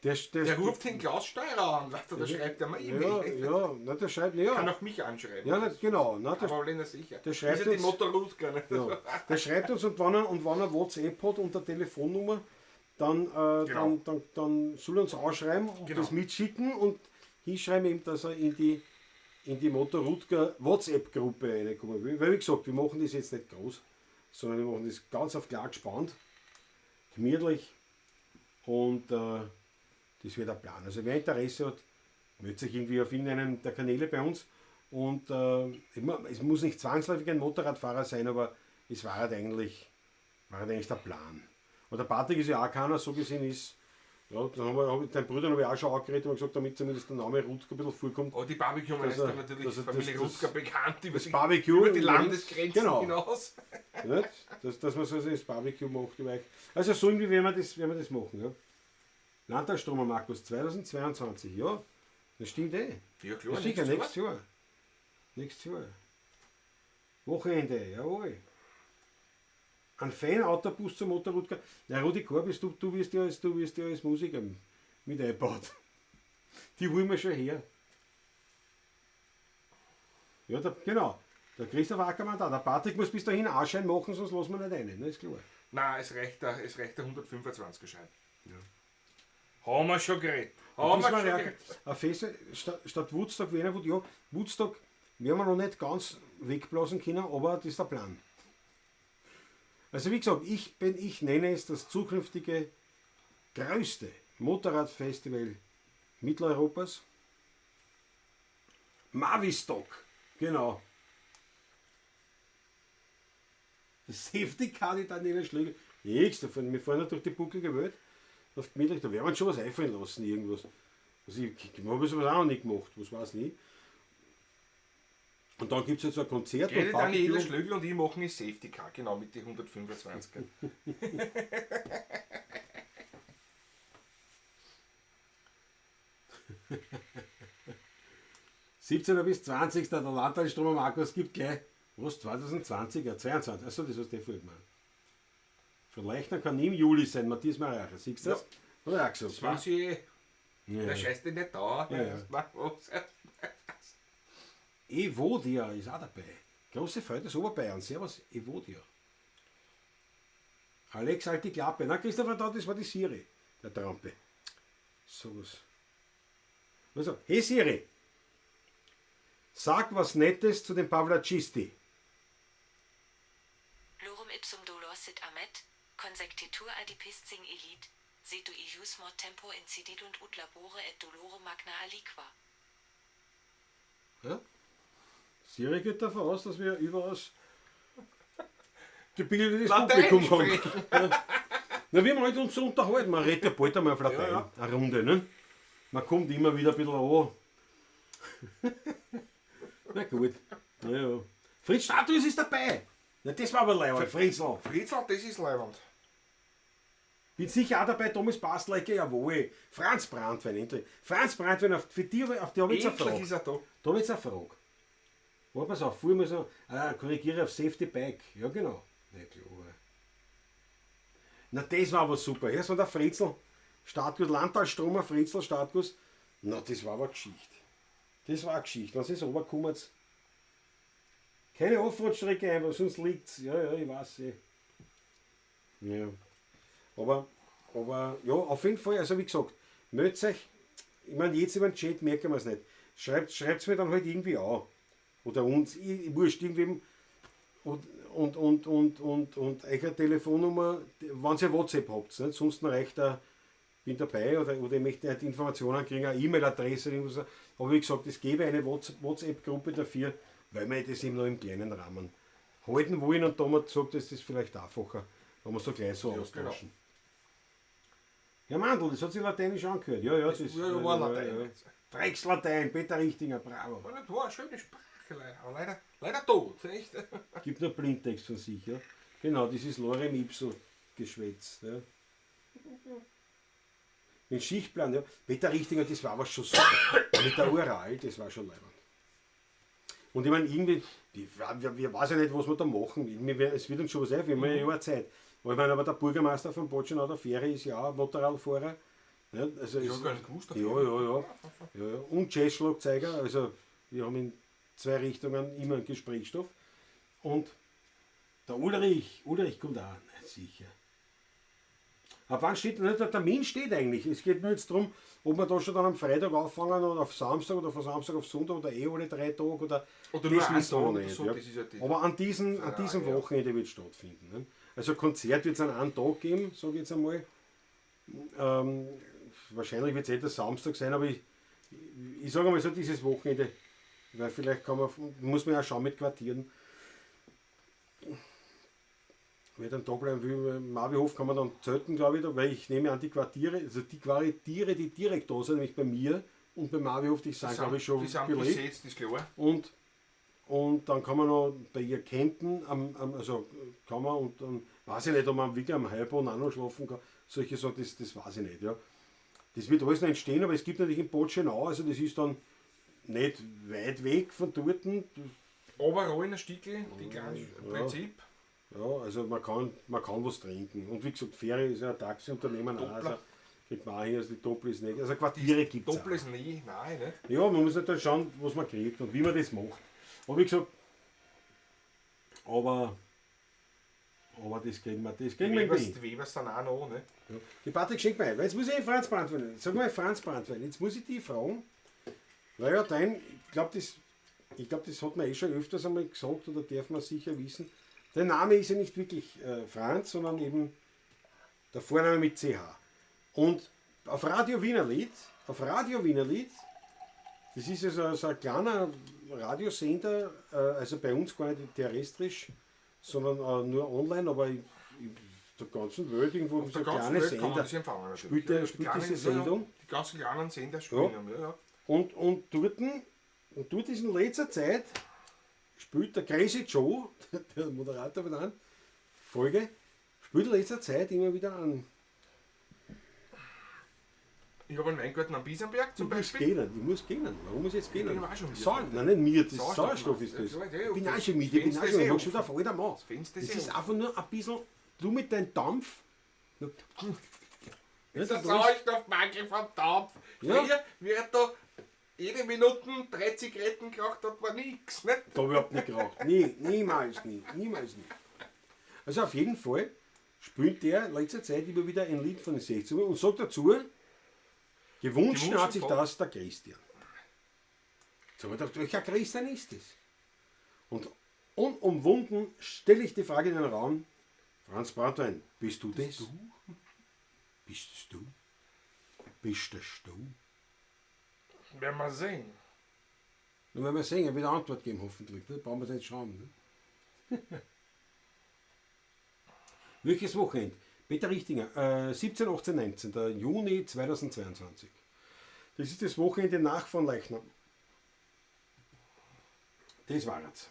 Der Der ruft den Klaus Steurer an, weißt du, der schreibt ja mal E-Mail. Ja, ja, na, der schreibt, ja. Kann auch mich anschreiben. Ja, na, genau. Na, der, Aber Lena sicher. der schreibt ist ja die uns- Motorrutger, ne? ja, der schreibt uns, und wenn er WhatsApp hat und eine Telefonnummer, Genau. dann soll er uns anschreiben und Genau. das mitschicken und hinschreiben eben, dass er in die Motorrutger WhatsApp-Gruppe reinkommen will. Weil, wie gesagt, wir machen das jetzt nicht groß, sondern wir machen das ganz auf klar gespannt, gemütlich, und das wird der Plan. Also wer Interesse hat, meldet sich irgendwie auf irgendeinem der Kanäle bei uns. Und es muss nicht zwangsläufig ein Motorradfahrer sein, aber es war halt eigentlich der Plan. Und der Patrick ist ja auch keiner, so gesehen ist, ja, dann haben wir, hab ich, dein Bruder habe ich auch schon angeredet und gesagt, damit zumindest der Name Rutger ein bisschen vorkommt. Aber die Barbecue-Meister natürlich, dass er Familie das- Rutger bekannt über das die, Barbecue über die in- Landesgrenzen genau. hinaus. Nicht? Dass man so das Barbecue macht über euch. Also so irgendwie werden wir das machen. Ja. Landtagsstromer Markus 2022, ja. Das stimmt eh. Ja, klar, Ja, sicher, nächstes nächstes Jahr. Nächstes Jahr. Wochenende, jawohl. Ein Fan-Autobus zum Motorrutger. Na, Rudi Korbis, du wirst ja als Musiker mit eingebaut. Die wollen wir schon her. Ja, der, genau. Der Christoph Ackermann da. Der Patrick muss bis dahin Anschein machen, sonst lassen wir nicht rein. Ne, ist klar. Nein, es reicht der 125er Schein. Ja. Haben wir schon geredet. Haben wir Diesmal schon ja geredet. ein Fest, statt Woodstock, Wiener Wood, ja, Woodstock werden wir noch nicht ganz wegblasen können, aber das ist der Plan. Also wie gesagt, ich nenne es das zukünftige größte Motorradfestival Mitteleuropas. Mavistock, genau. Das Safety Car, die Daniela Schlögl. Nichts davon, wir fahren ja durch die bucklige Welt. Auf gemütlich, da werden wir uns schon was einfallen lassen, irgendwas. Also ich habe sowas auch noch nicht gemacht, was weiß ich nicht. Und dann gibt es jetzt ein Konzert Grete und Daniela Barbecue. Schlögl und ich machen das Safety Car, genau, mit den 125er. Hm. 17. bis 20. Der Landtagsstrom am Markus gibt gleich, was, 2020? Ja, 22. Achso, das hast du eh vorher gemeint. Vielleicht dann kann nie im Juli sein, Matthias Mariacher. Siehst du das? Hat er auch gesagt. Das weiß ich eh. Ja. Der scheißt dich nicht da. Ja, ja. Was? Evodia ist auch dabei. Große Freude des Oberbayern. Servus, Evodia. Alex, halt die Klappe. Na, Christopher, da, das war die Siri, der Trampe. Sowas. Also, hey Siri, sag was Nettes zu den Pavlacisti. Lorem ipsum dolor sit amet, consectetur adipiscing elit, setu eius mort tempor incidit und ut labore et dolore magna aliqua. Ja? Siri geht davon aus, dass wir überaus gebildetes Latein Publikum haben. Ja. Na, wir haben halt uns so unterhalten. Man redet ja bald einmal auf Latein. Ja, ja. Eine Runde, ne? Man kommt immer wieder ein bisschen an. Na gut. Na ja. Fritz Status ist dabei. Na, das war aber leibend. Fritzl. Fritzl, das ist leibend. Bin sicher auch dabei, Thomas Bastlecker, jawohl. Franz Brandwein, endlich. Franz Brandwein, auf, für die, auf die habe ich jetzt eine Endlich Frage. ist er da. Da habe ich jetzt eine Frage. Warte, pass auf, vorher muss ich korrigiere auf Safety Bike. Ja, genau. Na klar. Na, das war aber super. Erst war der Fritzl, Startguss, Landtalstromer, Fritzl, Startguss. Na, das war aber eine Geschichte. Das war eine Geschichte. Wenn es runterkommt, keine Offroad-Strecke einbauen, sonst liegt's. Ja, ja, ich weiß eh. Ja. Aber, ja, auf jeden Fall, also wie gesagt, meldet euch, ich meine, jetzt über den Chat merken wir es nicht. Schreibt's mir dann halt irgendwie an. Oder uns, ich, wurscht, irgendwem. Und eure Telefonnummer, wenn ihr WhatsApp habt, nicht? Sonst reicht da, bin dabei oder ich möchte halt Informationen kriegen, eine E-Mail-Adresse oder irgendwas. Aber wie gesagt, es gäbe eine WhatsApp-Gruppe dafür, weil wir das eben noch im kleinen Rahmen halten wollen und da haben wir gesagt, das ist vielleicht einfacher, wenn wir es da gleich so Ja, austauschen. Herr Mandl, das hat sich lateinisch angehört. Ja, ja, das ist. Ja, war Latein. Dreckslatein, Peter Richtinger, bravo. War nicht- war eine schöne Sprache, leider. Aber leider tot, echt? Gibt nur Blindtext von sich, ja. Genau, das ist Lorem Ipso Geschwätz. Ja. Den Schichtplan, ja. Peter Richtinger, das war aber schon super. Mit der Ural, das war schon leibend. Und ich meine, irgendwie, wir weiß ja nicht, was wir da machen. Es wird uns schon was einfallen, wir haben ja eine Zeit. Aber ich meine, aber der Bürgermeister von Botschenau der Fähre ist ja auch Motorradfahrer. Ja, also Ich es- hab gar nicht gewusst, Ja, ja, ja. Ja, ja. Und Jazz-Schlagzeuger, also wir haben in zwei Richtungen immer einen Gesprächsstoff. Und der Ulrich kommt auch, na, sicher. Ab wann steht nicht, der Termin steht eigentlich. Es geht nur jetzt darum, ob wir da schon dann am Freitag anfangen oder auf Samstag oder von Samstag auf Sonntag oder eh alle 3 Tage oder, Oder nur das einen wissen wir Tag noch oder nicht. so, ja. das ist ja die Aber an diesem Frage, ja. Wochenende wird es stattfinden. Ne? Also Konzert wird es an einem Tag geben, sage ich jetzt einmal. Wahrscheinlich wird es eh der Samstag sein, aber ich sage mal so dieses Wochenende, weil vielleicht kann man, muss man ja schauen mit Quartieren. Wer dann da bleiben will, im Mavihof kann man dann zelten, glaube ich, da, weil ich nehme an, die Quartiere, also die Quartiere, die direkt da sind, nämlich bei mir und beim Mavihof, die sind, glaube ich, schon Die sind belegt. besetzt, ist klar. Und dann kann man noch bei ihr campen, also kann man und dann weiß ich nicht, ob man wirklich am Heilboden auch noch schlafen kann. Solche Sachen, das weiß ich nicht. Ja. Das wird alles noch entstehen, aber es gibt natürlich in Botschenau, also das ist dann nicht weit weg von dort. Aber Rollen, Stickel, die kleinen Ja. Prinzip. Ja, also man kann was trinken. Und wie gesagt, Ferie ist ja ein Taxiunternehmen auch, also kriegt man auch hier, also die Doppel ist nicht. Also Quartiere gibt es. Doppel ist nie, nein, nicht. Ja, man muss natürlich schauen, was man kriegt und wie man das macht. Aber wie gesagt, aber das kriegen wir, das kriegen wir Webers, hin. die Webers sind auch noch, ne? Ja. Die Patrick schenkt mir ein, weil jetzt muss ich Franz Brandwein, sag mal Franz Brandwein, jetzt muss ich die fragen, weil ja dein, ich glaube, das hat man eh schon öfters einmal gesagt oder darf man sicher wissen, Der Name ist ja nicht wirklich Franz, sondern eben der Vorname mit CH. Und auf Radio Wienerlied, das ist ja so ein kleiner Radiosender, also bei uns gar nicht terrestrisch, sondern nur online, aber in der ganzen Welt irgendwo Auf so der ganzen kleine Welt kann man Sender. das empfangen. Natürlich. Spielt der- Ja, die spielt kleinen- diese ja, ja, Sendung? Die ganzen kleinen Sender spielen, ja. Ja, Und dort ist in letzter Zeit, spielt der Crazy Joe, der Moderator von der Folge, spielt in letzter Zeit immer wieder an. Ich habe einen Weingarten am Biesenberg zum Ich muss Beispiel. gehen, ich muss gehen. Warum muss ich jetzt gehen? bin aber auch schon müde. Nein, nicht mir, das Sauerstoff Sauerstoff ist das. Ja, ja, Ich bin okay. auch schon müde, ich bin Fenster auch ist schon eh müde. Ich mach schon offen. wieder voll der Mann. Das Fenster Das ist eh ist offen. einfach nur ein bisschen, du mit deinem Dampf. Ja, Der das ist- Sauerstoffmangel vom Dampf. Ja. Früher wird da jede Minute 3 Zigaretten geraucht, hat man nichts. Ne? Da hab ich überhaupt nicht geraucht. Nie, niemals nie, niemals nie. Also auf jeden Fall spielt der in letzter Zeit immer wieder ein Lied von den 60ern und sagt dazu, gewünscht Gewünscht hat sich von- das der Christian. Jetzt habe ich gedacht, welcher Christian ist das? Und unumwunden stelle ich die Frage in den Raum, Franz Brandwein, bist du das? Du? Bist es du? Bist das du? Werden wir sehen. Dann werden wir sehen, er wird eine Antwort geben, hoffentlich. Ne? Brauchen wir es nicht schauen. Ne? Welches Wochenende? Peter Richtinger, 17, 18, 19. Juni 2022. Das ist das Wochenende nach von Leichnam. Das war es.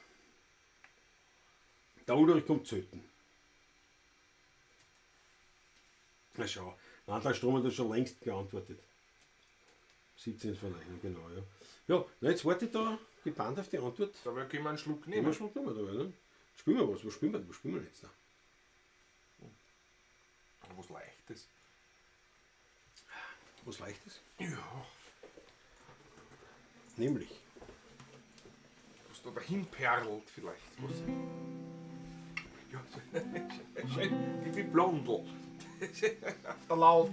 Der Ulrich kommt selten. Na schau, Landtag Strom hat das schon längst geantwortet. 17 von Leichnam, genau, ja. Ja, na jetzt warte ich da gebannt auf die Antwort. Da können wir einen Schluck Nehmen nehmen. wir schon genommen, da, oder? Spielen wir was? Was spielen wir? Was spielen wir jetzt da? Was Leichtes. Was Leichtes? Ja. Nämlich. Was da dahin perlt vielleicht. Was? Ja, schön, wie Blondel. Auf der Laut.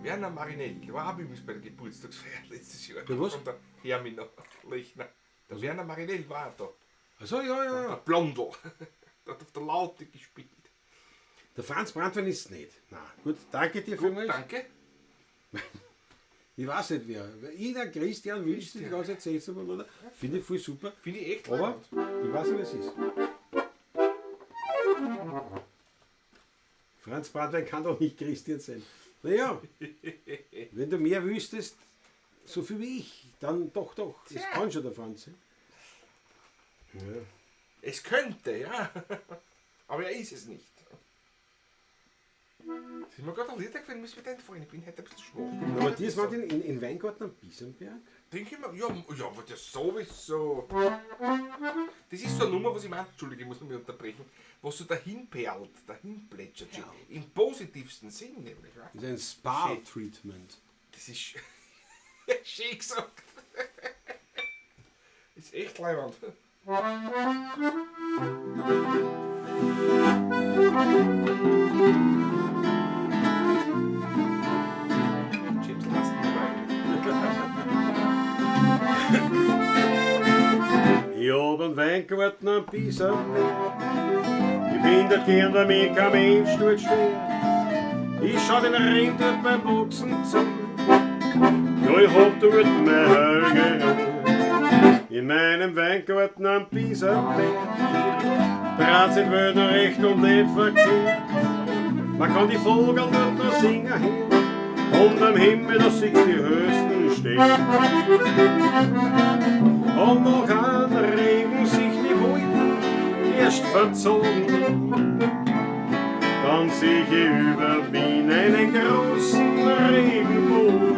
Werner Marinelli, der war auch übrigens bei der Geburtstagsfeier letztes Jahr. Der was? Von der Hermina Lechner. Der Werner Marinelli war auch da. Also ja, ja, Der ja. Blondel. Der hat auf der Laute gespielt. Der Franz Brandwein ist es nicht. Na, gut, danke dir vielmals. Danke. Ich weiß nicht wer. Jeder Christian wünscht sich die ganze Zeit 16 oder? Finde ich voll super. Finde ich echt Aber leibend. ich weiß nicht, wer es ist. Franz Brandwein kann doch nicht Christian sein. Naja, wenn du mehr wüsstest, so viel wie ich, dann doch, doch. Das kann schon der Franz sein. Ja. Es könnte, ja. Aber er ist es nicht. Es ist mir gerade ein Lied eingefallen, müssen wir den fallen. Ich bin heute ein bisschen schwach. Aber Matthias Martin in Weingarten am Biesenberg? Denke ich mir, ja, ja, aber das sowieso. Das ist so eine Nummer, was ich meine, Entschuldige, ich muss mich unterbrechen, was so dahin perlt, dahin plätschert. schon. Im positivsten Sinn nämlich. Ja? Das ist ein Spa-Treatment. Das ist schön gesagt. Ist echt leibend. James Lasten Ich hab einen Weingarten am Biesenberg. Ich bin dort gern, weil mir kein Mensch dort stört. Ich schau den Regen dort beim Boxen zu. Ja, ich hab dort mein Heilige Ruhe. In meinem Weingarten am Biesenberg. Dreht sich die Welt noch recht und nicht verkehrt. Man kann die Vogel dort noch singen hören. Und am Himmel, da siehst die höchsten Sterne. Und noch an regen sich die Wolken erst verzogen. Dann seh ich über Wien einen großen Regenbogen.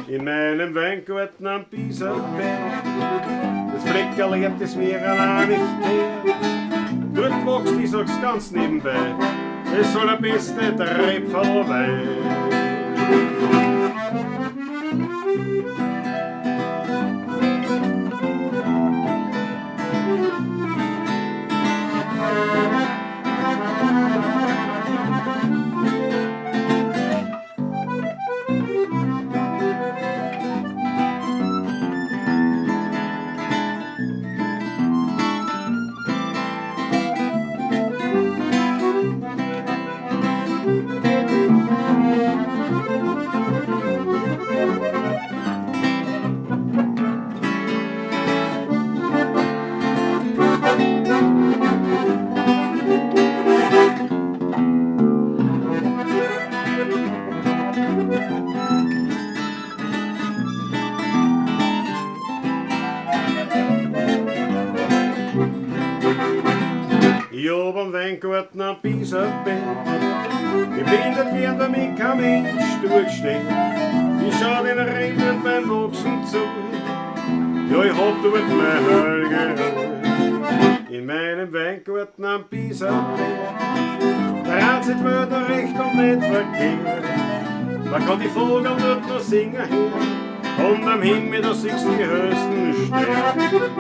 In meinem Weingarten am Biesenberg, das Fleckerl hebt es mir allein nicht her. Dort wächst, ich sag's ganz nebenbei, es soll der beste Tröpfelwein. Ich hab am Weingarten am Bieserbett. Ich bin dort gern, damit kein Mensch durchsteht. Ich schau den Rindern beim Wachsen zu. Ja, ich hab dort mein Heilige Ruhe. In meinem Weingarten am Bieserbett. Da hat sich die Welt noch recht und nicht verkehrt. Man kann die Vögel dort noch singen hören. Und am Himmel, da siehst du die höchsten Sterne.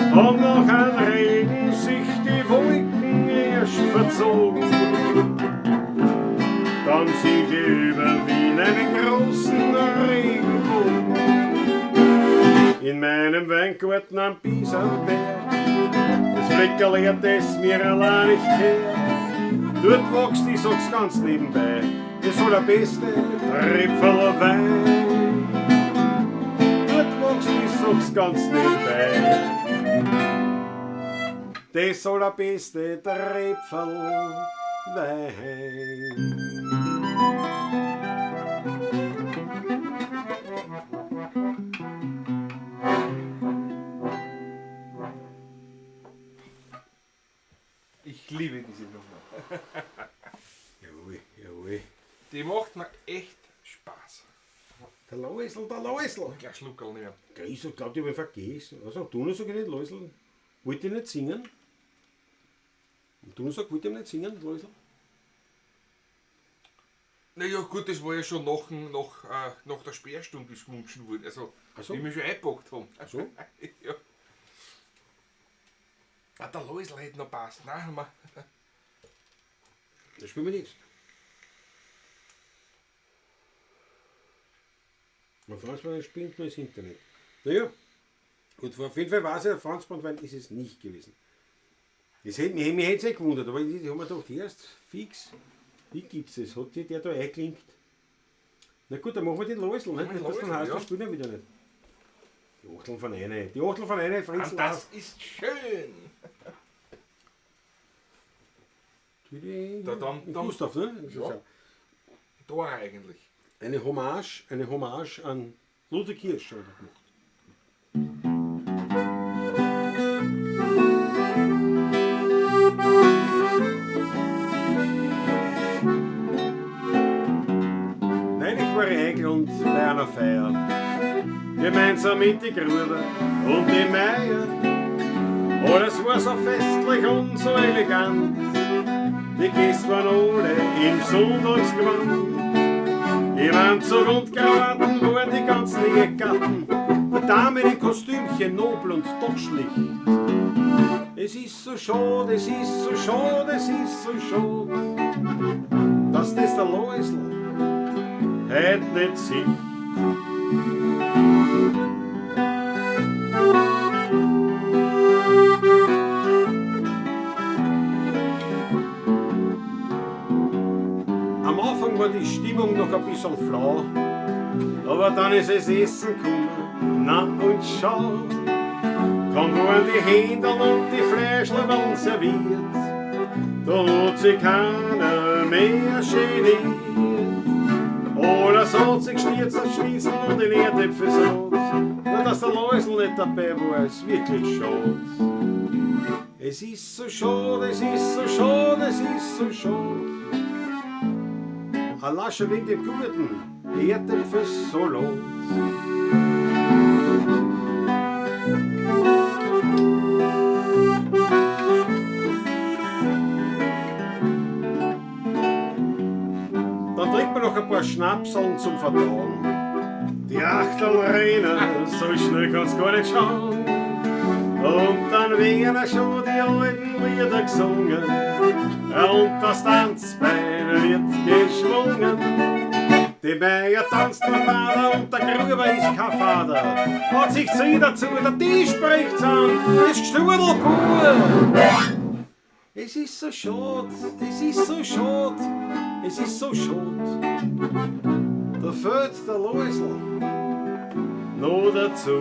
Und nach einem Regen sich die Wolken erst verzogen. Dann sieh ich über Wien einen großen Regenbogen. In meinem Weingarten am Biesenberg, das Fleckerl, das mir allein nicht kehrt. Dort wächst, ich sag's ganz nebenbei, das allerbeste Tripferl Wein. Dort wächst, ich sag's ganz nebenbei, das allerbeste Tripferl Wein. Ich liebe diese Nummer. Jawohl, jawohl. Die macht mir echt Spaß. Der Loisl, der Loisl. Gleich Schluckerl nehmen. Gell, ich glaub, die hab ich vergessen. Also, du noch sag ich nicht, Loisl. Wollt ihr nicht singen? Und du sag, wollt ihr nicht singen, Loisl? Naja, gut, das war ja schon nach der Sperrstunde, wie es gewünscht wurde. Also, Ach so. wie wir schon eingepackt haben. Ach so. Ja. Ah, der Loisl hätte noch passt. Nein, haben wir. Das spielen wir jetzt. Mein Franz Brandwein spinnt nur das Internet. Naja, gut, auf jeden Fall war es ja, Franz Brandwein ist es nicht gewesen. Das hätte mich, mich hätte es eh gewundert, aber ich, ich habe mir gedacht, erst fix, wie gibt's das? Hat sich der da eingeklinkt? Na gut, dann machen wir den Loisl, ne? Machen wir den Das dann Loisl, heißt, ja. das spielen wir wieder nicht. Die Achteln von einer, die Achteln von einer, Fritz. Und das ist schön. Da, dam, dam. Gustav, ne? Das ist Ja. ja Dora eigentlich. Eine Hommage an Ludwig Kirsch hat er gemacht. Neulich war ich eingeladen bei einer Feier, gemeinsam mit die Gruber und die Meier. Alles war so festlich und so elegant, die Gäste waren alle im Sonntagsgewand. Im Anzug und Krawatten waren die ganzen Ehegatten, die Damen in Kostümchen nobel und doch schlicht. Es ist so schade, es ist so schade, es ist so schade, dass das der Loisl heut nicht sieht. Am Anfang war die Stimmung noch ein bisschen flau, aber dann ist es Essen gekommen, na und schau. Kaum waren die Händel und die Fleischle waren serviert, da hat sich keiner mehr geniert. Alles hat sich gestürzt auf Schnitzel und in Erdäpfelsalat. Nur dass der Loisl nicht dabei war, ist wirklich schade. Es ist so schade, es ist so schade, es ist so schade. Allein schon wegen dem guten Erdäpfelsalat. Dann trinkt man noch ein paar Schnapseln zum Verdauen. Die Achteln rennen, so schnell kann's gar nicht schauen. Und dann werden schon die alten Lieder gesungen und das Tanzbein wird geschwungen. Die Meier tanzt mit Vater und der Gruber ist kein Vater. Hat sich zu dazu, der Tisch bricht's an, das Gestudel pur. Es ist so schade, es ist so schade, es ist so schade. Da fehlt der Loisl noch dazu.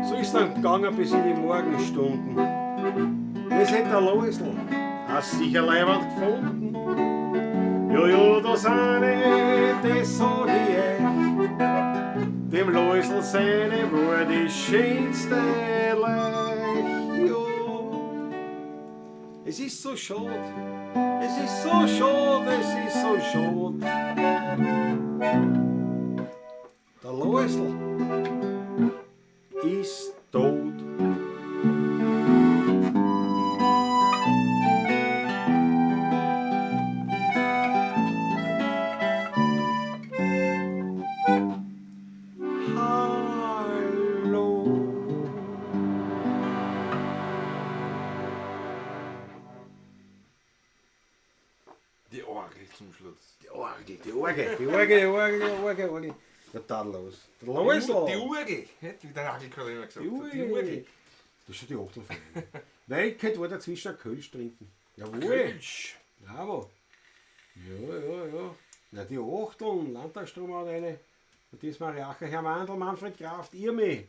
So ist dann gegangen bis in die Morgenstunden. Das hätte der Loisl auch sicher leibend gefunden. Ja, ja, da sind ich, das sag ich euch. Dem Läusl seine war die schönste Leich. Ja. Es ist so schade, es ist so schade, es ist so schade. Der Läusl ist tot. Hallo. Die Orgel zum Schluss. Die Orgel, die Orgel, die Orgel, die Orgel, die Orgel, Orgel. Ja, da los. Der Läusl. Die Urgel. Nicht? Wie der Nagelkörner immer gesagt Die hat. Urgel. Die Urgel. Das ist schon die Achtel von. Nein, ich könnte wohl dazwischen ein Kölsch trinken. Jawohl. Kölsch. Bravo. Ja, ja, ja. Na, die Achteln, Landtagsstrom hat eine. Und das Mariacher, Herr Mandl, Manfred Kraft, Irmi.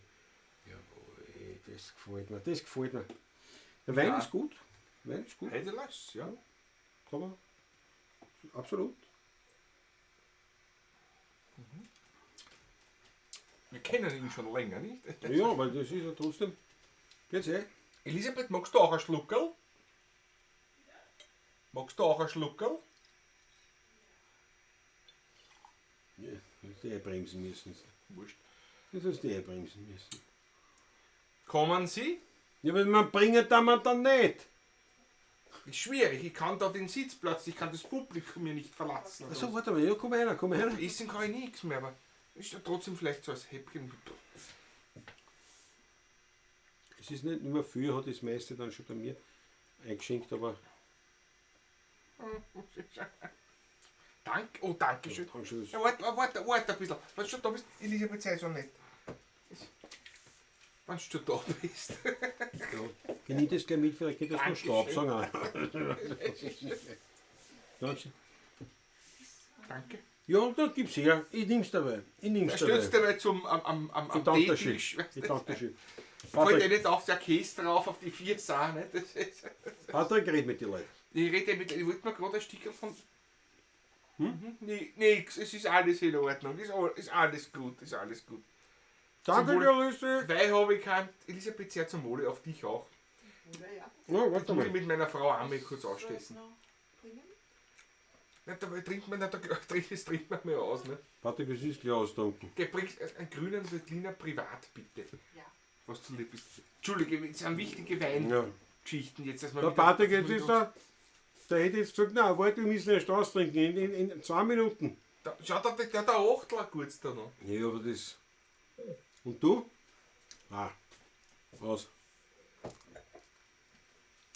Jawohl, das gefällt mir, das gefällt mir. Der Wein Ja. ist gut. Wein ist gut. Hätte lass, ja. Kann man. Absolut. Wir kennen ihn schon länger, nicht? Ja, weil das ist ja trotzdem. Geht's eh? Elisabeth, magst du auch ein Schluckerl? Magst du auch ein Schluckerl? Ja, das die eh bremsen müssen. Wurscht. Das ist die eh bremsen müssen. Kommen Sie? Ja, aber man bringt da man dann nicht. Ist schwierig, ich kann da den Sitzplatz, ich kann das Publikum mir nicht verlassen. Achso, warte mal, ja, komm her, komm her. Essen kann ich nichts mehr, aber ist ja trotzdem vielleicht so als Häppchen. Es ist nicht mehr viel, hat das meiste dann schon bei mir eingeschenkt, aber Dank, oh, danke schön. Dankeschön. Ja, warte, warte, warte ein bisschen. Wenn du schon da bist, Elisabeth, sei so nett. Wenn du schon da bist. Ja, genieß das gleich mit, vielleicht geht das noch Dankeschön. Staubsaugen an. Dankeschön. Danke. Ja, dann gib's her. Ich nimm's dabei. Ich nimm's Er stürzt dabei. dabei zum, am, am, am, Ich am danke dir schön. Teetisch. weißt Ich du. danke dir schön. Fällt dir Patrick, nicht auf, der Käse drauf, auf die vier Sahne. Das ist, Patrick, red mit den Leuten. ich rede mit, ich wollte mir gerade ein Stickerl von. Hm? Nee, nix, es ist alles in Ordnung. Ist, ist alles gut, ist alles gut. Danke Zum Wohl. dir, Lucy. Weil habe ich kein. Elisabeth, sehr zum Wohle, auf dich auch. Oder ja. Ja, warte Muss ich mal. mit meiner Frau einmal kurz Soll ich ausstessen. noch bringen? Na, da trinkt man nicht, da das trinkt man mehr aus, ne? Patrick, es ist gleich austrunken. Geh, bringst einen grünen Veltliner privat, bitte. Ja. Was zu lieb ist. Entschuldige, es sind wichtige Weingeschichten Ja. jetzt, dass man Der wieder- Patrick, dass jetzt man ist wieder- der, der hätte jetzt gesagt, nein, warte, wir müssen erst austrinken, in 2 Minuten. Da, schau, da, der, der Achtler kurz da noch. Ja, aber das. Und du? Ah, was?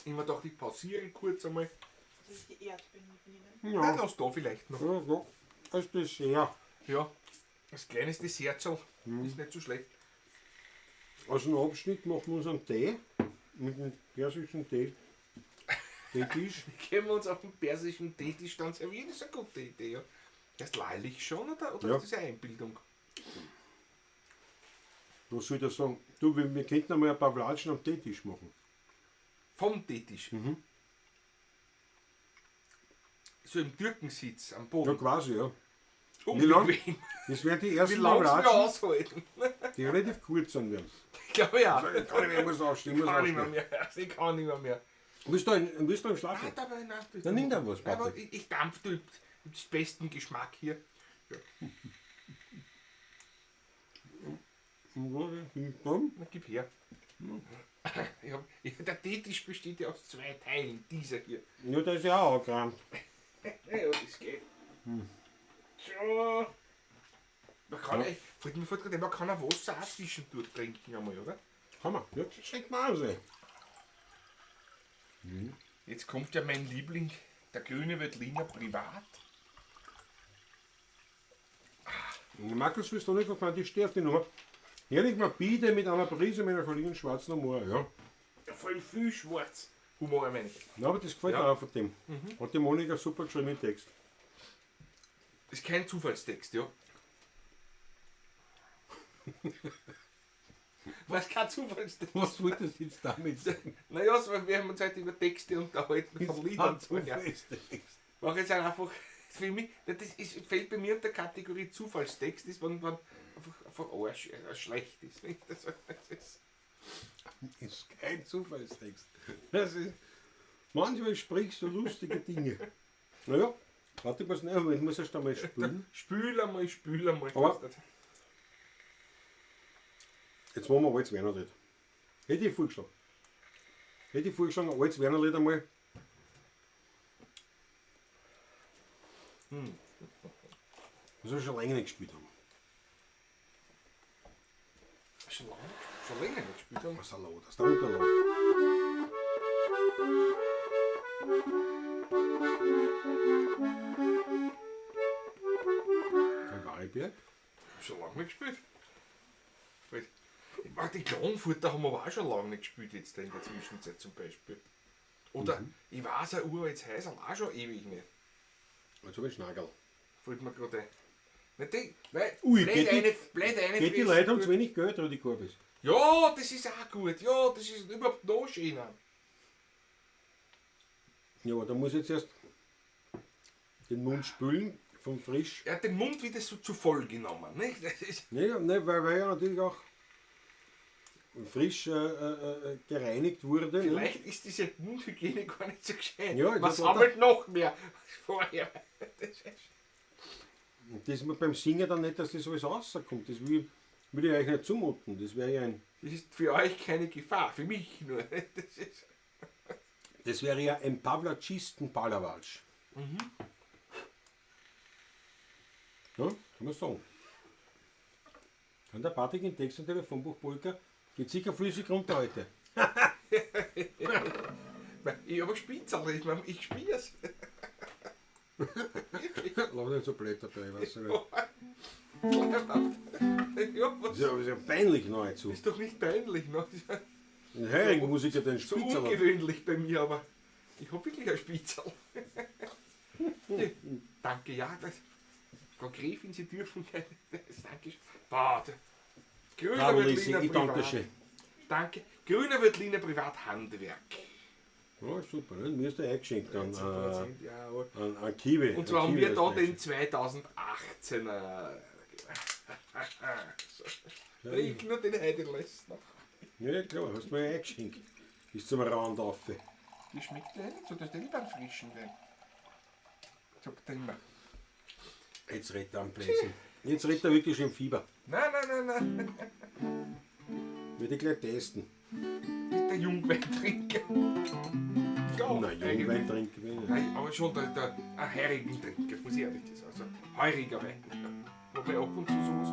Immer doch, ich pausiere kurz einmal. Soll ich die Erdbeeren mitnehmen? Ja, Nein, lass da vielleicht noch. ja, ja. Das ist Dessert. Ja. Das kleines Dessertl ist nicht so schlecht. Aus dem Abschnitt machen wir uns einen Tee. Mit dem persischen Tee. Teetisch. Können wir uns auf dem persischen Teetisch dann servieren? Das ist eine gute Idee, ja. Das lallig schon, oder Ja. ist das eine Einbildung? Was soll ich da sagen? Du, wir könnten einmal ein paar Flatschen am Teetisch machen. Vom Teetisch. So im Türkensitz am Ja, Boden. quasi, ja. Wie lang? Unbequem. Das wären die Wie ersten lange es wir Flatschen, aushalten? die relativ kurz sein werden. Ich glaube ja. Ich kann nicht mehr, ich muss aufstehen, ich Ich muss kann nicht mehr aufstehen. mehr. Ich kann nicht mehr mehr. Willst du, willst du einen Schlaf? Ah, dabei, nein, das- Dann nimm da was, Nein, aber Patrick. ich dampf du das besten Geschmack hier. Na, gib her. Der Teetisch besteht ja aus zwei Teilen, dieser hier. Ja, der ist ja auch angerannt. Ja, ja, das geht. So. Man kann, ja. Fällt mir fällt gerade ein, man kann auch Wasser auch zwischendurch trinken einmal, oder? Kann man. Ja, das schenkt man aus. Jetzt kommt ja mein Liebling, der grüne Veltliner privat. Markus Wistonik auf die steht auf die Nummer. Herrlich mal bitte mit einer Prise Melancholie und schwarzen Humor, ja. Ja, vor allem viel schwarz. Humor meine ich. Na, aber das gefällt Ja. mir auch von dem. Hat die Monika super geschrieben im Text. Ist kein Zufallstext, ja. Was kein Zufallstext? Was wolltest du jetzt damit sagen? Naja, so, wir haben uns heute über Texte unterhalten von Liedern. Ja. Zufallstext. Mach jetzt einfach. Für mich, das ist, fällt bei mir unter Kategorie Zufallstext, ist, wenn einfach Arsch, schlecht ist. Nicht? Das ist Ist kein Zufallstext. Das ist, manchmal sprichst du lustige Dinge. Naja, warte kurz, nein, ich muss erst einmal spülen. Spül einmal, spül einmal. Aber- Jetzt machen wir altes Wernerlied. Hätte ich vorgeschlagen. Hätte ich vorgeschlagen, ein altes Wernerlied einmal. Was wir schon länger nicht gespielt haben. Schon lange, schon länger nicht gespielt haben. Was Salat, das ist der Unterlag. Kalvariberg. Schon lange nicht gespielt. Warte, die Klagenfurter haben wir aber auch schon lange nicht gespielt, jetzt in der Zwischenzeit zum Beispiel. Oder, ich weiß, ein uraltes Häusl auch schon ewig nicht. Jetzt habe ich Schnagerl. Fällt mir gerade ein. Nicht die, weil, Ui, blöd geht die- eine, blöd eine Geht die fressen Leute haben tut. zu wenig Geld, Rudi Korbis. Ja, das ist auch gut. Ja, das ist überhaupt noch schöner. Ja, aber da muss ich jetzt erst den Mund spülen vom Frisch. Er hat den Mund wieder so zu voll genommen. Nicht? Das ist, Nee, nee, weil ja natürlich auch frisch gereinigt wurde. Ne? vielleicht ist diese Mundhygiene gar nicht so gescheit. Ja, Man das war sammelt noch mehr als vorher. Das ist, Und das ist mir beim Singen dann nicht, dass das alles rauskommt. Das will ich euch nicht zumuten. Das wäre ja ein, das ist für euch keine Gefahr, für mich nur. Das ist, das wäre ja ein Pavlatschisten Palawatsch. Ja, kann man sagen. Kann der Patrick in Text und Telefonbuch Polka geht sicher flüssig runter heute. ich habe Spitzel, ich, mein, ich spiel's. Lass nicht so blöd dabei, weißt du nicht. Ja, was? Das ist ja peinlich nahezu. Ist doch nicht peinlich, ne? Ein heurigen Musiker den So Spitzel. hat. ungewöhnlich bei mir, aber ich habe wirklich ein Spitzel. Danke, ja. Das, Frau Gräfin, Sie dürfen keine. Das, danke. Boah, der- Grüner Bravo, Lisi, Veltliner ich danke Privat. schön. Danke. Grüner Veltliner Privathandwerk. Ja, super, ne? Mir ist der eingeschenkt an, 10%, ja, aber- an Kiwi. Und zwar An haben Kiwi wir ist da der den eingeschenkt. 2018er. So. Trink nur den Heidelösner. Ja, klar, hast du mir eingeschenkt. Bis zum Rand auf. Die schmeckt ja nicht so, das ist lieber einen frischen Wein. Sagt er immer. Jetzt redet er am Plätzchen. Jetzt redet er wirklich schon im Fieber. Nein, nein, nein, nein. Würde ich gleich testen. Ist der Jungweintrinker. Ja, Nein, Jungwein trinken wir nicht. Nein, aber schon der ein heurigen Trinker, muss ich ehrlich sagen. Also heuriger Wein. Wobei ab und zu sowas.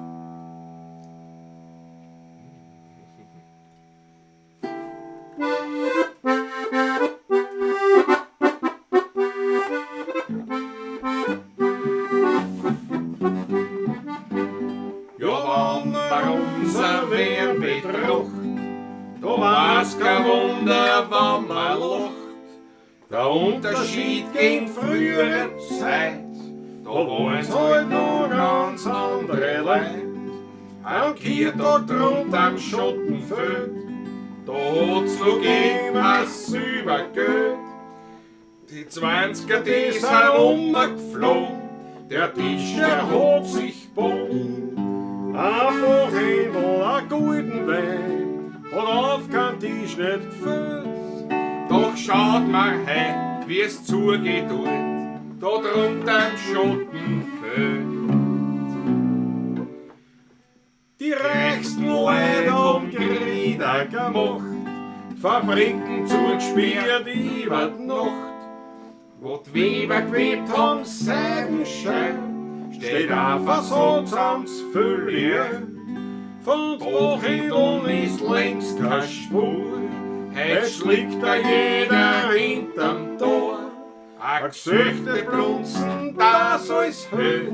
Ja, wann man unser wer betracht, da war's kein Wunder, wann man lacht. Der Unterschied gegen frühere Zeit, da waren's halt noch ganz andere Leute. Am Kirtag drunter am Schottenfeld, da hat's noch gegeben ein Silbergeld. Die 20er, die sind umgeflogen, der Tisch, der hat sich gebogen. Ein Buchhändel, ein guten Wein, hat auf kein Tisch nicht gefüllt. Doch schaut mal heut, wie's zugeht dort, da drunter im Schottenfeld. Die reichsten Leute haben Grieder gemacht, die Fabriken zugesperrt über die Nacht. Wo die Weber gewebt haben, Seidenschein, Steht auf so ans Füllier, von Buchhändeln ist längst keine Spur. Heut Es liegt da jeder hinterm Tor. A A Gesüchte blunzen, das alles hält.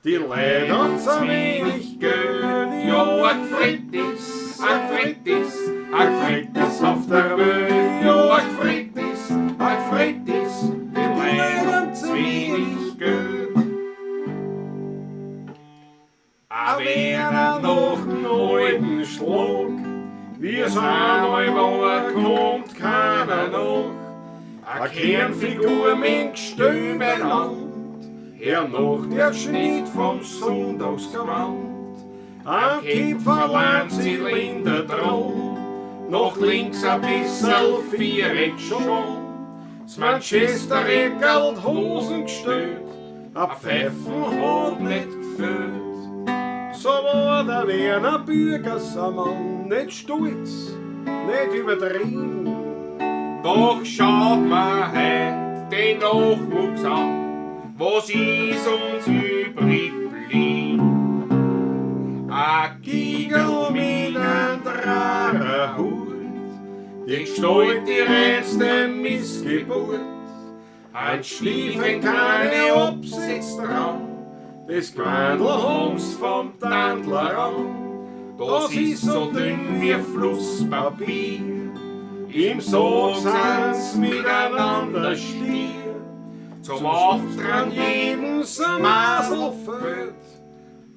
Die Leute haben zu wenig Geld. Ja, a Gfritt ist, a Gfritt ist, a Gfritt ist auf der Welt. Ja, a Gfritt ist, a Gfritt ist, die Leute haben zu wenig Geld. A wer er noch einen alten Schlag, wir sind allweil, kommt keiner noch. a A Kernfigur mit Gestell benannt, Hernach der Schnitt vom Sonntagsgewand, am Kipferl Zylinder dran, Nach links ein bisserl Viereck schon, das Manchester Eckerl Hosen gestellt, a a Pfeifen hat nicht gefehlt. So war der Werner Bürgersammann nicht stolz, nicht übertrieben. Doch schaut man heut den Nachwuchs an, was ist uns übrig blieb? A Giegel mit einem Drarerhut, die Gestalt die reinste Missgeburt, ein Schliefen keine Absätze dran, Das Gewandl haben's vom Tandler an, das ist so dünn wie Flusspapier. Im Sog sind's miteinander stier, zum Auftragen jeden sein Masel fällt.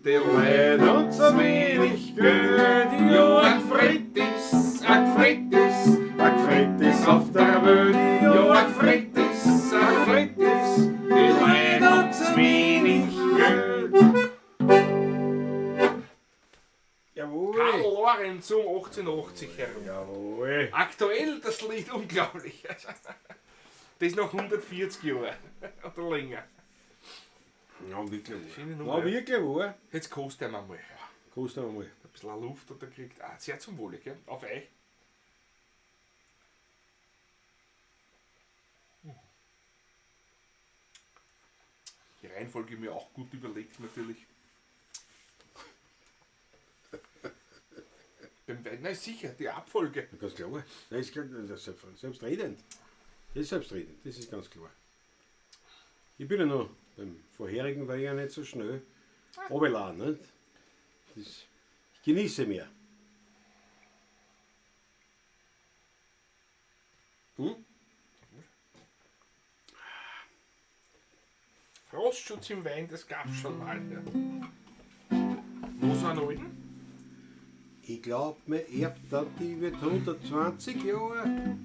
Die Leid Leid und zu wenig Geld, ja, Ja, ein Fred ist, ein Fred ist, ein Fred ist auf der Welt, ja, ja, ein Fred ist, ein Fred ist, die Leid und zu wenig Geld. Jawohl. Karl Lorenz um 1880 herum. Jawohl. Aktuell das Lied unglaublich. Das ist noch 140 Jahre oder länger. Ja, wirklich Schöne wahr. Nummer, Ja, wirklich wahr. Jetzt kostet er mal. Kostet einmal. Ein bisschen Luft hat er gekriegt. Ah, sehr zum Wohle, gell? Auf euch. Die Reihenfolge mir auch gut überlegt, natürlich. Beim Wein, nein, sicher, die Abfolge. Ja, ganz klar. Nein, ist das ist selbstredend. Das ist selbstredend, das ist ganz klar. Ich bin ja noch beim vorherigen war ich ja nicht so schnell runterladen, nicht? Das, ich genieße mehr. Hm? Frostschutz im Wein, das gab's schon mal. Ja. Wo sind alten? Ich glaub, mein Erbtante wird 120 Jahre.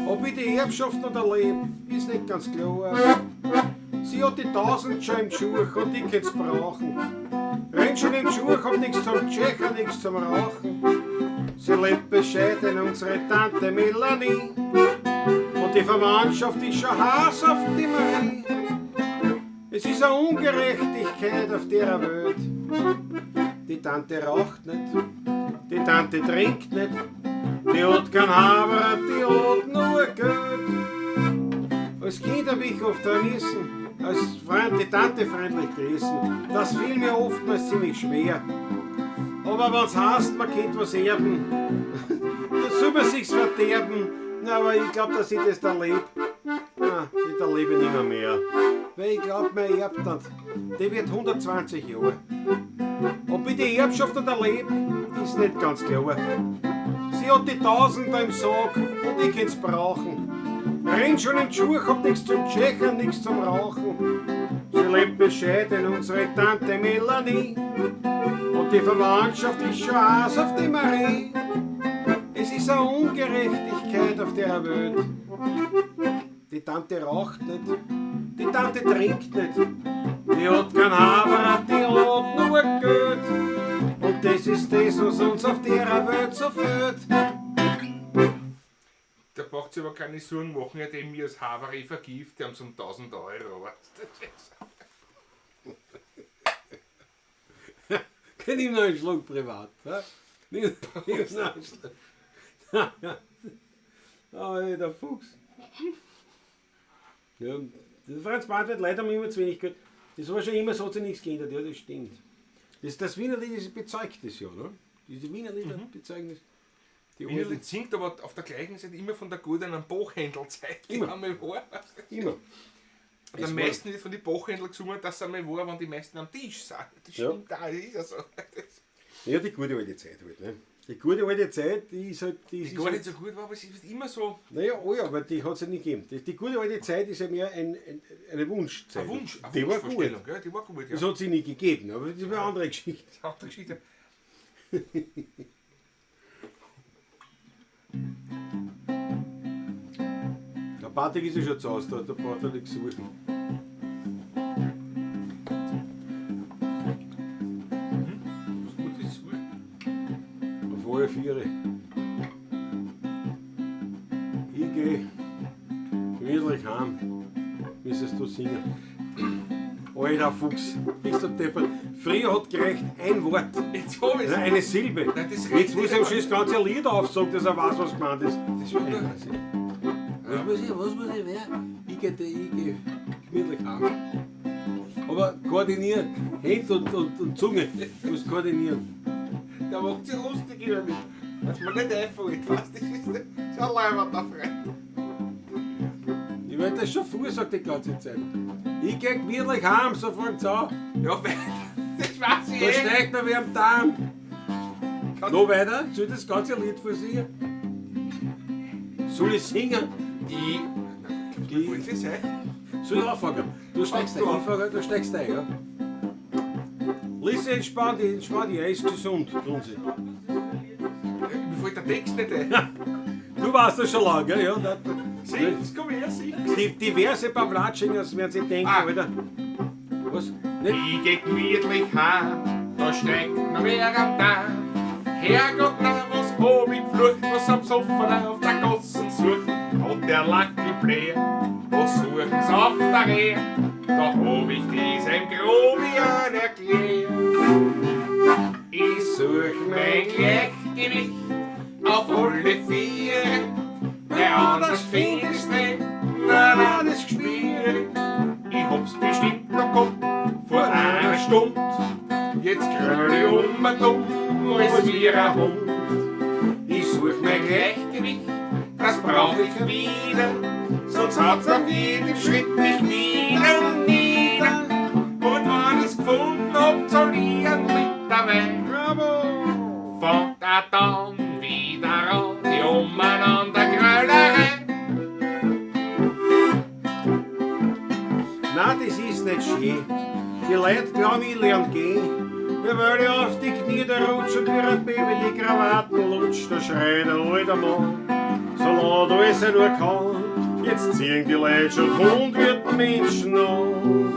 Ob ich die Erbschaft noch erlebe, ist nicht ganz klar. Sie hat die 1000 schon im Schuch und ich kann's brauchen. Rennt schon im Schuch, hab nix zum Tschecher, nix zum Rauchen. Sie lebt bescheiden, unsere Tante Melanie. Und die Verwandtschaft ist schon heiß auf die Marie. Es ist eine Ungerechtigkeit auf der Welt. Die Tante raucht nicht, die Tante trinkt nicht, die hat kein Haber, die hat nur Geld. Als Kind hab ich oft dran müssen, als Freund die Tante freundlich grüßen. Das fiel mir oftmals ziemlich schwer. Aber wenn's heißt, man könnte was erben, da soll man sich's verderben. Na, aber ich glaub, dass ich das da leb. Na, ich da lebe nimmer mehr. Weil ich glaub, mein Erbtante, die wird 120 Jahre. Ob ich die Erbschaft noch erlebe, ist nicht ganz klar. Sie hat die Tausender im Sack und ich kann's brauchen. Renn schon im Schuh, hab nix zum Tschechern, nix zum Rauchen. Sie lebt bescheiden, unsere Tante Melanie. Und die Verwandtschaft ist schon heiß auf die Marie. Es ist eine Ungerechtigkeit auf der Welt. Die Tante raucht nicht, die Tante trinkt nicht. Die hat kein Haber, die hat nur Geld. Und das ist das, was uns auf der Welt so fehlt. Da braucht sie aber keine Sorgen machen, ja, dem mir als Havari vergift, die haben so um 1000 Euro. Weißt du? Das ist- Nimm noch einen Schluck privat. Ja? Nimm noch einen Schluck. Ah, ey, der Fuchs. Ja, der Franz Barth leider haben immer zu wenig gehört. Das war schon immer so, hat sich nichts geändert. Ja, das stimmt. Das Wiener Lied das bezeugt das ja, ne? Diese Wiener Lieder bezeugen das. Die Wiener alten- Lied singt aber auf der gleichen Seite immer von der guten Bachhändelzeit, die Immer. einmal war. weißt du? Immer. Und Es am war- meisten wird von den Bachhändlern gesungen, dass es einmal war, wenn die meisten am Tisch sind. Das Ja. stimmt auch, das ist ja so. Das Ja, die gute alte Zeit halt, ne? Die gute alte Zeit, die ist halt. Die, die ist gar halt, nicht so gut war, aber es ist immer so Naja, oh ja, aber die hat es ja nicht gegeben. Die gute alte Zeit ist ja mehr eine Wunschzeit. ein Wunsch, eine Die war gut. Wunschvorstellung. Gell? Die war gut, ja. Das hat sie nie gegeben, aber das ist eine andere Geschichte. Das ist eine andere Geschichte. Der Patrick ist ja schon zu Hause, da braucht er nichts suchen. Viere. Ich geh gemütlich heim. Müsstest du singen. Alter Fuchs, bist du deppert. Früher hat gereicht ein Wort. Jetzt hab ich's. Nein, eine Silbe. Nein, das reicht Jetzt muss nicht ich am einmal. Schluss das ganze Lied aufsagen, dass er weiß, was gemeint ist. Das wird Ich weiß nicht. Was muss ich, was muss ich, wer? Ich geh, gemütlich heim. Aber koordinieren. Hände und Zunge. Du musst koordinieren. Der macht sich lustig über mich. Dass man nicht einfällt, weißt du, das ist so ein leiberter Freund. Ich werde das schon früh sagt die ganze Zeit. Ich geh gemütlich heim, so fängt's an. Ja, weil, das weiß ich Da eh. steigt mir wer am Darm. Noch weiter? Soll ich das ganze Lied vorsingen? Soll ich singen? Die. Die wollen sie sein. Soll ich anfangen? Du steigst ein, du ich fange, du steigst ein, ja? Lise, entspann dich, er ist gesund, Grunzi. Mir fällt der Text nicht ein. Du warst das schon lange, gell? Ja, da, Sing's, komm her, sing's. die, diverse Pavlatschingers werden sich denken, Ah. Alter. Was? Nicht? Ich geh gemütlich heim, da steigt noch wer am Darm. Herrgott, na, was hab ich geflucht, was am Sofa auf der Gossen sucht. Und der Lackelbläher, was suchen's auf der Rehe? Da hab ich diesem Grobian erklärt. Ich such mein Gleichgewicht auf alle Viere, wer anders find ich's nicht, na, na, das Gspiere. Ich hab's bestimmt noch gehabt vor einer Stund. Jetzt gröl ich um und um, als wie ein Hund. Ich such mein Gleichgewicht, das brauch ich wieder, sonst hat's an jedem Schritt mich nieder, nieder. Und wenn ich's gefunden hab, zahl ich einen Liter Wein. Bravo! Fangt er dann wieder an, die Umeinandergrölerei. Nein, das ist nicht schön. Die Leute glauben, ich lern gehen. Wir wollen auf die Knie da rutschen und wie ein Baby die Krawatten lutscht. Da schreit der alte Mann, so laut alles er nur kann. Jetzt ziehen die Leute schon Hund wird Menschen an.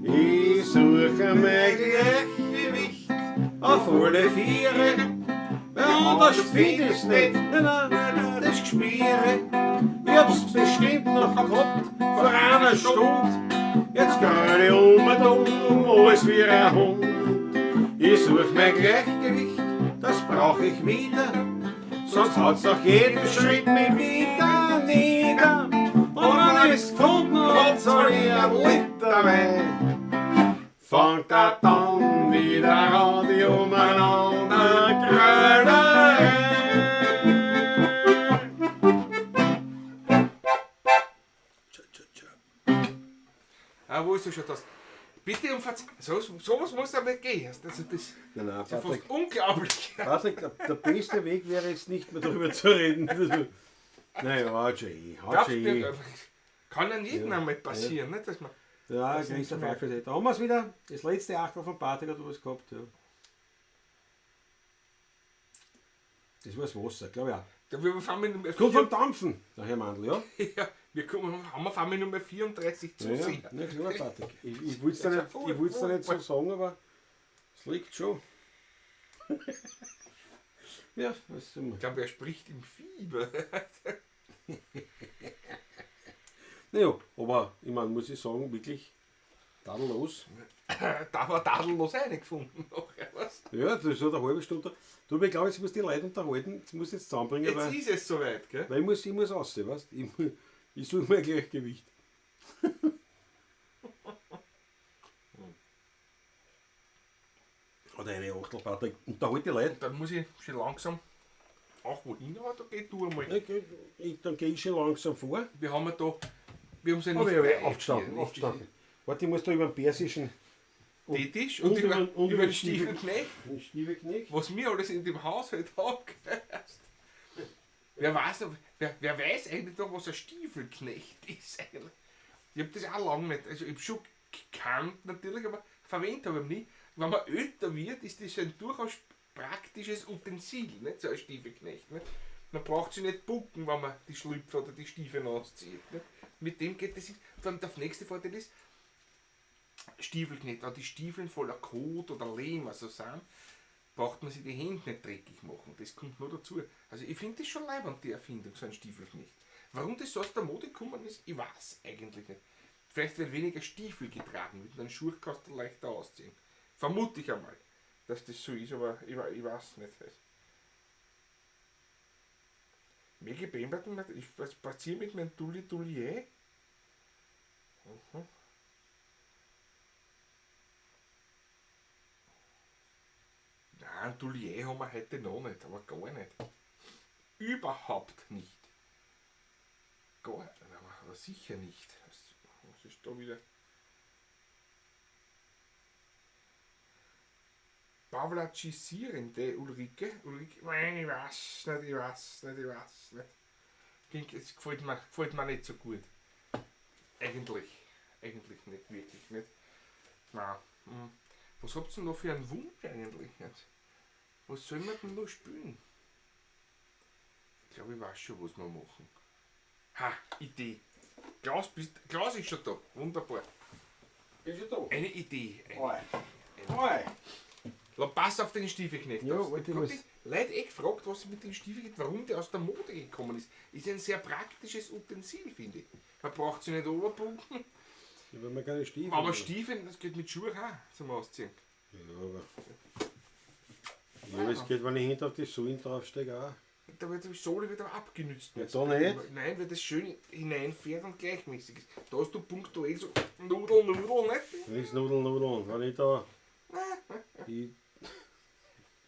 Ich suche mein Gleichgewicht auf alle Viere. Weil anders find ich's nicht, nein, nein, das Gspiere. Ich hab's bestimmt noch gehabt vor einer Stunde. Jetzt gröl ich um und um, alles wie ein Hund. Ich such mein Gleichgewicht, das brauch ich wieder. Sonst haut's nach jedem Schritt mich wieder nieder. Und wenn ich's gefunden hab, soll ich einen Liter Wein. Fangt er dann wieder an, die umeinander Grölerei. Ah, wo ist das schon das? Bitte um Verzeihung. So, sowas muss aber nicht gehen. Also, das Nein, nein, ist ja Patrick, fast unglaublich. Patrick, der beste Weg wäre jetzt nicht mehr darüber zu reden. Naja, hat schon eh, hat Glaubst schon du eh. nicht? Kann ja jedem einmal passieren, nicht? Dass man, Ja, Das ist Christoph nicht Eichel. Da haben wir es wieder. Das letzte Achtel von Patrick hat was gehabt. Ja. Das war das Wasser, glaube ich auch. da wir fangen mit Nummer Kommt 4, vom Dampfen, der Herr Mandl, ja? ja, wir kommen, haben wir fangen mit Nummer 34 zu Ja, ja. sehr. Na klar, Patrick. Ich wollte es da nicht, ich wollt's da nicht so sagen, aber es liegt schon. Ja, was soll man. Ich glaube, er spricht im Fieber. Naja, aber ich meine, muss ich sagen, wirklich tadellos. Da war tadellos eingefunden. Nachher, was? Ja, das ist halt eine halbe Stunde. Du, aber ich glaube, jetzt muss die Leute unterhalten, jetzt muss ich jetzt zusammenbringen, Jetzt weil, ist es soweit, gell? weil ich muss raus, weißt du? Ich suche mein Gleichgewicht. Oder eine Achtel, Patrick. Unterhalte die Leute. Dann muss ich schon langsam auch wohin, aber da geht du einmal. Okay, dann gehe ich schon langsam vor. Wir haben ja da, wir haben es ja nicht Aber ich habe weit hier, aufgestanden, nicht? aufgestanden. Warte, ich muss da über den persischen Den Tisch und, und über, und über den über Stiefel- Stiefelknecht, Stiefelknecht. was mir alles in dem Haushalt haben. gell? Wer weiß, noch- wer weiß eigentlich noch, was ein Stiefelknecht ist eigentlich? Ich habe das auch lange nicht, also ich habe schon gekannt natürlich, aber verwendet habe ich ihn nie. Wenn man älter wird, ist das ein durchaus praktisches Utensil, nicht so ein Stiefelknecht. Nicht? Man braucht sich nicht bucken, wenn man die Schlüpfer oder die Stiefel auszieht. Nicht? Mit dem geht das nicht. Vor allem der nächste Vorteil ist, Stiefelknecht, wenn die Stiefeln voller Kot oder Lehm also sind, Braucht man sich die Hände nicht dreckig machen. Das kommt nur dazu. Also ich finde das schon leibend, die Erfindung, so ein Stiefelknecht. Warum das so aus der Mode gekommen ist, ich weiß eigentlich nicht. Vielleicht weil weniger Stiefel getragen wird, dann Schuhe kannst du leichter ausziehen. Vermute ich einmal, dass das so ist, aber ich weiß nicht. Maggie Pemberton, ich spaziere mit meinem Dulli Dullier. Mhm. Nein, Dullier haben wir heute noch nicht, aber gar nicht. Überhaupt nicht. Gar nicht, aber sicher nicht. Was ist da wieder? Pavlacisierende Ulrike. Ulrike, nein, ich weiß nicht, ich weiß nicht, ich weiß nicht. Es gefällt mir nicht so gut. Eigentlich. Eigentlich nicht, wirklich nicht. Nein. Was habt ihr denn noch für einen Wunsch eigentlich nicht? Was soll man denn noch spielen? Ich glaube, ich weiß schon, was wir machen. Ha, Idee. Klaus ist schon da. Wunderbar. Ist schon da. Eine Idee. Oi. Oi. Pass auf den Stiefelknecht. Ja, auf. wollte Ich ich hab was- die Leute eh gefragt, was mit dem Stiefelknecht, warum der aus der Mode gekommen ist. Ist ein sehr praktisches Utensil, finde ich. Man braucht sie nicht oberpunkten. Ja, wenn man keine Stiefel Aber hat. Stiefel, das geht mit Schuhen auch zum Ausziehen. Ja, aber. Ja, aber es geht, wenn ich hinten auf die Sohlen draufsteige, auch. Da wird die Sohle wieder abgenützt. Ja, da nicht. Nein, weil das schön hineinfährt und gleichmäßig ist. Da hast du punktuell so Nudel, Nudel, nicht? Nichts Nudeln, Nudeln. Wenn ich da. Ich,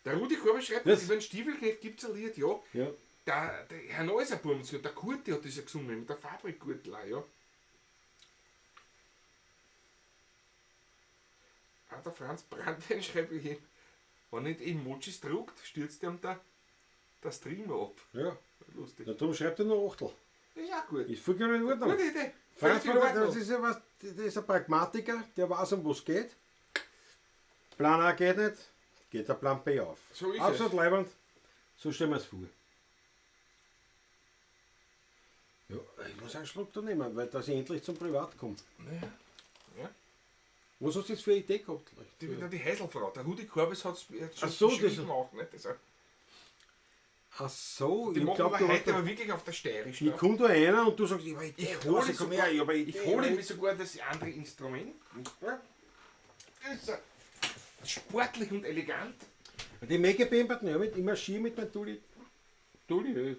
Der Rudi Korbe schreibt, Das- über den Stiefelknecht gibt es ein Lied, ja. ja. Der Herr Neuser-Bum, der Kurti hat das ja gesungen, mit der Fabrikgürtel auch, ja. Ah, der Franz Brandwein schreibt hier, wenn nicht Emojis druckt, stürzt ihm der Stream ab. Ja. Lustig. Na, darum schreibt er nur Achtel. Das ist auch gut. Ist vollkommen in Ordnung. Gute Idee. Franz Völlig in Brandwein, das Ordnung. ist ja was, das ist ein Pragmatiker, der weiß, um was geht. Plan A geht nicht, geht der Plan B auf. So ist Absolut es. leibend. So stellen wir es vor. Ja, ich muss einen Schluck da nehmen, weil dass ich endlich zum Privat komme. Ja. Was hast du jetzt für eine Idee gehabt? Die Heiselfrau, der Rudi Korbes hat es schon Ach so, das- geschrieben auch, nicht? Also, Ach so, die ich machen glaub, aber du hast heute da, aber wirklich auf der steirischen. ich komme da einer und du sagst, ich habe Idee, Ich hole komm her, ich habe eine Idee. Ich hole mir sogar das andere Instrument. Nicht wahr? Das ist sportlich und elegant. Die Maggie Pemberton, ja, mit, immer Ski mit meinem Dulli. Dulli, ja.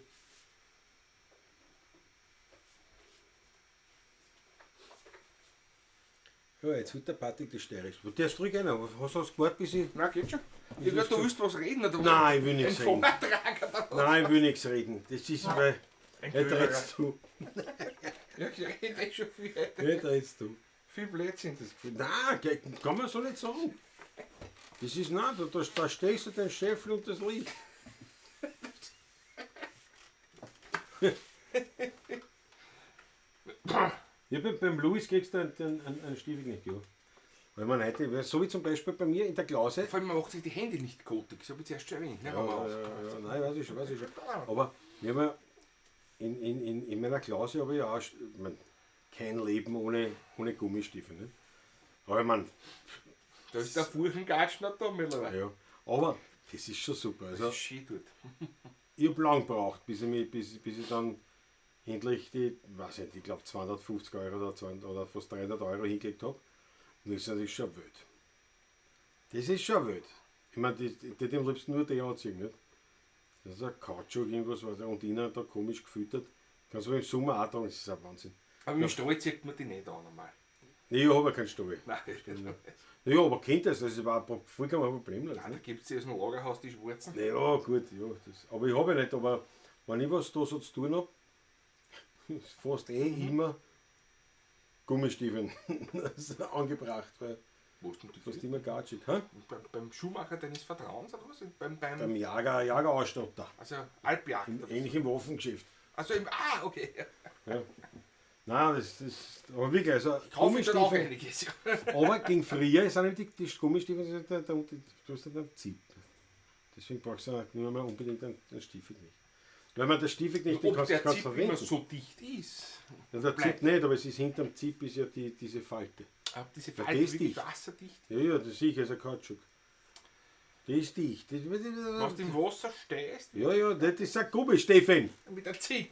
Ja, jetzt wird der Patrick das steirisch. Der ist drück einer. Hast du das gewartet, bis ich. Na, geht schon. Ich glaub, du willst was reden. Oder Nein, ich will nichts Ein reden. Vortrag oder was? Nein, ich will nichts reden. Das ist, weil. Ein Jetzt Köhlerer. redst du. Ja, ich rede eh schon viel heute. Jetzt redst du. Viel Blödsinn. Nein, kann man so nicht sagen. Das ist, nein, da stehst du den Scheffel und das Licht. Ja, beim Louis kriegst du einen Stiefel nicht, ja. Weil man heute, so wie zum Beispiel bei mir in der Klause. Vor allem, man macht sich die Hände nicht kotig. Das habe ich zuerst schon erwähnt. Ne? Ja, Aber ja, ja, nein, weiß ich schon, weiß ich schon. Aber wir haben ja in meiner Klause habe ich ja auch, ich mein, kein Leben ohne Gummistiefel. Ne? Aber ich mein, Da ist der Furchengatsch noch da mittlerweile. ja, aber das ist schon super. Also, Das ist schön dort. ich habe lang gebraucht, bis ich, mich, bis ich dann endlich die, weiß nicht, ich glaube 250 Euro oder, 200 oder fast 300 Euro hingelegt habe. Und das ist natürlich schon wild. Das ist schon wild. Ich meine, die am liebsten nur die anziehen, nicht? Das ist ein Kautschuk, irgendwas, was und innen da komisch gefüttert. Kannst du aber im Sommer auch tragen, das ist ein Wahnsinn. Aber im Stall zieht man die nicht an einmal. Nee, ich habe ja keinen Stall. Nein, Ja, aber kennt das, das war ein vollkommen problemlos. Nein, Ne? da gibt es ja aus dem Lagerhaus die Schwarzen. Ja, gut, ja. Das, aber ich habe ja nicht, aber wenn ich was da so zu tun habe, ist fast eh immer Gummistiefeln angebracht, weil Wo ist denn die fast immer gatschig. Hä? Beim Schuhmacher deines Vertrauens oder was? Beim Jagerausstatter, Also Alpjagd. im oder was? ähnlichen Waffengeschäft. Also im. Ah, okay. Ja. Nein, das ist. Aber wirklich, also Kaufe ich dann auch Gummistiefel. einiges. Aber gegen früher sind eben die Gummistiefel sind da, du hast dann einen Zip. Deswegen brauchst du auch nicht mehr unbedingt einen Stiefel nicht. Weil man der Stiefel nicht, den Ob kannst der du kannst Zip immer verwenden. so dicht ist. Ja, der bleibt. Zip nicht, aber es ist hinterm Zip ist ja diese Falte. Ob diese Ja, Falte die ist wirklich dicht. wasserdicht Ja, ja, das sicher ist ein Kautschuk. Die ist dicht. Wenn du im Wasser stehst, Ja, ja, das ist ein Gummi, Stefan. mit einem Zip.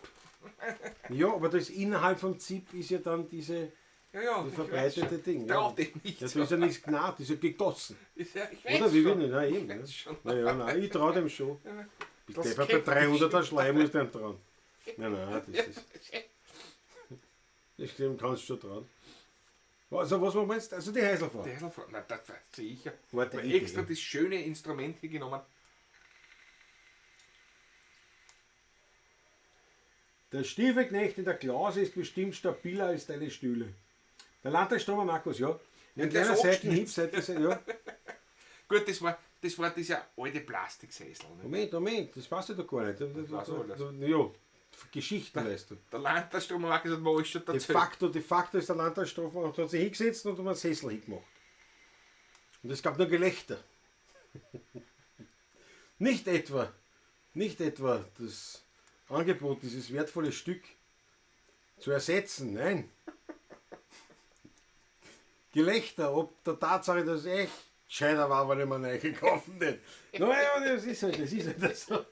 Ja, aber das innerhalb vom Zip ist ja dann diese Ja, ja. die ich verbreitete weiß schon. Ding. Trau Ja. dem nicht. Ja, da ist ja nichts gnad, das ist ja gegossen. Ist ja, ich weiß Oder wie schon. will ich? Nein, eben. Ich Ja. weiß schon. Naja, nein, ich trau dem schon. Bist Das deppert, bei skeptisch. 300er Schleim musst du dem trauen. Nein, nein, das ist. Das dem kannst du schon trauen. Also, was machen wir jetzt? Also, die Heiselfahrt. Die Heiselfahrt. Na, das war sicher. Warte, Hab ich- extra das schöne Instrument hier genommen. Der Stiefelknecht in der Klause ist bestimmt stabiler als deine Stühle. Der Landtagsstürmer Markus, ja. Ein der kleiner ist Seitenhieb, Seiten, ja. Gut, das war dieser alte Plastiksessel. Ne? Moment, Moment, das passt ja doch gar nicht. weiß alles. Ja, Geschichten weißt du. Der Landtagsstürmer Markus hat mir alles schon De erzählt. facto ist der Landtagsstürmer und hat sich hingesetzt und einen Sessel hingemacht. Und es gab nur Gelächter. Nicht etwa das Angebot, dieses wertvolle Stück zu ersetzen, nein. Gelächter, ob der Tatsache, dass es echt gescheiter war, wenn ich mir neu gekauft hätte. Naja, das ist halt so.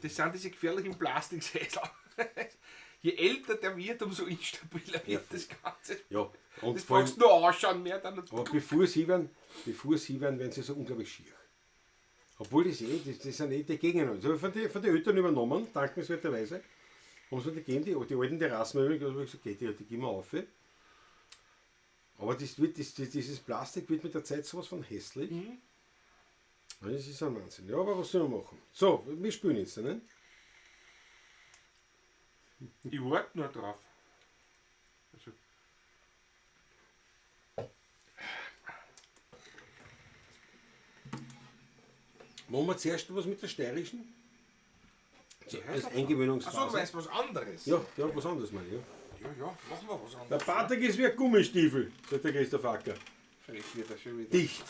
Das sind diese gefährlichen Plastiksessel. Je älter der wird, umso instabiler wird das Ganze. Ja, und Das vor allem, brauchst du nur ausschauen mehr dann. aber bevor sie werden, werden sie so unglaublich schier. Obwohl das eh, das sind eh die Gegner. Das habe ich von den Eltern übernommen, dankenswerterweise. Haben sie mir die gegeben, die alten Terrassenmöbel, da habe ich gesagt, okay, die geben wir auf. Aber dieses Plastik wird mit der Zeit sowas von hässlich. Mhm. Ja, das ist ein Wahnsinn. Ja, aber was sollen wir machen? So, wir spielen jetzt, ne? Ich warte nur drauf. Also, Machen wir zuerst was mit der steirischen? die Als Heiselfahrt. Eingewöhnungsphase. Achso, du meinst was anderes? Ja, ja, was anderes meine ich. Ja. Ja, ja, machen wir was Der anderes. Patrick ist wie ein Gummistiefel, sagt der Christoph Acker. Frech wird er schon wieder. Dicht.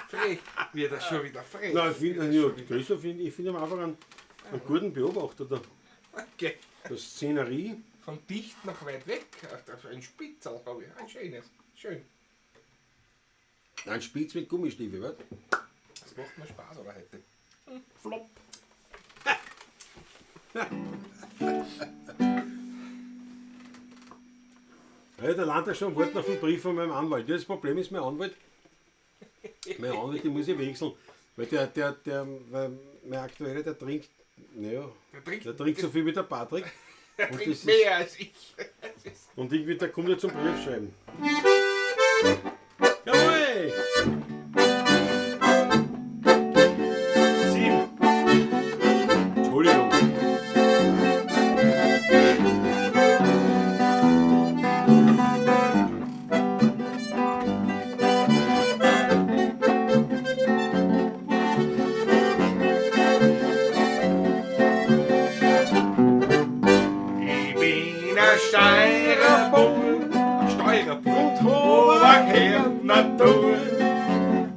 Frech wird er schon wieder frech. Nein, ich finde, ja, Christoph, ich finde ihn einfach einen guten Beobachter der, Okay. der Szenerie. Von dicht nach weit weg. Also ein Spitzel habe ich. Ein schönes. Schön. Ein Spitz mit Gummistiefel, was? Das macht mir Spaß, aber heute. Flop. Ja, der Landtagsstamm wartet auf einen Brief von meinem Anwalt. Ja, das Problem ist, mein Anwalt, den muss ich wechseln. Weil weil mein aktueller, der trinkt, naja, Der trinkt, der trinkt so viel wie der Patrick. der und trinkt das ist- mehr als ich. Das ist Und irgendwie, der kommt ja zum Briefschreiben. Jawohl! 7. Entschuldigung. Ich bin ein Steirer Bub, ein Steuerer. und hoher Natur.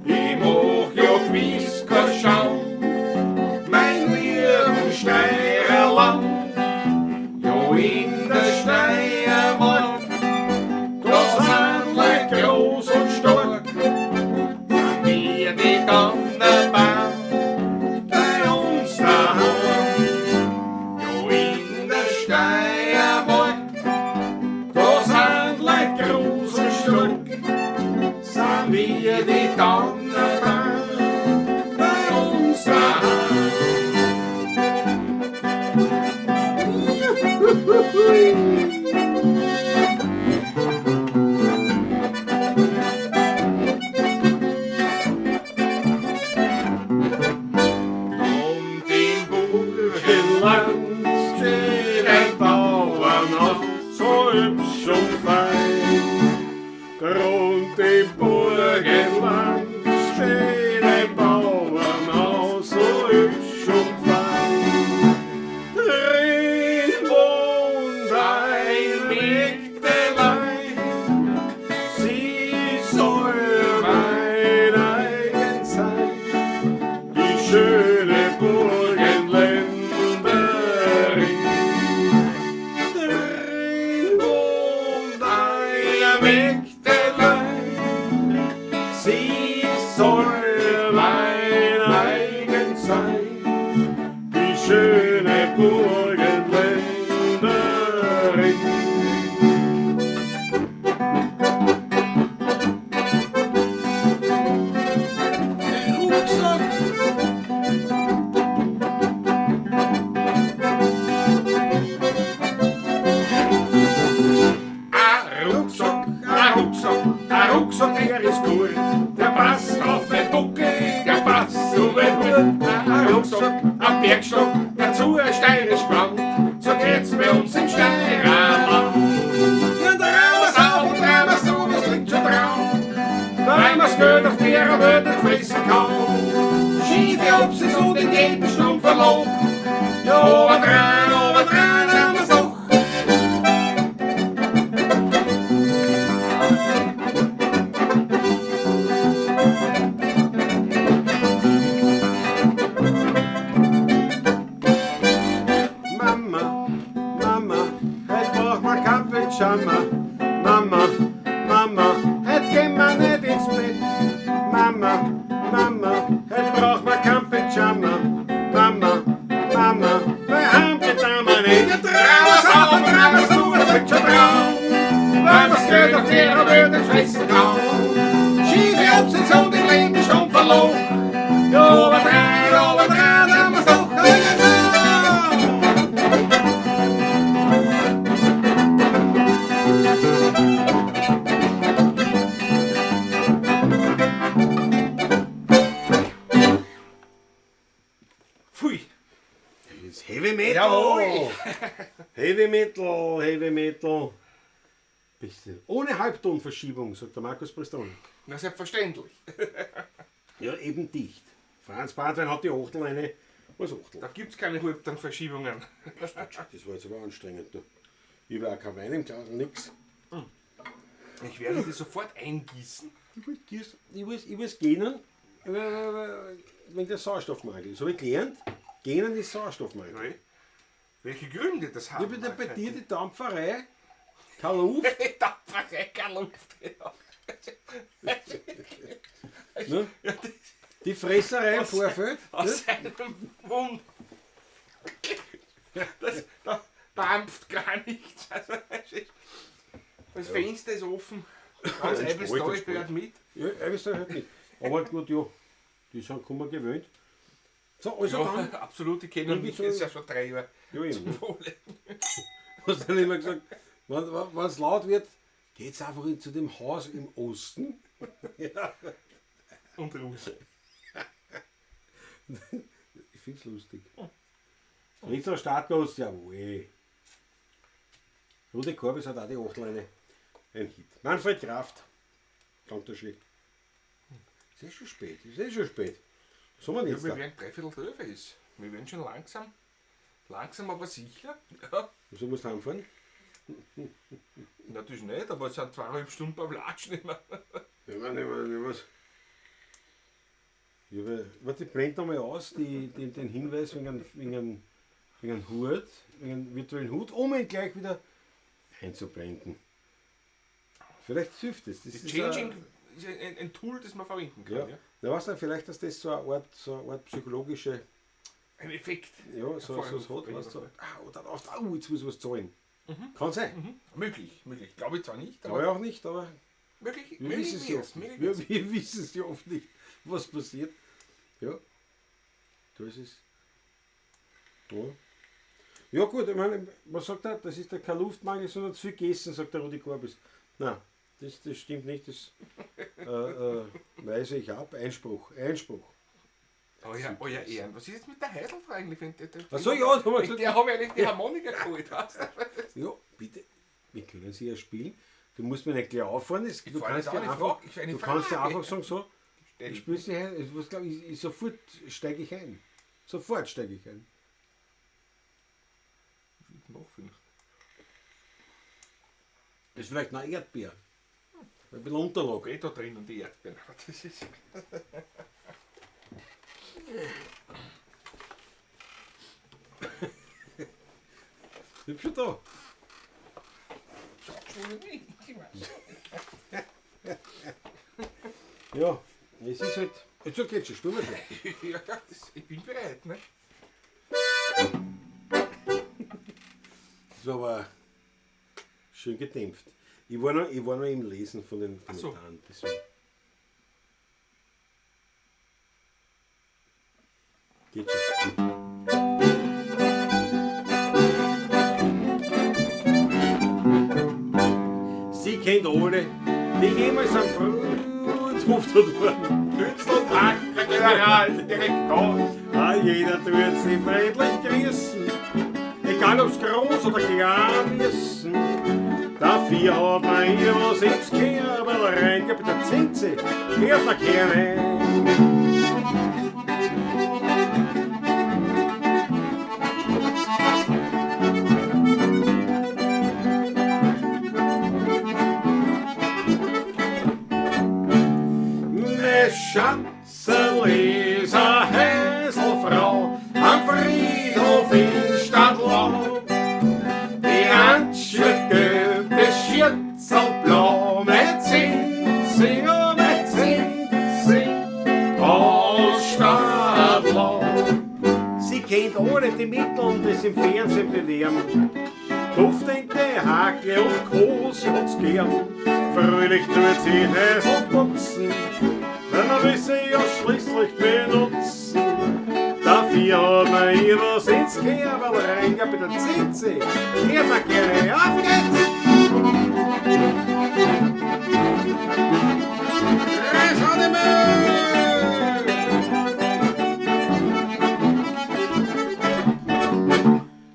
Ich mach ja gewiss kein Schand, mein lieben Steirerland. Ja, in der Steiermark, da sind Leute groß und stark. Sind wir die Donnerbahn bei uns daheim. Ja, in der Steiermark, da sind Leute groß und stark. Sind wir die Donnerbahn bei uns daheim. Und im Burgenland steht ein Bauernhaus, so hübsch und fein. Und im Burgenland steht ein Bauernhaus, so hübsch und fein. Drin wohnt ein Mägdelein, sie soll mein eigen sein. Die schöne Burgenländerin. Drin wohnt ein Mägdelein, Aber dran, aber dran haben wir's doch. Mama, Mama, heut brauch ma kein Pyjama. Mama, Mama, heut gehen wir nicht ins Bett. Mama, Mama, heut brauch ma kein Pyjama. Mama, Mama, weil heim geht wir nicht. Ja, drehen wir's auf und drehen wir's zu, es wird schon dran. Weil wir's Geld auf der Welt den Schwester kann. Schiefe Obst und im Leben schon verloren. Ja, aber dran haben wir's doch. Pfui. Das ist Heavy Metal. Jawohl. Heavy Metal, Heavy Metal. Beste. Ohne Halbtonverschiebung, sagt der Markus Prestoni. Na, selbstverständlich. Ja, eben dicht. Franz Bartwein hat die Achtel eine. Was Achtel? Da gibt es keine Halbtonverschiebungen. Das war jetzt aber anstrengend. Du. Ich habe auch kein Wein im Glas, nix. Ich werde die sofort eingießen. Ich muss gähnen, wegen der Sauerstoffmangel. So habe ich gelernt, gähnen ist Sauerstoffmangel. Jawohl. Welche Gründe das haben. Ich bin bei dir die Dampferei, keine Luft. Dampferei, keine Luft. Ja. Ne? Ja, das Die Fresserei im Vorfeld. aus seinem Mund. Das, da dampft gar nichts. Also, das Fenster ist offen. Ganz Ja, Eibelstal Spalt, gehört mit. Ja, Eibelstal halt nicht. Aber gut, ja, die sind kummer gewöhnt. So, also Ja, dann. absolut, die kennen Dann mich geht's jetzt so- ja schon 3 Jahre. Ja, eben. Zum Wohle. Hast du dann immer gesagt, wenn es laut wird, geht's einfach zu dem Haus im Osten. Ja. Und Ruhe. Ich find's lustig. Ritzer Startlos, jawohl. Rudi Korbis hat auch die Achtel eine, ein Hit. Manfred Kraft. Danke schön. Ist eh schon spät, ist eh schon spät. Was haben wir denn Ja, jetzt wir da? werden 10:45 ist. Wir werden schon langsam. Langsam, aber sicher. Ja. Wieso musst du heimfahren? Natürlich nicht, aber es sind 2,5 Stunden beim Latschen immer. Ja, meine, was? Ich habe, warte, ich blende nochmal aus den Hinweis wegen Hut, wegen einem virtuellen Hut, um ihn gleich wieder einzublenden. Vielleicht hilft es. Das ist Changing ist ein Tool, das man verwenden kann. Ja. Ja. Na, weißt du, vielleicht, dass das so eine Art psychologische, Ein Effekt. ja, so hat, weißt du, oder auf, jetzt muss ich was zahlen. Kann sein. Mhm. Möglich, möglich. Glaube ich zwar nicht, Glaube ich auch nicht, aber möglich, wir wissen es ja oft nicht. Wir wissen es ja oft nicht, was passiert. Ja, da ist es. Ja. Ja gut, ich meine, was sagt er? Das ist ja kein Luftmangel, sondern zu viel gegessen, sagt der Rudi Korbis. Nein, das stimmt nicht, das weise ich ab. Einspruch, Einspruch. Euer Ehren, was ist jetzt mit der Heidelfrau eigentlich? Ach so, ja, da haben wir gesagt. Der habe ich eigentlich die Harmonika geholt. Weißt du? Ja, bitte, wir können sie ja spielen. Du musst mir nicht gleich auffahren. Du fahr kannst nicht ja auf, ich einfach, frag, ich eine du kannst ja Frage. einfach sagen, so, ich spiele sie ein, ich, was glaub, ich, sofort steige ich ein. Sofort steige ich ein. Noch fünf. Das ist vielleicht noch Erdbeer. Ein bisschen Unterlage. Okay, da drinnen die Erdbeeren. Das ist. Ich bin schon da. Schaut schon nicht. Ich weiß. Ja, es ist halt. Jetzt geht's schon, spielen wir schon. Ja, das, ich bin bereit, ne? Das war aber schön gedämpft. Ich war noch im Lesen von den Ach so. Kommentaren. Deswegen. Geht schon. Sie kennt alle, die jemals am Friedhof dort waren. Künstler und Akte, Generaldirektor. Ah, jeder tut sie friedlich grüßen, egal ob's groß oder klein müssen. Dafür hat man ihr was ins Kerl rein, ja, bitte Zinse, kehrt man keine. Schatzel ist a Häselfrau am Friedhof in Stadlau. Die Handschuhe gelb, das Schürzelblau, mit Zinzi, oh, mit Zinzi, aus Stadlau. Sie kennt alle die Mittel, die sie im Fernsehen bewerben. Duftende Hakel und Kohl, sie hat's gern. Fröhlich tut sie Häsel putzen, weil man will sie ja schließlich benutzen. Dafür hat man ihr was ins Kerl rein, ja bitte Zinzi, hört man gerne, auf geht's! Reis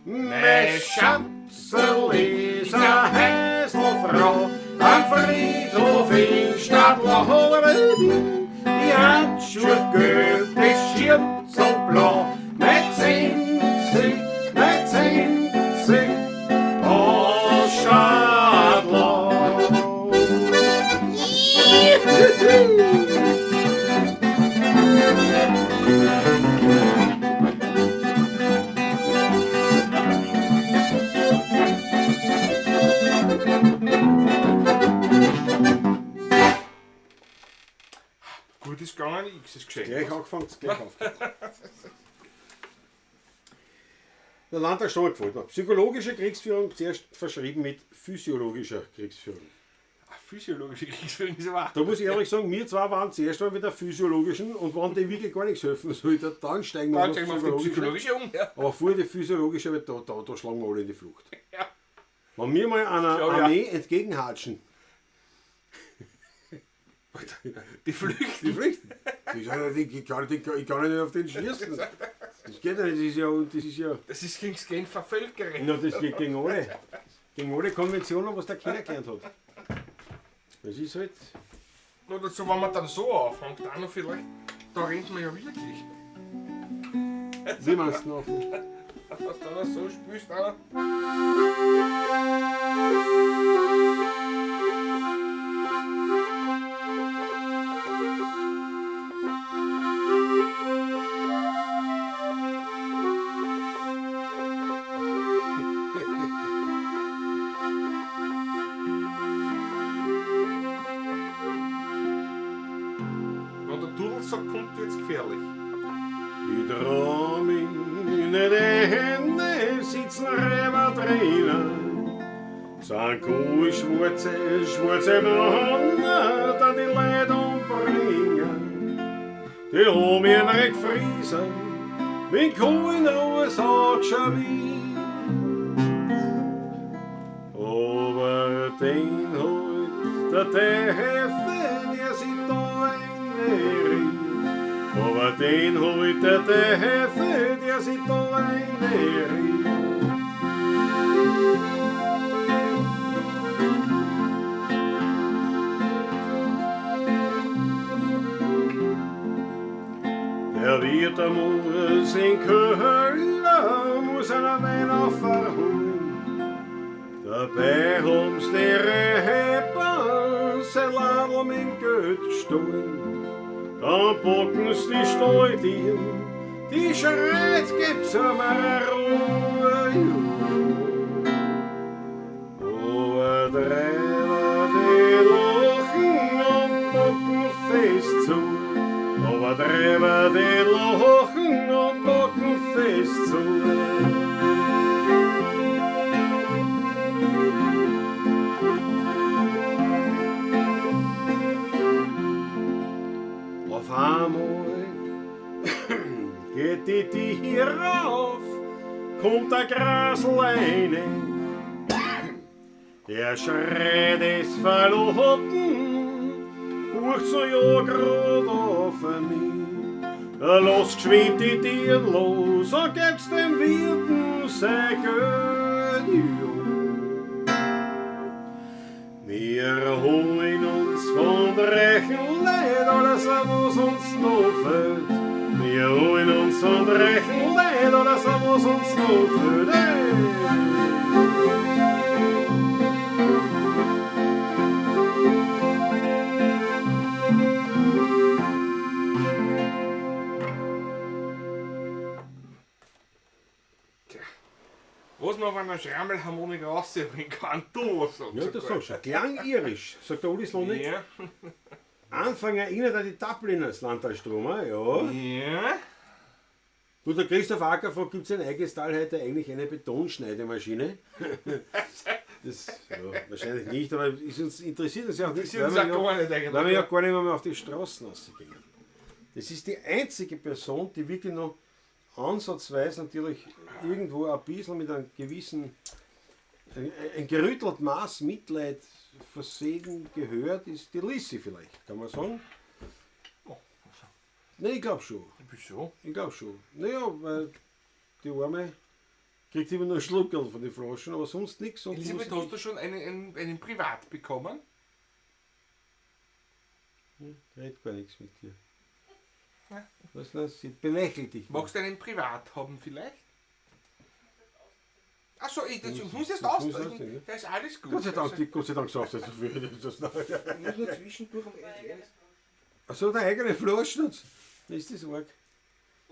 Mein Schatzel ist a Häselfrau am Friedhof in Stadlau. Die Handschuhe gelb, das Schürzelblau, mit Zinzi, aus Stadlau. Gut ist gegangen, X ist geschenkt. Gleich angefangen, gleich aufgehört. Der Landtag Stoll gefällt mir. Psychologische Kriegsführung zuerst verschrieben mit physiologischer Kriegsführung. Ah, physiologische Kriegsführung ist aber auch. Da muss ich ehrlich sagen, wir zwei waren zuerst mal mit der physiologischen und wenn die wirklich gar nichts helfen sollte, dann steigen wir Dann auf steigen wir auf die psychologische um. Ja. Aber vorher die physiologische, weil da schlagen wir alle in die Flucht. Ja. Wenn wir mal einer Glaub ich auch. Armee entgegenhatschen, Die Flüchten. die flüchten. Die sagen, ich kann nicht auf den schießen. Das geht ja nicht, das ist ja Das ist gegen das Genfer Völkerrecht. Na, das geht gegen alle. Gegen alle Konventionen, was der kennengelernt hat. Das ist halt. Nur dazu, wenn man dann so anfängt, auch noch vielleicht, da rennt man ja wirklich. Wie meinst du noch? Was du da so spielst, auch noch. Wenn der Dudelsack kommt, wird's gefährlich. Die trau mich nicht die Hände, sitzen Räber drinnen. Sind cool schwarze, schwarze Männer, dann die Leute umbringen. Die haben ihren Reck friesen, mit Kohlen alles angeschmiert. Aber den holt der Teufel, der sich da reinriert. Aber den holt der Teufel, der sich da reinriert. Der Wirt, der muss in Köln, muss einen Wein aufholen. Dabei haben's die Räber sein Ladl mit Geld gestohlen. Dann packen's die Stalltieren, die schreit, gibt's einmal Ruhe. Aber Treiber, die lachen und packen fest zu. Aber Treiber, die lachen und packen fest zu. Auf einmal geht die Tür auf, kommt der Grasl rein. Der schreit ist verloren, bucht so ja grad auf mich. Los geschwind die Tier los und gebt's dem Wirten sein Geld. Jo. Wir holen uns von reichen Leid alles, was uns noch fehlt. Wir holen uns von reichen Leid alles, was uns noch fehlt. Hey! man Schrammelharmonika rausbringen kann. Du was Ja, das sagst du. Klang irisch, sagt der Uli Slonik. Ja. Anfang erinnert an die Dubliners, Landtalstromer, ja. Ja. Du, der Christoph Acker fragt, gibt es in Eigestal heute eigentlich eine Betonschneidemaschine? Das, ja, wahrscheinlich nicht, aber ist uns, interessiert uns ja auch nicht, Interessiert uns weil wir auch ja, gar nicht eigentlich. weil wir ja gar nicht mehr auf die Straßen rausgehen. Das ist die einzige Person, die wirklich noch ansatzweise natürlich irgendwo ein bisschen mit einem gewissen, ein gerüttelt Maß Mitleid versehen gehört, ist die Lissi vielleicht, kann man sagen. Nein, ich glaube schon. Wieso? Ich glaube schon. Naja, weil die Arme kriegt immer nur einen Schluckerl von den Flaschen, aber sonst nichts. Und Elisabeth, muss- hast du schon einen Privat bekommen? Red gar nichts mit dir. Ja. Was denn? Sie belächelt dich. Magst du einen Privat haben vielleicht? Achso, ich das muss jetzt Das muss ausdrücken. ausdrücken, ja. Da ist alles gut. Gott sei Dank, Also, Gott sei Dank sauft er so viel. Das ich muss nur zwischendurch um ehrlich. Achso, der eigene Flaschen. und- Ist das arg?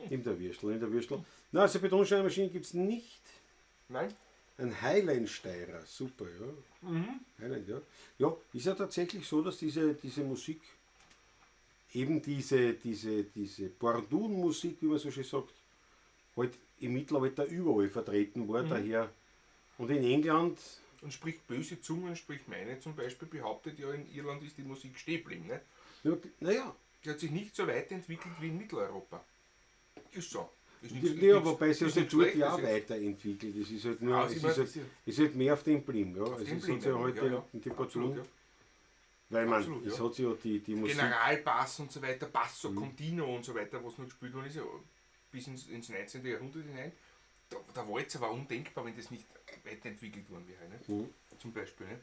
Nimm der Würstel, nimm der Würstel. Nein, also Betonschneidemaschine gibt es nicht. Nein? Ein Highland-Steirer, super, ja. Mhm. Highland, ja. Ja, ist ja tatsächlich so, dass diese Musik, eben diese Bordun-Musik, wie man so schön sagt, halt im Mittelalter überall vertreten war, Mhm. daher. Und in England, Und spricht böse Zungen, sprich meine zum Beispiel, behauptet ja, in Irland ist die Musik stehen geblieben. Ne? ja, naja, Die hat sich nicht so weiterentwickelt wie in Mitteleuropa. Ist so. Ist nichts- ja, nichts- wobei sich ist das nichts dort ja auch Schlechtes jetzt. weiterentwickelt. Es ist halt nur, Ah, es sie ist war- halt, sie- es ist halt mehr auf dem geblieben. Ja. Auf Es dem ist hat sich geblieben, halt ja, ja. die Absolut, Bordun, ja. weil man, Absolut, es ja. hat sich ja die Musik Generalbass und so weiter, Basso Continuo und so weiter, was noch gespielt worden ist, ja, bis ins 19. Jahrhundert hinein. Der Walzer war undenkbar, wenn das nicht weiterentwickelt worden wäre. Ne? Mhm. Zum Beispiel. Ne?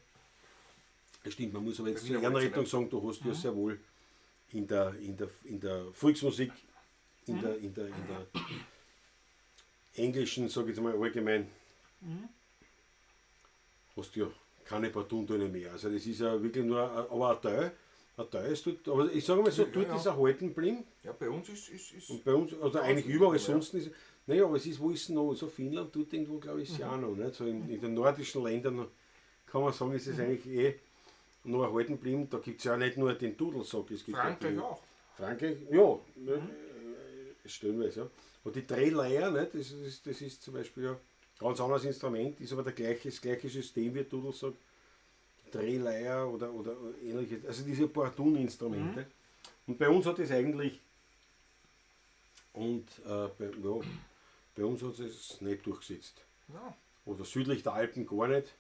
Das stimmt, man muss aber jetzt Bei zur Wiener Walzer Ehrenrettung sagen, du hast ja sehr wohl in der Volksmusik, in der englischen, sage ich jetzt mal allgemein, hast du ja keine Borduntöne mehr. Also das ist ja wirklich nur, aber ein Teil ist dort, aber ich sage mal so, Ja, dort ja. ist erhalten geblieben. Ja, bei uns ist Und bei uns, oder Bei eigentlich uns überall ja. sonst ist, naja, aber es ist, wo ist denn noch, so Finnland dort irgendwo, glaube ich, ist ja auch noch, nicht? So in den nordischen Ländern kann man sagen, ist es eigentlich eh noch erhalten geblieben. Da gibt es ja nicht nur den Dudelsack, es gibt Frankreich ja die, auch. Frankreich, ja, ne, stellenweise, ja. Und die Drehleier, ne, das ist zum Beispiel ja ganz anderes Instrument, ist aber das gleiche System wie Dudelsack. Drehleier oder ähnliches, also diese Bordun-Instrumente. Und bei uns hat es eigentlich, und ja, bei uns hat es nicht durchgesetzt. Ja. Oder südlich der Alpen gar nicht.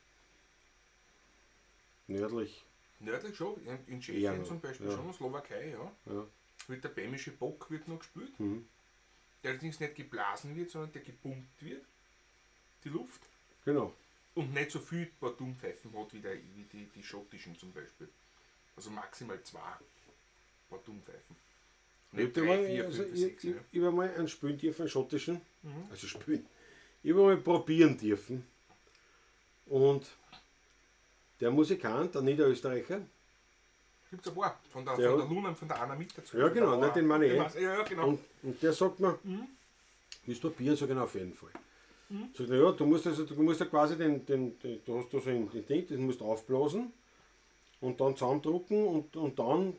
Nördlich, Nördlich schon, in Eher Tschechien noch, zum Beispiel ja. schon, Slowakei, ja. ja. Wird der bämische Bock wird noch gespielt, Mhm. der allerdings nicht geblasen wird, sondern der gepumpt wird, die Luft. Genau. Und nicht so viel Bordunpfeifen hat wie, die schottischen zum Beispiel. Also maximal 2 Bordunpfeifen. Ich Nicht hab 3, mal, 4, also 5, ich, 6. ich, Ja. ich hab mal einen spielen dürfen, einen schottischen. Also spielen. Ich habe mal probieren dürfen. Und der Musikant, der Niederösterreicher, Gibt's ein paar. Von der, Der von der hat- Luna und von der Anna mit dazu. Ja, genau, Von der ne, den meine ich eh. Ja, ja, genau. Und der sagt mir, willst du probieren? Sag ich, na, auf jeden Fall. Sagt er, ja, du musst also, du musst ja quasi den du hast da so ein Ding, das musst du aufblasen und dann zusammendrucken und dann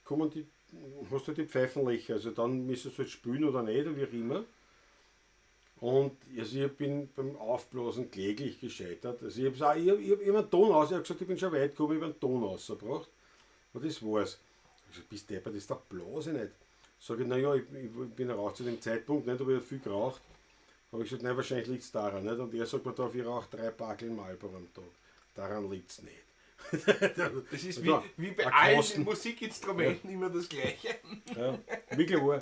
kommen die, hast du die Pfeifenlöcher, also dann müsstest du halt spülen oder nicht, oder wie auch immer. Und also ich bin beim Aufblasen kläglich gescheitert. Also ich habe ich hab, ich hab immer einen Ton aus, ich habe gesagt, ich bin schon weit gekommen, ich habe einen Ton rausgebracht. Und das war's. Ich gesagt, bist deppert, das ist der Blase nicht. Sag ich, naja, ich bin raucht zu dem Zeitpunkt nicht, aber ich hab viel geraucht. Habe ich gesagt, nein, wahrscheinlich liegt es daran. Nicht? Und er sagt mir drauf, ich rauche 3 Packeln Marlboro am Tag. Daran liegt es nicht. Das ist Ja, wie bei ein allen Kasten. Musikinstrumenten immer das Gleiche. Ja, wirklich wahr.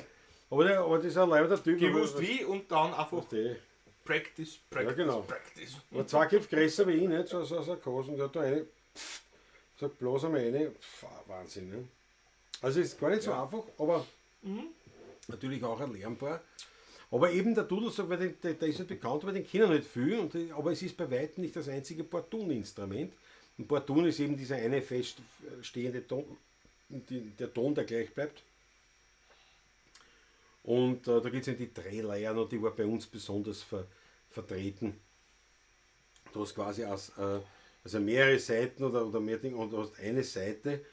Aber das ist ein leider Typ. Gewusst aber- wie und dann einfach Die. Practice, Practice, Ja, genau. Practice. Aber 2 Köpfe größer wie ich, nicht? So ein Kasten, der hat da eine, pff, sagt bloß einmal eine, pff, Wahnsinn. Ne? Also ist gar nicht so einfach, aber natürlich auch erlernbar. Aber eben der Dudelsack, weil der ist nicht bekannt, aber den kennen nicht viel, aber es ist bei weitem nicht das einzige Bordun-Instrument. Und Bordun ist eben dieser eine feststehende Ton, der Ton, der gleich bleibt. Und da gibt es eben die Drehleiern und die war bei uns besonders vertreten. Du hast quasi also mehrere Seiten oder mehr Dinge und du hast eine Seite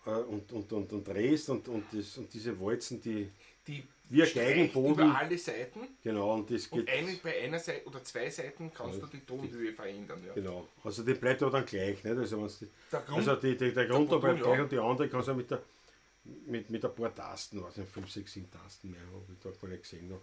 und drehst und diese Walzen, die Die wie ein streicht Geigenboden. über alle Seiten. Genau, und das Und geht. bei einer Seite oder zwei Seiten kannst du die Tonhöhe verändern. Ja. Genau. Also die bleibt aber dann gleich, nicht? Also, wenn's die, Der Grund, also der Grund der da bleibt Button, gleich ja. und die andere kannst du mit ein paar Tasten, weiß nicht, 5, 6, 7 Tasten mehr, habe ich da gar nicht gesehen noch.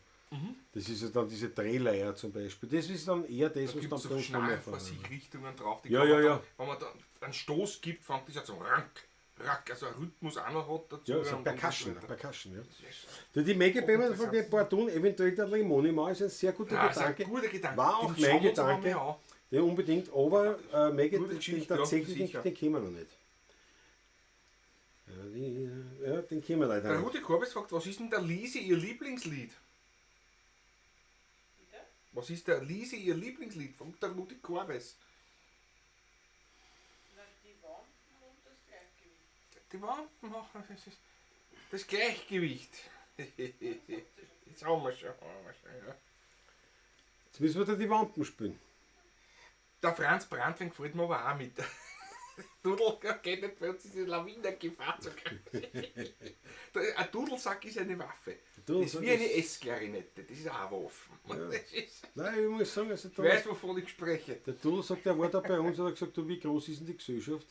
Das ist ja dann diese Drehleier zum Beispiel. Das ist dann eher das, da was gibt dann es bei so uns noch mehr Schnarchversichrichtungen drauf. Die Ja, kann ja, man ja. Dann, wenn man dann einen Stoß gibt, fängt das ja zum Rank, Rack, also ein Rhythmus auch noch hat dazu. Ja, also und so Percussion, weiter. Percussion, ja. Das ist Die Maggie von Hochinteressant. den Bordun, eventuell der Limoni mal, ist ein sehr guter Ja, ist ein Gedanke. guter Gedanke. War auch Den mein schauen wir uns aber Gedanke. mal an. Den unbedingt, aber Maggie, Gute den, Geschichte, ja, tatsächlich, sicher. den kennen wir noch nicht. Ja, den kennen wir leider Der nicht. Rudi Korbes fragt, was ist denn der Lisi ihr Lieblingslied? Bitte? Was ist der Lisi ihr Lieblingslied? Fragt der Rudi Korbes. Na, die Wampen und das Gleichgewicht. Die Wampen machen das, ist das Gleichgewicht. Jetzt haben wir schon, ja. Jetzt müssen wir da die Wampen spielen. Der Franz Brandwein gefällt mir aber auch mit. Dudel geht nicht bei uns, ist die Lawinengefahr zu groß. Ein Dudelsack ist eine Waffe. Das ist Dudelsack wie eine ist- S-Klarinette, das ist auch eine Waffe. Das ist, Nein, ich muss sagen, also ich da, weiß, wovon ich spreche. der Dudel sagt, der war da bei uns und hat gesagt, du, wie groß ist denn die Gesellschaft?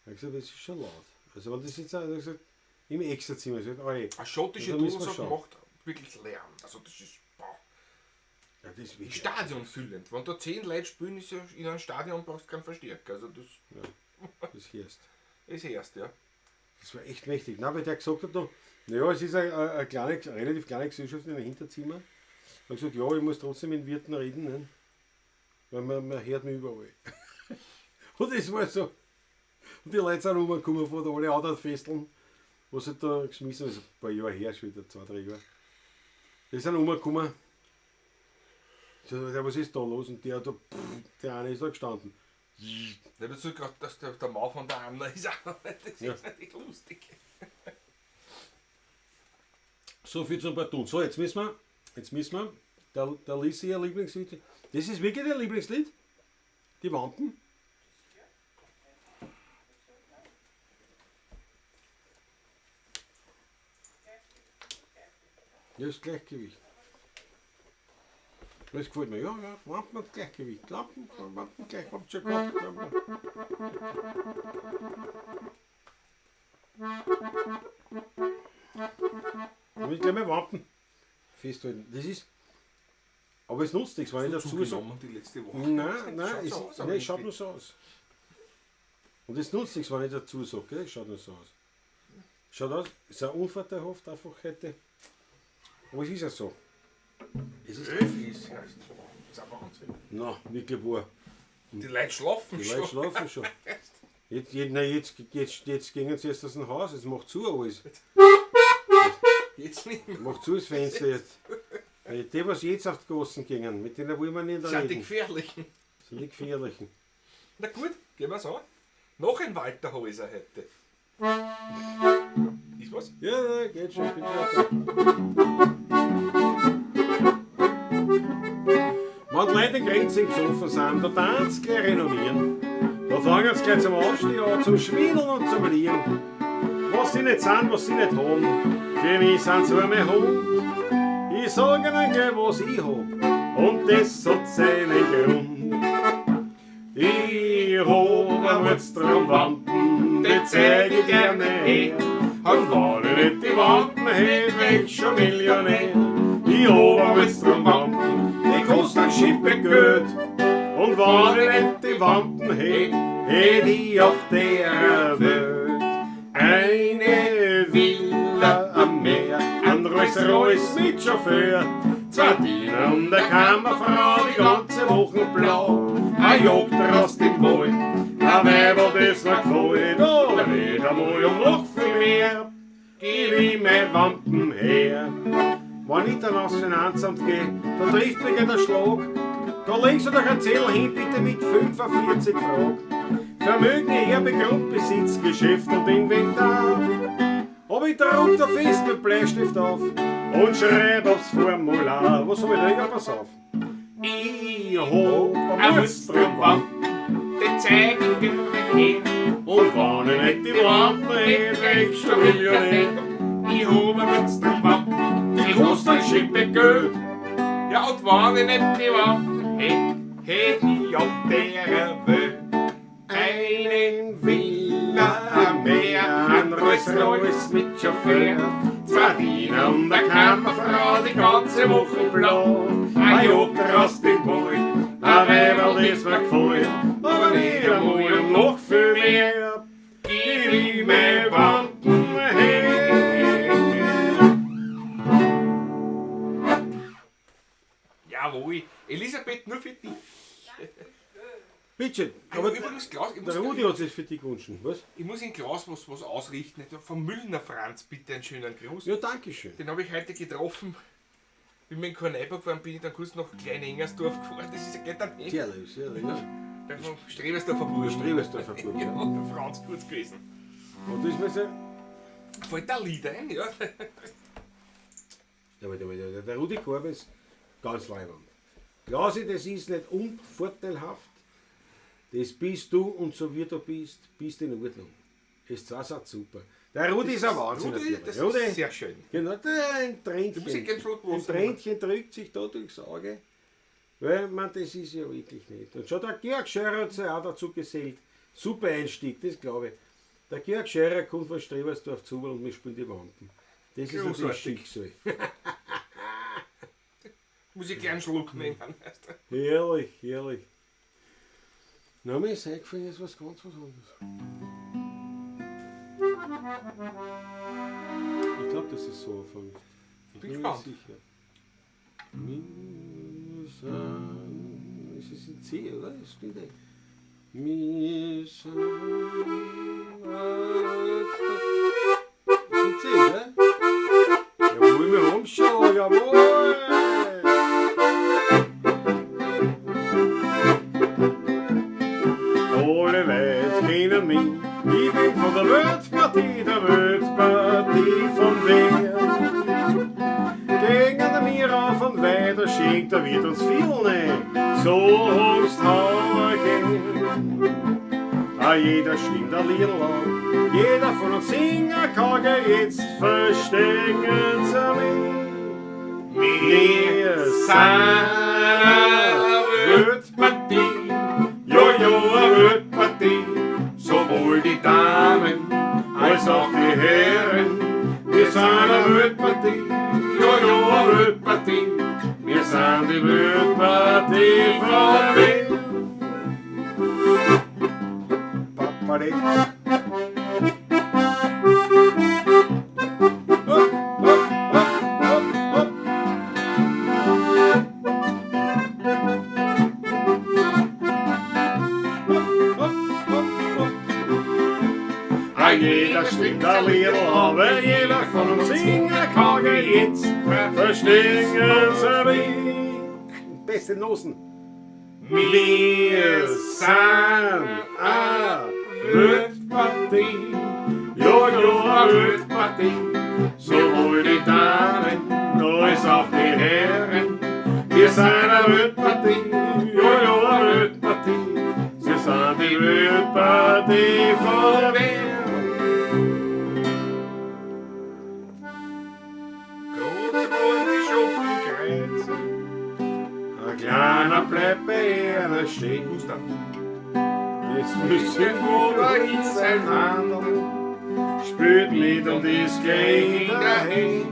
Er hat gesagt, das ist schon laut. Also wenn das jetzt, er hat gesagt, im Extrazimmer, er hat gesagt, oi, Ein schottischer Da müssen wir Dudelsack schauen. macht wirklich Lärm. Also das ist boah, ja, das ist wirklich, stadionfüllend. Wenn da 10 Leute spielen, ist ja in einem Stadion brauchst du keinen Verstärker. Also das das hörst. ist erst, ja. Das war echt mächtig. Nein, weil der gesagt hat noch, naja, es ist eine kleine, relativ kleine Gesellschaft in einem Hinterzimmer. Er hat gesagt, ja, ich muss trotzdem mit den Wirten reden, ne? Weil man hört mich überall. Und das war so. Und die Leute sind rumgekommen von alle anderen Festeln, was sie da geschmissen haben, das ist ein paar Jahre her, schon wieder, 2, 3 Jahre. Die sind rumgekommen. So, ja, was ist da los? Und der, da, pff, der eine ist da gestanden. Ja, dazu gerade, dass der Mann von der Anna ist auch noch nicht. Das Ja. ist natürlich lustig. So viel zum Partun. So, jetzt müssen wir, der Lisi ihr Lieblingslied. Das ist wirklich ihr Lieblingslied? Die Wampen? Ja, das Gleichgewicht. Das gefällt mir. Ja, ja, Wampen und Gleichgewicht. Lampen, Wampen, Gleichgewicht. Schon gehabt. Ich will gleich mal Wampen festhalten. Das ist. Aber es nutzt nichts, wenn ich dazu sage. Zugenommen die letzte Woche. Nein, nein, Schaut es, so aus, aber nein, es schaut irgendwie. nur so aus. Und es nutzt nichts, wenn ich dazu sage, gell? Es schaut nur so aus. Schaut aus, es ist ein unvorteilhaft einfach heute. Aber es ist ja so. Es ist. 11 ist, ja, ist das ist ein Wahnsinn. Na, wirklich wahr. Die Leute schlafen Die schon. Leute schlafen schon. Jetzt gehen sie erst aus dem Haus, jetzt macht zu alles. Jetzt nicht mehr. Macht zu das Fenster jetzt. Weil die, was jetzt auf die Gassen gingen, mit denen wollen wir nicht Das sind die reden. gefährlichen. Das sind die gefährlichen. Na gut, gehen wir's an. Noch ein Walter Häuser hätte. Ist was? Ja, ja, geht schon, bin schon da. Wenn die Leute in Grenzen gesoffen sind, da tanzt gleich renommieren. Da fangen sie gleich zum Aufstehen an, zum Schwindeln und zum Lieren. Was sie nicht sind, was sie nicht haben, für mich sind sie arme Hund. Ich sag ihnen gleich, was ich hab, und das hat seinen Grund. Ich hab ein Wurzelwampen, die zeig ich gerne her. Und wenn ich nicht die Wampen hätt, wär ich schon Millionär. Ich hab ein Wurzelwampen, die kosten ein Schippe Geld. Und wenn ich nicht die Wampen hätt, hätt ich auf der Welt eine Villa am Meer, ein Rolls Royce mit Chauffeur, zwei Diener und eine Kammerfrau, die ganze Woche blau, ein Jagdrost im Wald, ein Weiber, das mir gefällt, aber nicht einmal um noch viel mehr, gib ich mein Wampen her. Wenn ich dann aufs Finanzamt geh, da trifft mich der Schlag, da legst du doch einen Zettel hin, bitte mit 45 Fragen. Vermögen, Erbe, Grundbesitz, Geschäft und Inventar. Aber ich druck da fest mit Bleistift auf und schreib aufs Formular. Was hab ich da? Ja, pass auf. Ich Ich hab Ein ein Mutzdrum, den zeig ich gerne her. Und wenn ich nicht die Wampen hätte, wär ich schon Millionär. Ich hab ein Mutzdrum, die kostet ein Schippe Geld. Ja, und wenn ich nicht die Wampen hätt, hätt ich auf der Welt einen Villa mehr, ein Rolls Royce mit Chauffeur. Zwei Diener und eine Kammerfrau die ganze Woche blau. Ein Joker aus dem Wald, Ein Weiberl, das mir gefällt, aber nicht einmal um noch viel mehr. Gib ich meine Wampen her. Jawohl. Elisabeth, nur für dich. Bitte, Aber aber übrigens, Klaus, ich muss, der Rudi hat sich für dich gewünscht, was? ich muss in Klaus was ausrichten. Vom Müllner Franz bitte einen schönen Gruß. Ja, danke schön. Den habe ich heute getroffen. Bin mit dem Korneiburg gefahren, bin ich dann kurz nach Kleinengersdorf gefahren. Das ist ja gleich daneben. Sehr lieb, sehr lieb. Ja. Bei vom Strebersdorfer Bursch. Strebersdorfer Bursch, Ja, der Franz kurz gewesen. Und das ist mir so. Fällt da ein Lied ein, ja? Ja, aber der Rudi Korb ist ganz leibend. Klausi, das ist nicht unvorteilhaft. Das bist du und so wie du bist, bist in Ordnung. Ist zwar so super. Der Rudi ist ein Wahnsinn. Rudi, das Rudi, ist sehr schön. Genau, der, ein Tränchen. Du musst ja keinen Schluck Ein Wasser nehmen. Tränchen drückt sich da durchs Auge. Weil, man, das ist ja wirklich nicht. Und schon der Georg Scherer hat sich auch dazu gesellt. Super Einstieg, das glaube ich. Der Georg Scherer kommt von Strebersdorf zu und wir spielen die Wampen. Das ist natürlich Großartig. Schicksal. Muss ich gleich einen Schluck nehmen. Weißt du? Herrlich, herrlich. Na, mir ist eingefallen, jetzt was ganz was anderes. Ich glaube, dass es so anfängt. Ich Bin bin mir gespannt. sicher. Wir sind. Ist es in C, oder? Das stimmt eh. Wir sind. Ist in C, oder? Jawohl, wir haben schon, jawohl! Alle Leute kennen mich, ich bin von der Weltpartie, der Weltpartie von Wien. Gegen mir auf und weiter schenkt, da wird uns viel nicht, so hab's gehen. Ah, jeder stimmt ein Liedl an, jeder von uns singen kann, jetzt verstehen sie mich. Wir sind eine Weltpartie, jojo, eine Weltpartie, Sowohl die Damen als auch die Herren. Wir sind eine Weltpartie, jojo, eine Weltpartie. Wir sind die Weltpartie von Wien. Papare. Hopp, hopp, hopp, hopp, hopp. Hopp, hopp, hopp, hopp. Ah, jeder stimmt ein Liedl, aber jeder von uns singen kann jetzt verstehen sie mich. Beste Nosen. Wir sind eine Weltpartie, jojo, eine Weltpartie. Sowohl die Damen als auch die Herren. Wir sind eine Weltpartie, jojo, eine Weltpartie. Wir sind die Weltpartie von Wien. Große bunte Schupfenkreuze. Ein kleiner bleibt bei einer stehen. Gustav. Das müssen Oder wir in sein Handel Spült mit und ist gleich dahin.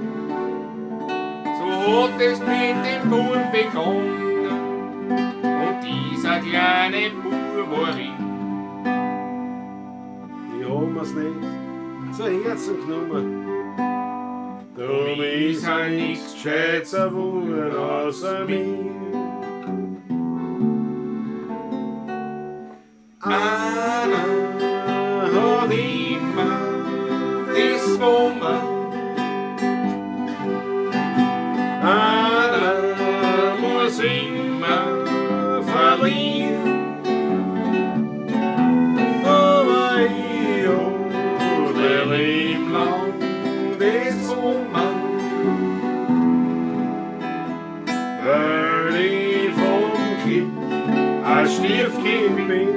So hat es mit dem Buben begonnen und dieser kleine Bub war ich. Die haben wir's nicht zu Herzen genommen. Drum ist er nichts Gescheites geworden außer mir. Einer hat immer das Wunder. Einer muss immer verlieren. Aber ich hab Der Leben lang das Wunder. Weil ich vom Glück Stiefkind bin.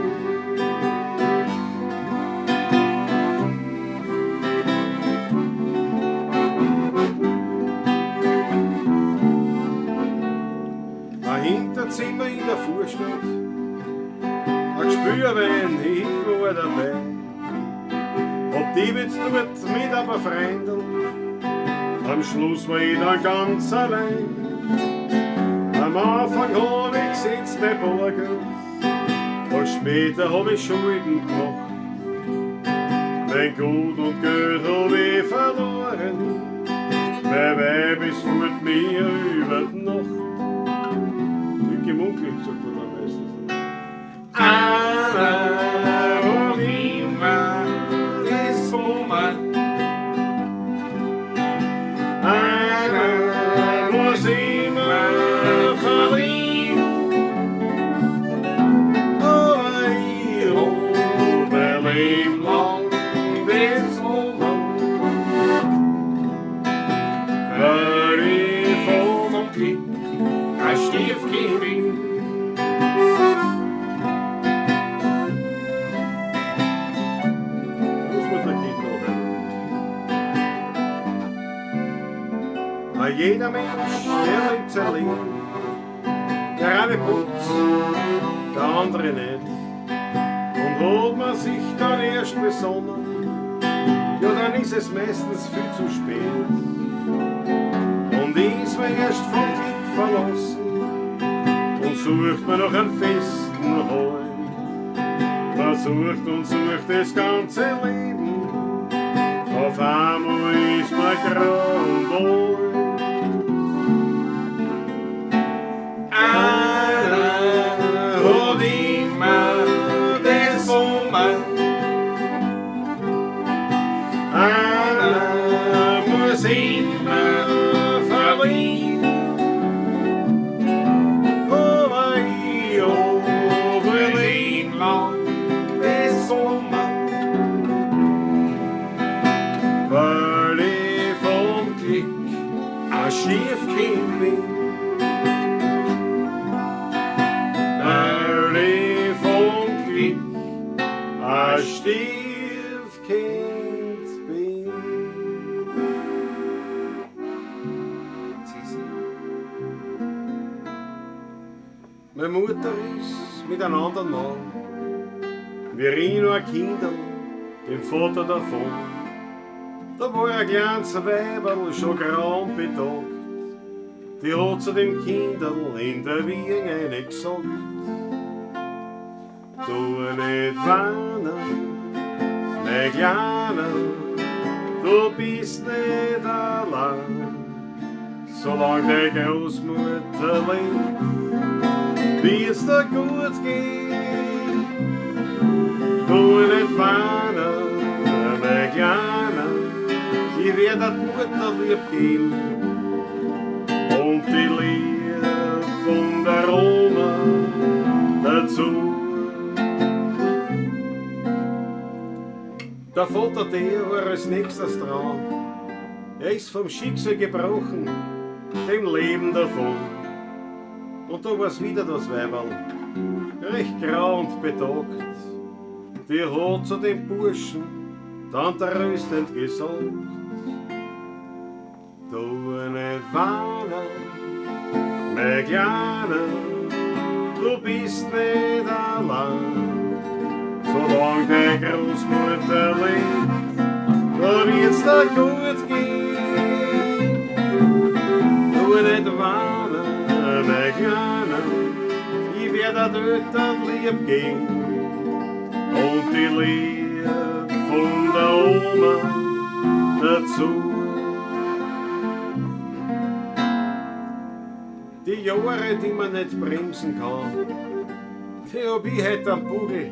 Ein Hinterzimmer in der Vorstadt, ein Gespürwein, ich war dabei. Hab die mit dort mit ein paar Freunden, am Schluss war ich dann ganz allein. Am Anfang hab ich gesetzt mein Bargeld, doch später hab ich Schulden gemacht. Mein Gut und Geld hab ich verloren, mein Weib ist fort mir über die Nacht. Glück im Unglück, sagt man dann meistens. Einer hat immer das Fummer. Einer muss immer verlieren, aber ich hab mein Leben lang das Fummer. Weil ich Vom Glück ein Stiefkind bin. Großmutter geht noch. A jeder Mensch, der lebt sein Leben. Der eine putzt, der andere nicht. Und hat man sich dann erst besonnen, ja, dann ist es meistens viel zu spät. Und ist man erst vom Glück verlassen und sucht man noch einen festen Halt. Man sucht und sucht das ganze Leben, auf einmal ist man grau und alt. Einer hat immer das Fummer. Einer muss immer verlieren, aber ich hab ein Leben lang das Fummer. weil ich vom Glück ein Stiefkind bin. Weil ich vom Glück ein Stiefkind bin. Sisi. Meine Mutter ist mit einem anderen Mann, wie ich noch ein Kinderl, dem Vater davon. Da war ein kleines Weiberl schon grau und betagt, die hat zu dem Kinderl in der Wiege eine gesagt: Tu nicht weinen, mein Kleiner, du bist nicht allein, solange die Großmutter lebt, wird's dir gut gehen. Tu nicht weinen, mein Kleiner, ich werd dir die Mutter lieb geben und die Liebe von der Oma dazu. Der Vater, der war als nächstes dran. Er ist vom Schicksal gebrochen, dem Leben davon. Und da war's wieder das Weiberl, recht grau und betagt. Die hat zu dem Burschen dann tröstend gesagt: Tu nicht weinen, mein Kleiner, du bist nicht allein. Solange die Großmutter lebt, da wird's dir gut gehen. Tu nicht weinen, mein Kleiner, ich werd dir dort lieb gehen und die Liebe von der Oma dazu. Die Jahre, die man nicht bremsen kann, die hab ich heut am Bugel,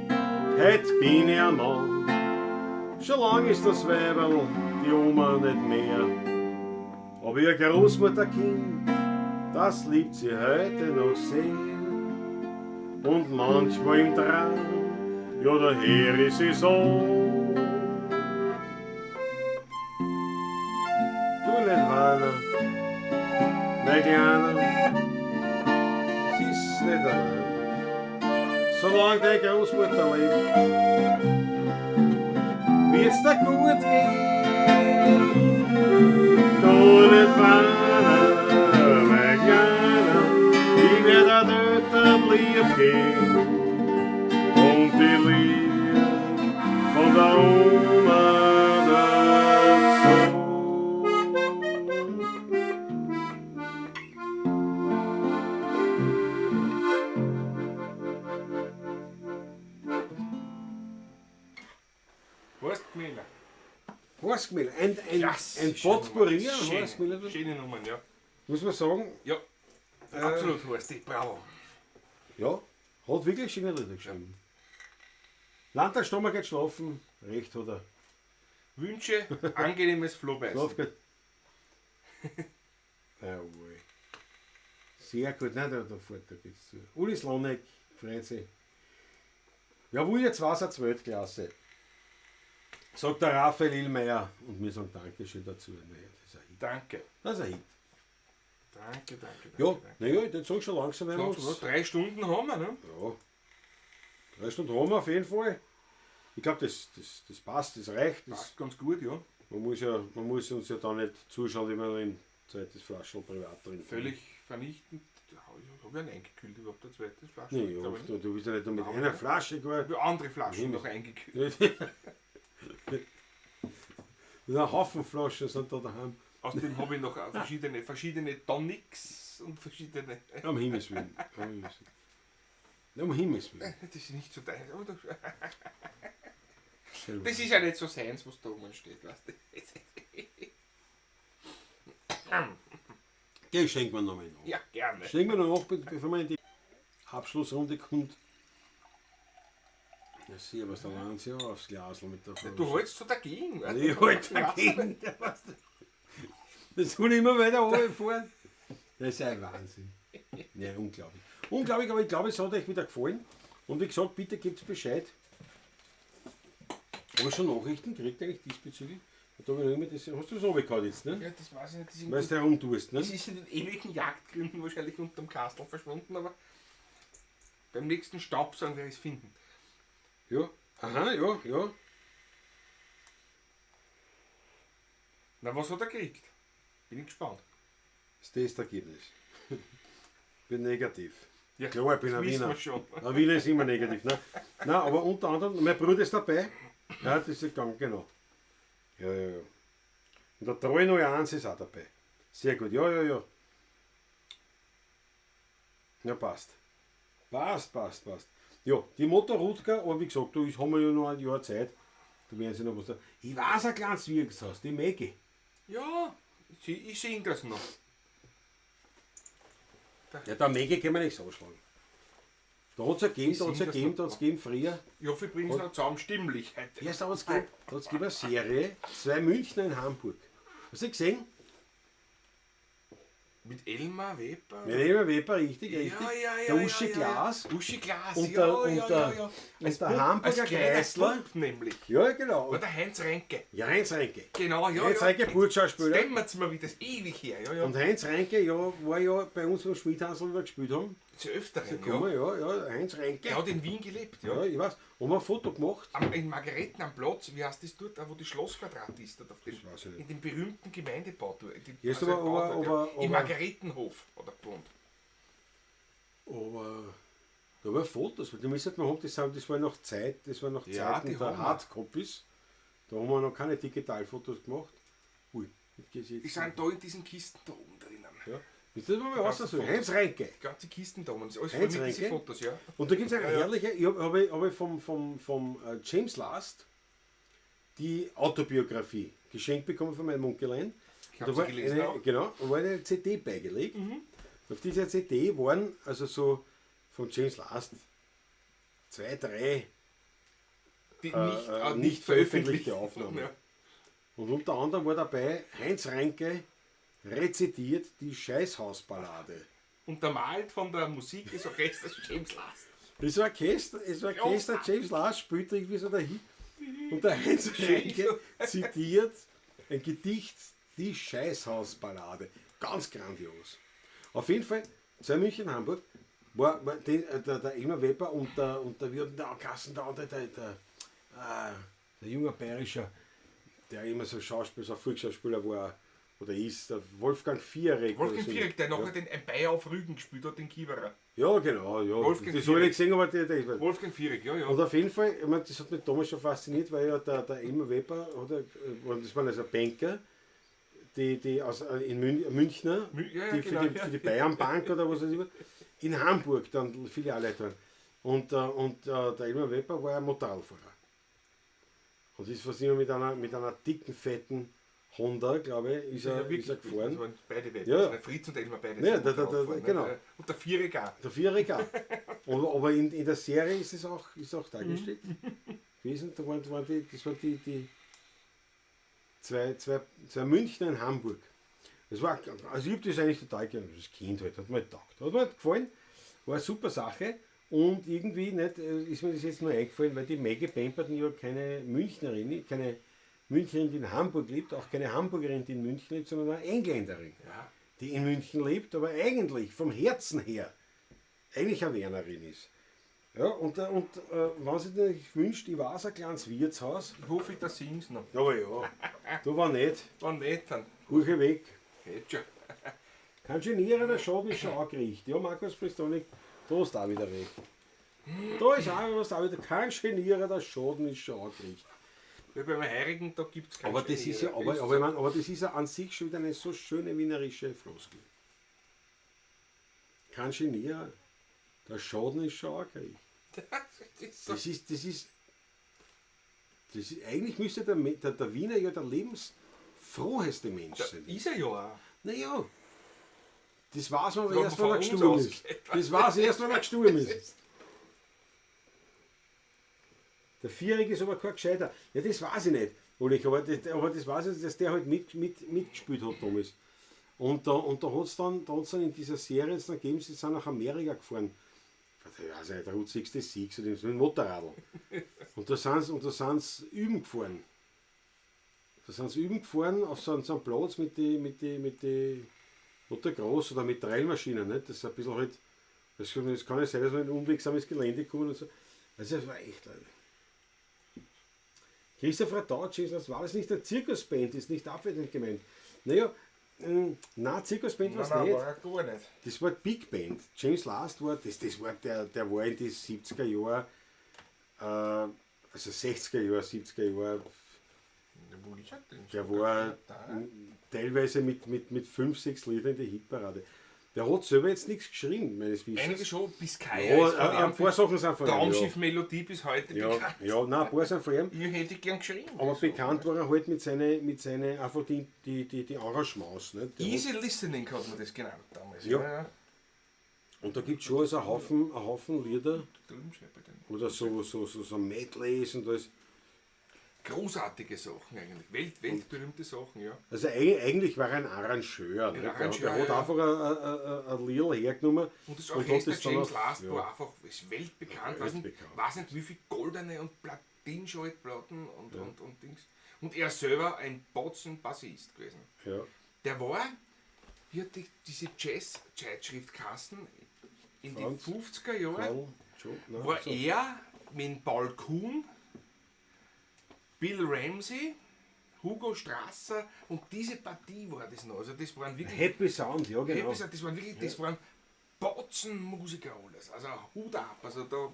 heut bin ich ein Mann. Schon lang ist das Weiberl, die Oma, nicht mehr. Aber ihr Großmutterkind, das liebt sie heute noch sehr. Und manchmal im Traum, ja, daher ist sie so. Tu nicht weinen, mein Kleiner, sie ist nicht allein. Solange deine Großmutter lebt, wird's dir gut gehen. Du nicht weinen, mein Kleiner, ich werd dir dort lieb gehen. Und die Liebe von der Oma dazu. Horstmüller. Horstmüller, ein, Yes, ein schöne Potpourri Nummer. an Schöne, Horstmüller. schöne Nummern, ja. Muss man sagen, Ja, absolut Horsti, bravo. ja, hat wirklich schöne Lieder geschrieben. Landtag Stommer geht schlafen, recht hat er. Wünsche angenehmes Flohbeißen. Schlaf geht. Jawohl. Sehr gut, nein, da fährt da geht's zu. Uli Slonek freut sich. Jawohl, jetzt war's als Weltklasse. Sagt der Raphael Illmeier und wir sagen Dankeschön dazu. Naja, das ist ein Hit. Danke. Das ist ein Hit. Danke, danke, danke. Ja, danke. naja, ich sag schon langsam, wenn wir Langsam, uns. 3 Stunden haben wir, ne? Ja. 3 Stunden haben wir auf jeden Fall. Ich glaube, das passt, das reicht. Das, Passt ganz gut, ja. man muss uns ja da nicht zuschauen, wie man ein zweites Flaschel privat trinkt. Völlig vernichtend. Ja, ich habe ja einen eingekühlt, überhaupt ein zweites Flaschel. Nee, ja, Glaub ich nicht. du bist ja nicht nur mit Nein, einer ne? Flasche gar. Ich habe andere Flaschen Nein. noch eingekühlt. Das ist ein Haufen Flaschen sind da daheim. Außerdem habe ich noch verschiedene Tonics und verschiedene. Um Himmels Willen. Um Himmels Willen. Um Himmels Willen. Das ist nicht so dein. Aber das, das ist ja nicht so seins, was da oben steht, weißt du. Geh, schenk mir noch mal nach. Ja, gerne. Schenk mir noch nach, bevor man in die Abschlussrunde kommt. Ja, sieh, was da langt sie ja aufs Glasl mit der Flasche. Du hältst so dagegen, weißt du? Ich halt dagegen. Das tun immer weiter runterfahren. Das ist ja ein Wahnsinn. Ja, unglaublich. Unglaublich, aber ich glaube, es hat euch wieder gefallen. Und wie gesagt, bitte gebt Bescheid. Habe ich schon Nachrichten gekriegt eigentlich diesbezüglich? Da hab ich noch immer das, hast du das runtergehauen jetzt, ne? Ja, das weiß ich nicht. Das ist, Weil du herumtust, ne? das ist in den ewigen Jagdgründen wahrscheinlich unterm Kastel verschwunden, aber beim nächsten Staubsaugen werde ich es finden. Ja. Aha, ja, ja. Na, was hat er gekriegt? Bin ich gespannt. Das Testergebnis. Bin negativ. Ja, Klar, ich bin das ein wissen Wiener. wir schon. Ein Wiener ist immer negativ. Ne? Nein, aber unter anderem, mein Bruder ist dabei. Ja, das ist gegangen, genau. Ja, ja, ja. Und der 301 ist auch dabei. Sehr gut, ja, ja, ja. Ja, passt. Passt, passt, passt. Ja, die Motorrutka, aber wie gesagt, da haben wir ja noch ein Jahr Zeit. Da werden sie noch was da. Ich weiß ein kleines Wirkshaus, die Maggie. Ja, ich sehe das noch. Ja, der Maggie kann man nichts anschlagen. Da hat es ja gegeben, da hat es ja sing das gegeben, noch. da hat es gegeben früher. Ich hoffe, ich bringe es noch zusammen, stimmlich heute. Ja, da hat es gegeben, da hat's gegeben eine Serie, 2 Münchner in Hamburg. Hast du gesehen? Mit Elmar Weber? Mit Elmar Weber, richtig, richtig. Ja, ja, ja. Der ja, Uschi ja, Glas. Ja. Uschi Glas, Und ja, der- ja, und ja, der- ja. und Als der Bub, Hamburger als kleiner Kreisler. Bub nämlich. Ja, genau. War der Heinz Reinke. Ja, Heinz Reinke. Genau, ja. Heinz ja. Reinke, Burgschauspieler. Dämmert's mir wieder, das ist ewig her. Ja, ja. Und Heinz Reinke, ja, war ja bei uns am Schmidhansl, wo wir gespielt haben. Zu öfteren, Gekommen, ja. ja, ja, Heinz Reinke. Der hat in Wien gelebt, ja. Ja, ich weiß. Haben wir ein Foto gemacht. In Margareten am Platz, wie heißt das dort, da wo die Schlossquadrat ist, dort auf dem, Das weiß ich nicht. in dem berühmten Gemeindebau dort. In dem, Ja, ist aber- gebaut aber- wird, ja. aber- Im Margaretenhof hat er gewohnt. Aber da war Fotos, weil die müssen wir haben, das war noch Zeit, das war noch Ja, Zeiten die der haben wir. Hardcopies. Da haben wir noch keine Digitalfotos gemacht. Ui, jetzt geht's jetzt. Die sind da in diesen Kisten da oben drinnen. Ja. Ist das mal was ganzen so? Fotos. Heinz Reinke. Die ganze Kisten da oben, das ist alles voll Heinz mit diesen Reinke? Fotos, ja. Und da gibt es eine Ja, ja. herrliche, ich habe hab ich, hab ich vom James Last die Autobiografie geschenkt bekommen von meinem Onkelein. Ich hab Da sie war gelesen eine, auch. Mhm. Genau, da war eine CD beigelegt. Auf dieser CD waren also so von James Last 2, 3 Die nicht, nicht veröffentlichte Aufnahmen. Ja. Und unter anderem war dabei Heinz Reinke rezitiert die Scheißhausballade. Untermalt von der Musik des Orchesters James Last. Das war Orchester, es war Orchester, James Last spielt irgendwie so dahin. Und der Heinz Reinke zitiert ein Gedicht, die Scheißhausballade. Ganz grandios. Auf jeden Fall, zwei München, Hamburg. War den, der Elmar Weber und der wie hat denn der Kassen, der andere, der junge Bayerischer, der immer so Schauspieler, so Volksschauspieler war, oder ist, der Wolfgang Fierek. Wolfgang oder so. Fierek, der nachher Ja. den ein Bayer auf Rügen gespielt hat, den Kiewerer. Ja, genau, ja. Wolfgang das habe ich nicht gesehen, aber der Wolfgang Fierek, ja, ja. Und auf jeden Fall, ich meine, das hat mich damals schon fasziniert, weil ja der Elmar Weber, oder, das waren also Banker, die aus, in Münchner, Ja, ja, die genau, für, die, ja. für die Bayernbank oder was weiß ich, in Hamburg dann Filialleiter waren. Und der Elmar Weber war ja Motorradfahrer. Und ist was immer mit einer dicken, fetten Honda, glaube ich, ist Ja, er, ist er wirklich, gefahren. Das waren beide Weber. Ja. Das waren Fritz und Elmar beide. Ja, sind gefahren, ne? genau. Und der Fierek auch. Der Viereck auch. Aber in der Serie ist es auch, dargestellt gewesen. Da waren die, das waren die zwei Münchner in Hamburg. Das war, also ich hab das eigentlich total gern, das Kind halt, hat mir getaugt. Hat mir halt gefallen, war eine super Sache. Und irgendwie nicht, ist mir das jetzt nur eingefallen, weil die Maggie Pemberton ja keine Münchnerin, keine Münchnerin, die in Hamburg lebt, auch keine Hamburgerin, die in München lebt, sondern eine Engländerin, Ja. die in München lebt, aber eigentlich vom Herzen her eigentlich eine Wernerin ist. Ja, und wenn sie sich wünscht, ich weiß ein kleines Wirtshaus. Ich hoffe, da sing's noch. Aber ja, da war nicht. Wenn nicht, dann Hurche weg. geht schon. Kein Genierer, der Schaden ist schon angerichtet. Ja, Markus Pristonik, da hast du auch wieder recht. Da ist auch, hast du auch wieder kein Genierer, der Schaden ist schon angerichtet. Weil beim Heirigen, da gibt's keinen Aber das ist ja, Genierer. aber ich mein, aber das ist ja an sich schon wieder eine so schöne wienerische Floskel. Kein Genierer, der Schaden ist schon angerichtet. Das ist so. Das ist, eigentlich müsste der Wiener ja der lebensfroheste Mensch sein. Ist er ja auch. Naja, das weiß man aber Wenn erst, man wenn er von uns gestorben ist. ausgeht. Das weiß erst, wenn er gestorben ist. Der Vierjährige ist aber kein Gescheiter. Ja, das weiß ich nicht, Ulrich, aber das weiß ich, dass der halt mitgespielt hat damals. Und da hat es dann, in dieser Serie jetzt dann gegeben, sie sind nach Amerika gefahren. Ich weiß nicht, der Route 66 oder so mit dem Motorradl. Und da sind sie üben gefahren. Da sind sie üben gefahren auf so einem Platz mit die Motocross oder mit Trailmaschinen. Nicht? Das ist ein bisschen halt, das kann ja sein, dass man in unwegsames Gelände kommt und so. Also das war echt, Leute. Christopher Dautsch, das war das nicht der Zirkusband, ist nicht abwertend gemeint. Naja, nein, Zirkusband war es nicht. War er gar nicht. Das war Big Band. James Last war, das war der war in die 70er Jahre, also 60er Jahre, 70er Jahre, Wo ist er denn? der war Da. teilweise mit 5, 6 Liedern in der Hitparade. Der hat selber jetzt nichts geschrieben, meines Wissens. Einige schon, Biscaya Ja, ist von ein ihm. paar Sachen sind von ihm. Traumschiff-Melodie bis heute Ja, bekannt. ja, nein, ein paar sind von ihm. Ich hätte gern geschrieben. Aber bekannt war er halt mit seinen mit seine, einfach die Arrangements. Ne? Der Easy Listening hat man das genannt damals. Ja. Und da gibt es schon also einen Haufen Lieder Drüben steht bei den. oder so Medleys und alles. Großartige Sachen eigentlich. Weltberühmte Sachen, ja. Also eigentlich war er ein Arrangeur. Ne? Ein Arrangeur, der hat ja. einfach ein Lied hergenommen. Und das und hat Orchester das dann James auf- Last ja. war einfach ist weltbekannt. Ja, Weiß nicht, weltbekannt. weiß nicht, wie viel goldene und Platinschaltplatten und Dings. Und er selber ein Botzen-Bassist gewesen. Ja. Der war, wie hat diese Jazz-Zeitschrift Kassen in den Franz 50er Jahren, Karl, Joe, nein, war so. er mit Paul Kuhn, Bill Ramsey, Hugo Strasser und diese Partie war das noch. Also das waren wirklich Happy Sound, ja genau. Happy Sound, das waren wirklich, das waren Botzenmusiker alles. Also Hut ab. Also da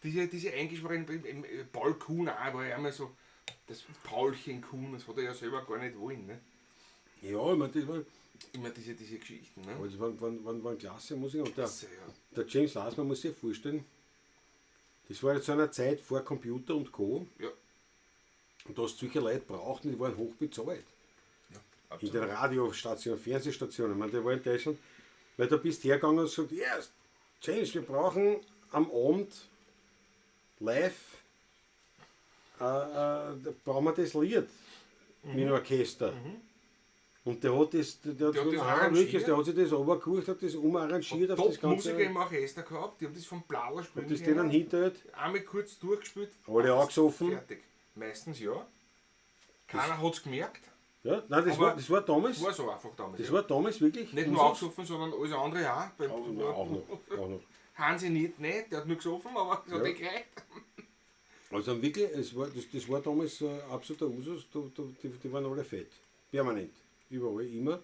diese eingeschworenen, Paul Kuhn auch, war ja einmal so, das Paulchen Kuhn, das hat er ja selber gar nicht wollen. Ne? Ja, ich meine, das war, Immer diese Geschichten. Ne? aber das waren klasse Musiker. Und Klasse, ja. der James Last, man muss sich vorstellen, das war ja zu einer Zeit vor Computer und Co. Ja. Und da hast du solche Leute braucht und die waren hochbezahlt. Ja, In den Radiostationen, Fernsehstationen. Ich meine, der war in Deutschland, weil da bist du hergegangen und gesagt, yes, James, wir brauchen am Abend live, da brauchen wir das Lied mit dem Orchester. Und der hat das, der hat Der hat das arrangiert. der hat sich das runtergeholt, hat das umarrangiert auf das Ganze. Top-Musiker im Orchester gehabt, die haben das vom Blaler spielen Und das denen können. hinterhält. Einmal kurz durchgespielt. Alle passt, angesoffen. Fertig. Meistens ja. Keiner hat's gemerkt. Ja, nein, Aber das war damals, War so einfach damals. das ja. war damals wirklich. Nicht nur Usus. angesoffen, sondern alles andere auch. Beim, Auch, nein, auch noch, auch noch. Hansi nicht, der hat nur gesoffen, aber es hat Ja. eh gereicht. Also wirklich, das war damals absoluter Usus, die waren alle fett. Permanent. Überall, immer.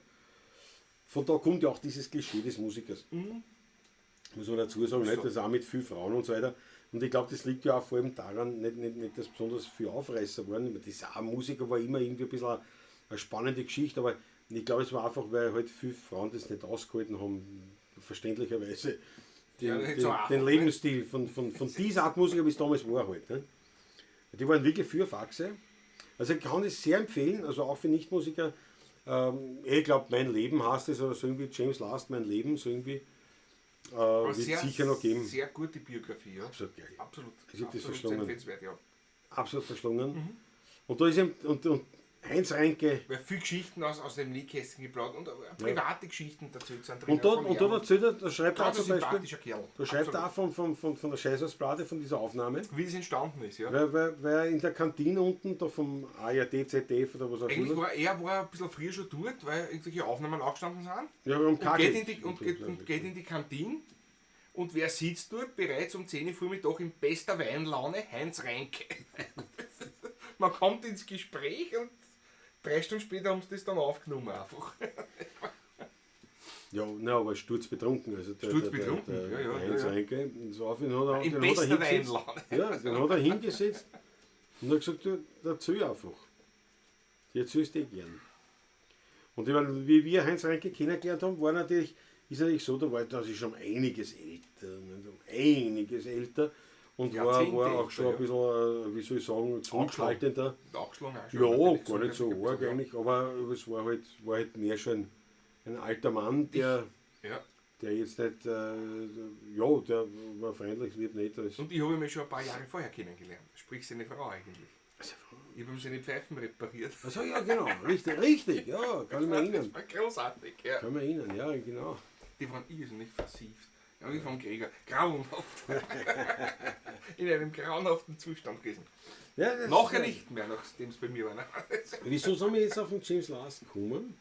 Von da kommt ja auch dieses Klischee des Musikers. Muss man dazu sagen, nicht? Das auch mit viel Frauen und so weiter. Und ich glaube, das liegt ja auch vor allem daran, nicht dass besonders viel Aufreißer waren. Das auch Musiker war immer irgendwie ein bisschen eine spannende Geschichte, aber ich glaube, es war einfach, weil halt viele Frauen das nicht ausgehalten haben, verständlicherweise, Ja, nicht so einfach, den ne? Lebensstil von dieser Art Musiker, wie es damals war halt. Ne? Die waren wirklich für Faxe. Also ich kann es sehr empfehlen, also auch für Nichtmusiker. Ich glaube, Mein Leben heißt es oder so irgendwie, James Last, Mein Leben, so irgendwie. Aber Wird es sicher noch geben. Sehr gute Biografie, ja. Absolut geil. Absolut. Ich hab das Absolut verschlungen. empfehlenswert, ja. Absolut verschlungen. Und da ist eben, und Heinz Reinke, Weil viele Geschichten aus dem Nähkästchen geplaudert und auch private Geschichten dazu sind drin. und da erzählt er, da schreibt er Ganz zum ein Beispiel, sympathischer Kerl. da schreibt er Absolut. auch von der Scheißhausplate, von dieser Aufnahme, Wie das entstanden ist, ja. weil er in der Kantine unten, da vom ARD, ZDF oder was auch Eigentlich immer, war er war ein bisschen früher schon dort, weil irgendwelche Aufnahmen angestanden sind. ja, um Und Kacke. geht, in die, und geht in die Kantine. Und wer sitzt dort bereits um 10 Uhr Vormittag in bester Weinlaune? Heinz Reinke. Man kommt ins Gespräch und 3 Stunden später haben sie das dann aufgenommen einfach. Ja, nein, aber sturzbetrunken. Also Sturzbetrunken, der ja, ja, Heinz ja, ja. Reinke, und so auf ihn hat er, In den hat er bester hingesetzt. Weinlaune. Ja, den hat er hingesetzt und hat gesagt, du, erzähl einfach. Die erzählst du eh gern. Und ich meine, wie wir Heinz Reinke kennengelernt haben, war natürlich, ist natürlich so, da war das ist schon einiges älter, nicht? Um einiges älter und Jahrzehnte war auch schon älter, ein bisschen, wie soll ich sagen, zurückhaltender. Und angeschlagen auch schon. Ja, natürlich, gar nicht so arg ja. eigentlich, aber es war halt mehr schon ein alter Mann, der, Ja. der jetzt nicht, ja, der war freundlich, lieb, nett. Ist. Und ich habe ihn schon ein paar Jahre vorher kennengelernt. Sprich seine Frau eigentlich. Ich habe ihm seine Pfeifen repariert. Also ja, genau, richtig, richtig, ja, kann ich mich erinnern. Das war großartig, ja. Kann mich erinnern, ja, genau. Die waren irrsinnig versieft. Ja, wie vom Gregor. Grauenhaft. In einem grauenhaften Zustand gewesen. Ja, das Nachher nicht mehr, nachdem es bei mir war. Ne? Wieso sind wir jetzt auf den James Last gekommen?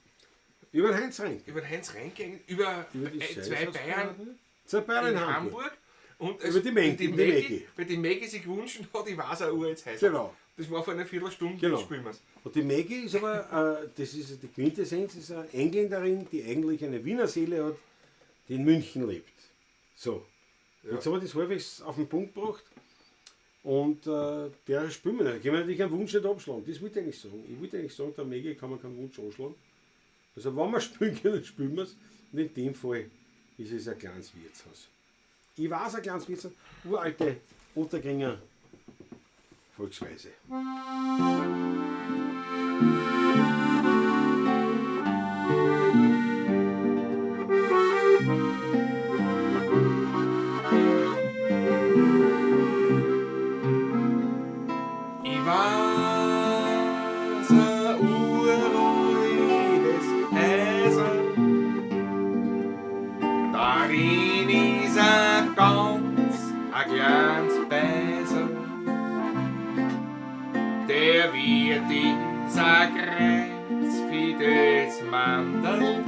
Über den Heinz Reinke. Über den Heinz Reinke, über, Über die zwei Bayern Zwei Bayern in Hamburg. Und Über die Maggie, die die Maggie, Maggie. weil die Maggie sich gewünscht hat, ich weiß auch, jetzt heißt. Genau. Das war vor einer Viertelstunde, Genau. spielen wir's. Und die Maggie ist aber, das ist die Quintessenz, ist eine Engländerin, die eigentlich eine Wiener Seele hat, die in München lebt. So. Jetzt haben wir das halbwegs auf den Punkt gebracht. Und der spielen wir. Da können wir natürlich einen Wunsch nicht abschlagen. Das wollte ich eigentlich sagen. Ich wollte eigentlich sagen, der Maggie kann man keinen Wunsch anschlagen. Also wenn wir spielen können, spielen wir es. Und in dem Fall ist es ein kleines Wirtshaus. Ich weiß, ein kleines Wirtshaus, uralte Ottergringer Volksweise. Ich weiß ein uraltes Häuser, darin ist ein ganz, ein kleines Beiser. Der wird ist ein Kreuz für das Mandel,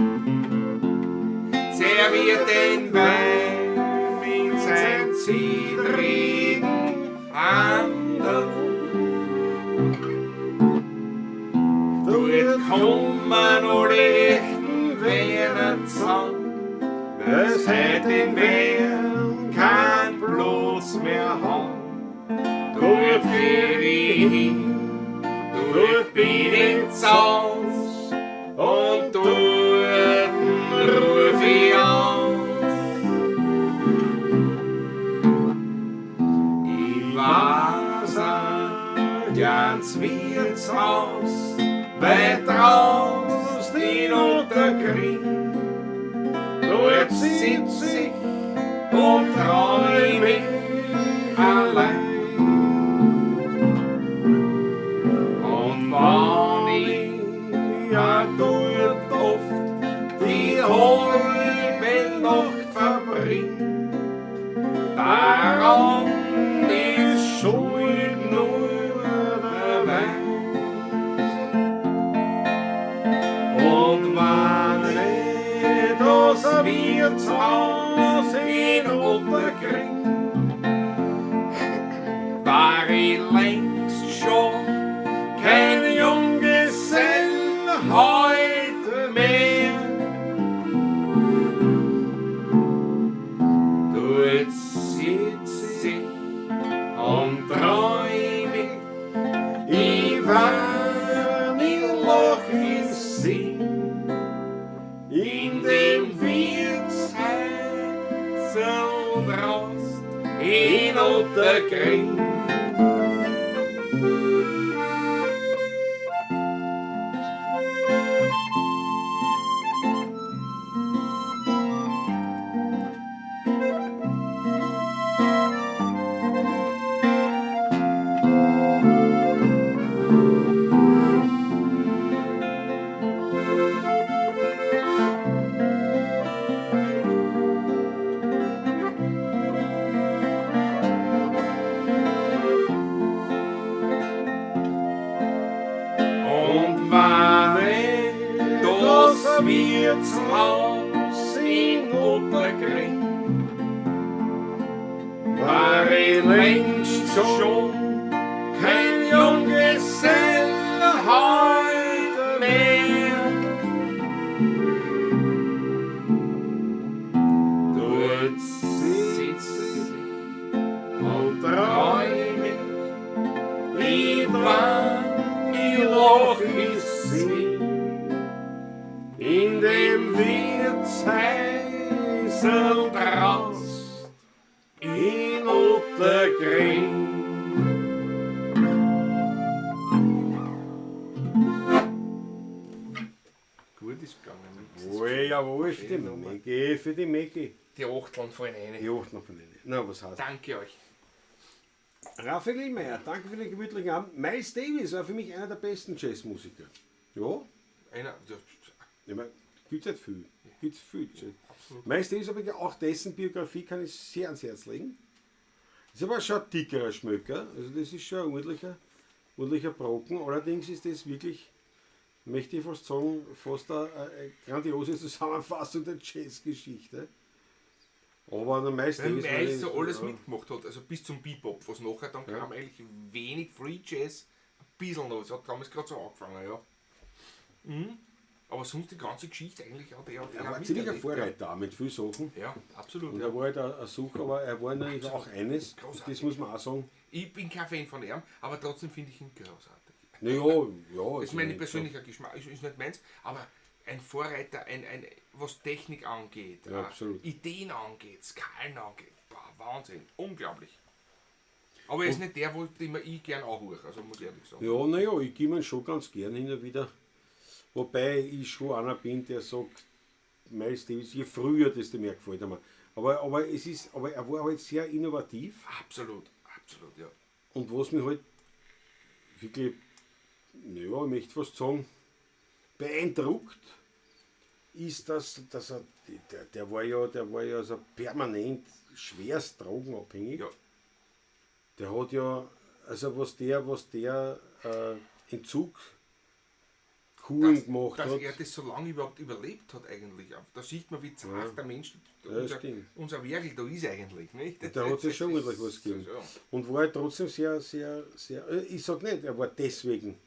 serviert den Wein in sein zittrigen Handel. Dort kommen alle echten Werner zusammen, weil's heut in Wern kein Platz mehr haben. Dort geh ich hin, dort bin ich zu Haus und dort ruf ich aus. Ich weiß ein kleines Wirtshaus, weit raus in Ottergring. Dort sitz ich und träum ich allein. Und wann ich ja dort oft die halbe Nacht verbring, daran ist schuld nur der Wein. ich längst schon kein Junggesell heute mehr. Dort sitz ich und träum ich, ich war in Lochissing, in dem Wirtshäusl und Rost in Otterkring. Und wann ich das Wirtshaus in Otterkring, war ich längst schon kein Junggesell heute mehr. Dort sitz ich und träum ich, ich war in Lochissing, in dem Wirtshäusl draußen in Otterkring. Gut ist gegangen. Nix ist Wohl, jawohl, für die Schöne Nummer. Maggi, für die Maggi. Die Achteln fallen rein. Die Achteln fallen rein. Na, was heißt? Danke euch. Raphael Illmeyer, danke für den gemütlichen Abend. Miles Davis war für mich einer der besten Jazzmusiker. Ja. Einer, ja. Ich mein, gibt's nicht viel. Gibt's viel Jazz. Absolut. Miles Davis, aber auch dessen Biografie kann ich sehr ans Herz legen. Ist aber schon ein dickerer Schmöcker. Also das ist schon ein ordentlicher Brocken. Allerdings ist das wirklich, möchte ich fast sagen, fast eine grandiose Zusammenfassung der Jazzgeschichte. Aber der Miles Weil Davis war Miles nicht- so alles ja. mitgemacht hat, also bis zum Bebop, was nachher dann Ja. kam, eigentlich wenig Free Jazz, ein bisschen noch, es hat damals gerade so angefangen, ja. Mhm. Aber sonst die ganze Geschichte eigentlich hat er Er war ziemlich ein Vorreiter auch mit vielen Sachen. Ja, absolut. Und Ja. er war halt ein Sucher, aber er war natürlich auch eines, Großartig. das muss man auch sagen. Ich bin kein Fan von ihm, aber trotzdem finde ich ihn großartig. Naja, ja. Das ist mein persönlicher Geschmack, ist nicht meins, aber ein Vorreiter, ein, was Technik angeht, Ja, absolut. Ideen angeht, Skalen angeht, boah, Wahnsinn, unglaublich. Aber er ist nicht der, wo, den ich gern anhöre, also muss ich ehrlich sagen. Ja, naja, ich gebe ihn schon ganz gern hin und wieder. Wobei ich schon einer bin, der sagt, Miles Davis, je früher, desto mehr gefällt er mir. Aber, es ist, aber er war halt sehr innovativ. Absolut, absolut, ja. Und was mich halt wirklich, naja, ich möchte fast sagen, beeindruckt, ist, dass er, der war ja so permanent schwerst drogenabhängig. Ja. Der hat ja, also was der Entzug Kuren gemacht dass hat. er das so lange überhaupt überlebt hat eigentlich. Da sieht man, wie zart Ja. der Mensch, Ja, stimmt. unser Werkel da ist eigentlich. Nicht? Da hat sich schon Das ordentlich was ist- gegeben. Ja. Und war halt trotzdem sehr, sehr, sehr, ich sag nicht, er war deswegen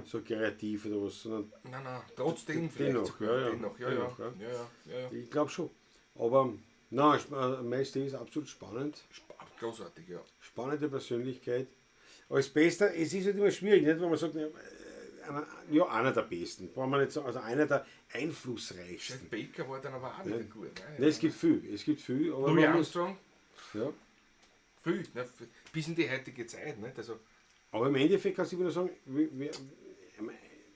so kreativ oder was, sondern Nein, nein, trotzdem vielleicht Dennoch, sogar. ja, ja. Dennoch, ja, Dennoch, ja. ja. Ja, ja, ja, ja. ich glaube schon. Aber nein, Miles Davis ist absolut spannend. Großartig, ja. Spannende Persönlichkeit. Als Bester, es ist halt immer schwierig, nicht, wenn man sagt, ja, einer der Besten, brauchen wir nicht sagen, also einer der einflussreichsten. Chet Baker war dann aber auch wieder gut. Ne? Nein, es gibt viel, aber Louis man muss, Armstrong, ja. viel, ne? Bis in die heutige Zeit. Nicht? Also, Aber im Endeffekt kannst du immer nur sagen,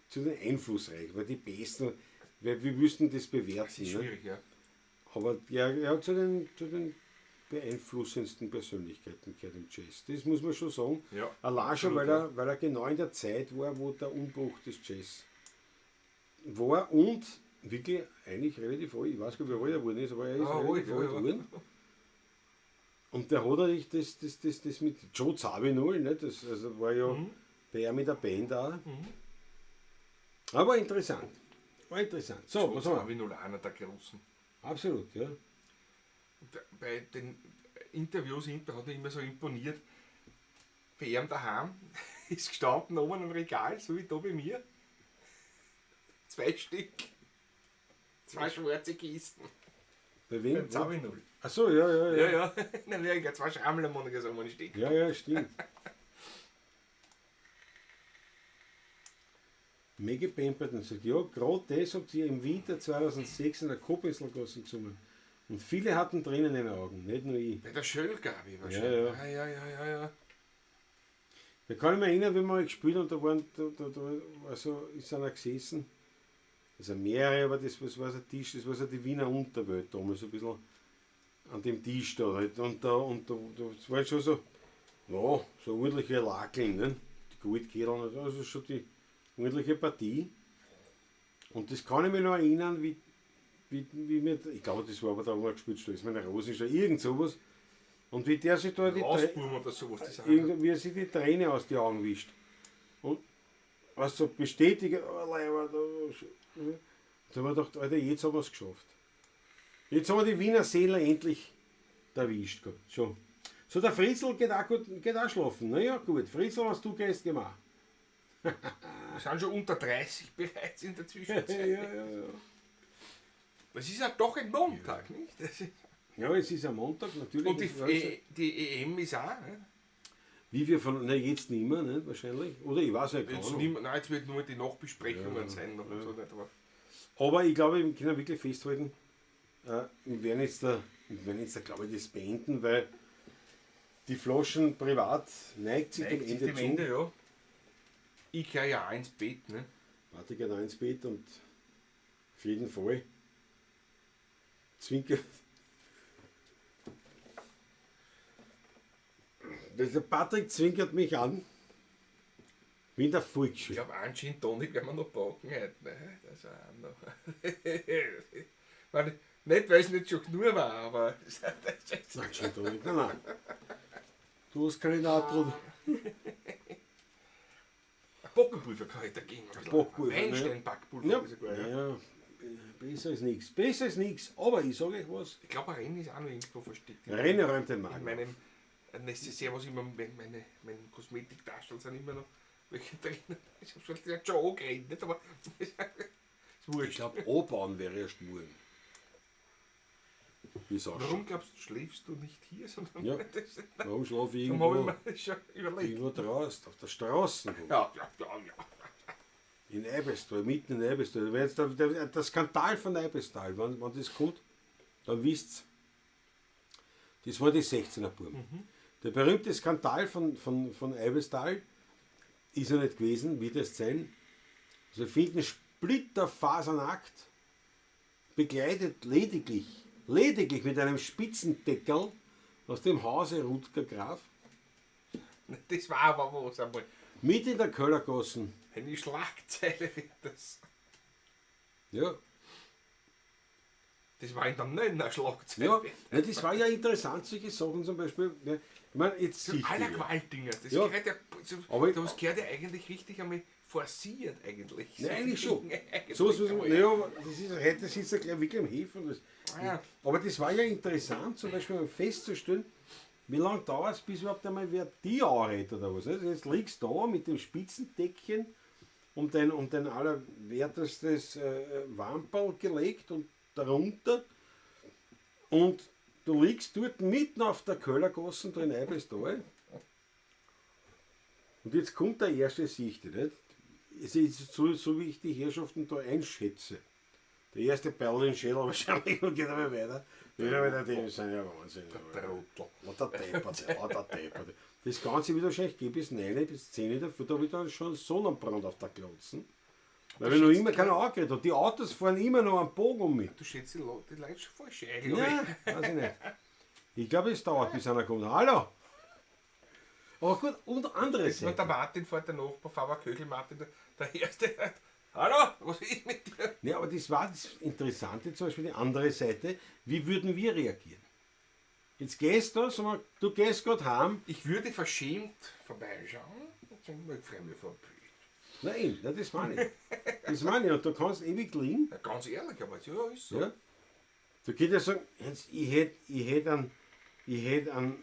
zu den einflussreichen, weil die Besten, wir müssten das bewerten. das ist ne? schwierig, ja. Aber er hat zu den beeinflussendsten Persönlichkeiten gehört im Jazz. Das muss man schon sagen. Ja, Allein schon, absolut, weil er genau in der Zeit war, wo der Umbruch des Jazz war und wirklich eigentlich relativ alt, ich weiß gar nicht, wie alt er geworden ist, aber er ist Ah, relativ alt, ja, alt ja. geworden. Und der hat natürlich das mit Joe Zawinul, ne? Das also war ja bei ihm mit der Band auch. Aber interessant. War interessant. So, was haben wir? Wie nur einer der Großen. Absolut, ja. Bei den Interviews hinter hat mich immer so imponiert, Bei ihm daheim ist gestanden oben im Regal, so wie da bei mir. 2 Stück. 2 schwarze Kisten. Bei wem? Beim Zawinul. Ach so, ja, ja, ja. Ja, ja. In Amerika, 2 Schrammelharmonika so ein Stück. Ja, ja, stimmt. Maggie Pemberton sagt, ja, gerade das habt ihr im Winter 2006 in der Kopinselgasse gesungen. Und viele hatten Tränen in den Augen, nicht nur ich. Bei der Schöllgabi wahrscheinlich. Ja, ja. Ah, ja, ja, ja, ja. Da kann ich mich erinnern, wie wir mal gespielt haben, da waren, da, da, da, also ist einer gesessen. Also mehrere, aber das was war so ein Tisch, das war so die Wiener Unterwelt damals, so ein bisschen an dem Tisch da halt. Und da, das war schon so, ja, so ordentliche Lakeln, ne? Die Goldkedeln, also schon die ordentliche Partie. Und das kann ich mich noch erinnern, wie wir, ich glaube, das war aber da, wo wir gespielt haben, ist meine Rosenstein, irgend sowas. Und wie der sich da die Lausbuben oder sowas, das auch. wie er sich die Träne aus den Augen wischt. Und was so bestätigt, oh, Leiber, da, da haben wir gedacht, Alter, jetzt haben wir es geschafft. Jetzt haben wir die Wiener Seele endlich erwischt gehabt. Schon. So, der Fritzl geht auch gut, geht auch schlafen. Na ja, gut. Fritzl, was du gehst, geh mal. Wir sind schon unter 30 bereits in der Zwischenzeit. Ja, ja, ja. Das ist ja doch ein Montag, nicht? Das ist ja, es ist ein Montag, natürlich. Und Das die EM ist auch, ne? Wie wir von, na, jetzt nicht mehr, ne, wahrscheinlich. Oder ich weiß ja gar Jetzt nicht. nicht mehr, nein, jetzt wird nur die Nachbesprechungen Ja, sein. Noch und ja. so, nicht, aber Aber ich glaube, wir können wirklich festhalten, wir werden jetzt da, glaube ich, das beenden, weil die Flaschen privat neigt sich neigt dem sich Ende dem zu. Ende, ja. Ich gehöre ja auch ins Bett, ne? Warte, geht auch ins Bett und auf jeden Fall zwinkert. Der Patrick zwinkert mich an, wie in der Volksschule. Ich glaube, einen Gin Tonic werden wir noch packen heute. Ne? Das ist auch noch. Meine, nicht, weil es nicht schon genug war, aber. Nein, Gin Tonic, nein, nein. Du hast keine Natron. Backpulver kann ich dagegen. Backpulver, ne? Weinstein-Backpulver Ja, ist sogar, ja. ja, besser ist nichts. Besser ist nichts, aber ich sage euch was. Ich glaube, ein Renn ist auch noch irgendwo versteckt. Renner räumt den In Magen. meinem Necessaire, was immer, meine Kosmetiktaschen sind immer noch welche drin. Ich habe schon, schon angeredet, nicht? Aber ist wurscht. Ich glaube, anbauen wäre erst morgen. Wie es ausschaut. Warum glaubst du, schläfst du nicht hier, sondern Ja. das, Warum schlafe ich darum habe irgendwo, ich mir das schon überlegt. irgendwo draußen, auf der Straße? Ja, ja, ja, ja. In Eibestal, mitten in Eibestal. Wenn jetzt der Skandal von Eibestal, wenn das kommt, dann wisst's. Das war die 16er Buben. Mhm. Der berühmte Skandal von Eibestal ist ja nicht gewesen, wie das sein. Also finden splitterfasernackt, begleitet lediglich mit einem Spitzendeckel aus dem Hause Rutger Graf, Das war aber was einmal. mit in der Köllergassen. Eine Schlagzeile wird das. Ja, Das war in der Nenner Schlagzeile. ja. Na, das war ja interessant, solche Sachen zum Beispiel. Ja, ich meine, jetzt So siehst du aller ja. Gewaltdinger. Das Ja. gehört ja, so, Aber- das gehört ja eigentlich richtig einmal forciert eigentlich. Nein, eigentlich schon. Eigentlich So, so, so, einmal. naja, aber das ist, heute sitzt er gleich wirklich am Hefe. Das, Ja. Aber das war ja interessant, zum Beispiel festzustellen, wie lange dauert es, bis überhaupt einmal wer die anredet oder was. Nicht? Jetzt liegst du da mit dem Spitzendeckchen um dein allerwertestes Wamperl gelegt und darunter. Und du liegst dort mitten auf der Köllergasse da in Eibestal. Und jetzt kommt der erste Sicht, nicht? Es ist so, wie ich die Herrschaften da einschätze. Der erste Perl in den Schädel wahrscheinlich und geht aber weiter. Wieder, die sind ja Wahnsinn. Der Trottel. Lauter Depperte, lauter Depperte. Das Ganze wird wahrscheinlich gehen bis 9, bis 10 dafür, da habe ich dann schon Sonnenbrand auf der Glotzen. Weil wir noch immer keiner angeredet hat. Die Autos fahren immer noch am Bogen um mich. Du schätzt die Leute schon falsch ein, glaub ich. Nein, weiß ich nicht. Ich glaube, es dauert, bis einer kommt. Hallo! Aber gut, und andere Und Seite. der Martin fährt der Nachbar, Faber Kögel, Martin, der Erste. Hallo, was ist mit dir? Ja, aber das war das Interessante, zum Beispiel die andere Seite. Wie würden wir reagieren? Jetzt gehst du, sag mal, du gehst gerade heim. Ich würde verschämt vorbeischauen und sagen, ich freue mich vorbei. Nein, nein, das meine ich. Das meine ich. Und du kannst ewig liegen. Ja, ganz ehrlich, aber ja, ist so. Ja. Du könntest ja sagen, jetzt, ich hätte einen,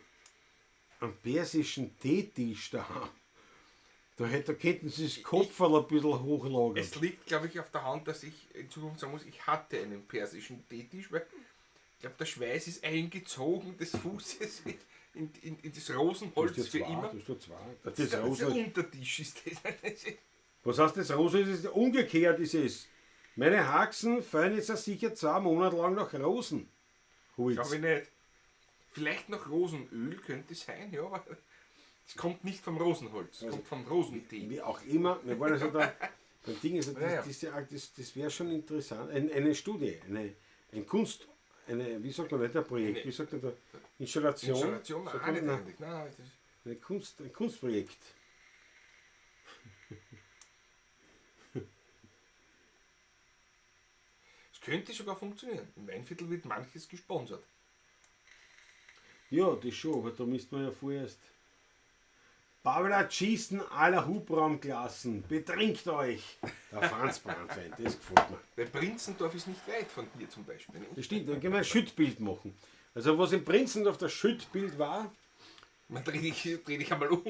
einen persischen Teetisch daheim. Da könnten sie das Kopferl ein bisschen hochlagern. Es liegt, glaube ich, auf der Hand, dass ich in Zukunft sagen muss, ich hatte einen persischen Teetisch, weil ich glaube, der Schweiß ist eingezogen des Fußes in das Du Rosenholz hast ja für zwei, immer. Du hast ja zwei. Das, Das ist das der Rosenholz. Untertisch ist das. Was heißt das Rosenholz? Ist umgekehrt ist es. Meine Haxen fallen jetzt sicher 2 Monate lang nach Rosenholz. Glaube ich nicht. Vielleicht noch Rosenöl könnte sein, ja, aber es kommt nicht vom Rosenholz, es kommt vom Rosentee. Wie auch immer, wir wollen also da, beim Ding ist, Ja, das, ja. das wäre schon interessant, eine Studie, ein Kunst, eine, wie sagt man, nicht ein Projekt, Eine wie sagt man da, Installation, Installation, sagt nein, man, nicht nein, eigentlich. Nein, nein, das ist eine Kunst, ein Kunstprojekt. Es könnte sogar funktionieren. Im Weinviertel wird manches gesponsert. Ja, das schon, aber da müsste man ja vorerst. Pavla schießen aller Hubraumklassen, betrinkt euch! Der Franz Brandwein, das gefällt mir. Weil Prinzendorf ist nicht weit von hier zum Beispiel. Nicht? Das stimmt, dann können wir ein Schüttbild machen. Also was im Prinzendorf das Schüttbild war, Man dreh dich einmal um.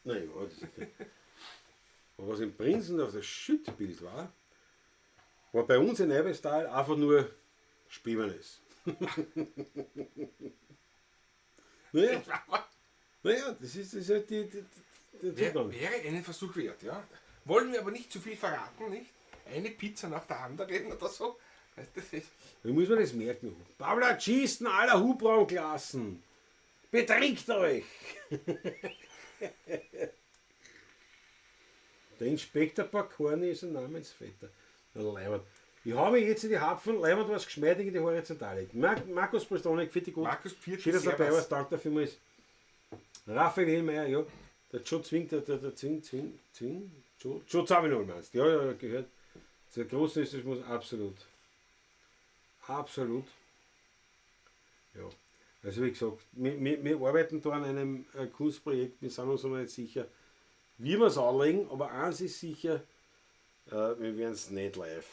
naja, das ist okay. Aber was im Prinzendorf das Schüttbild war, war bei uns in Eibestal einfach nur Spiebernes. Naja, naja, das ist halt der Zugang. Wäre einen Versuch wert, ja. Wollen wir aber nicht zu viel verraten, nicht? Eine Pizza nach der anderen oder so. Weißt du, das ist Da muss man das merken. Pavla schießen aller Hubraumklassen. Betrinkt euch! Der Inspektor Pokorny ist ein Namensvetter. Na, Leibert. Ich habe mich jetzt in die Hapfen, Leibert was geschmeidig in die Horizontale. Markus Pristonik, Fitti gut. Markus Pfirti, Schön, dass du dabei servus. warst, danke dafür vielmals. Raphael Hellmeier, ja. Der Joe Zwing, der Zwing, Zwing, Zwing, Joe, Joe Zawinul meinst du? Ja, ja, gehört. Der Großen ist das muss absolut. Absolut. Ja. Also wie gesagt, wir arbeiten da an einem Kunstprojekt, wir sind uns noch nicht sicher, wie wir es anlegen, aber eins ist sicher, wir werden es nicht live.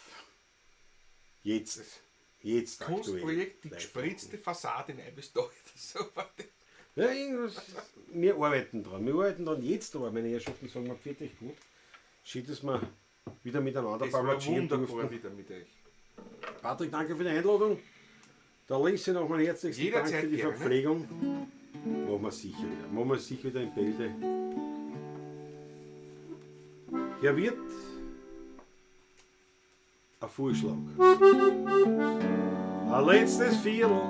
Jetzt. Jetzt aktuell Kunstprojekt, die live gespritzte Fassade in Eibesdorf. So, warte. Ja, irgendwas, wir arbeiten dran. Wir arbeiten dran jetzt, aber meine Herrschaften sagen wir, pfiat euch gut. Schön, dass wir wieder miteinander Das war parlagieren wunderbar durften. wieder mit euch. Patrick, danke für die Einladung. Der Lise nochmal herzlichen Dank Jederzeit für die gerne. Verpflegung. Machen wir sicher wieder. Machen wir sicher wieder in Bälde. Herr Wirt, ein Vorschlag. Ein letztes Viertel.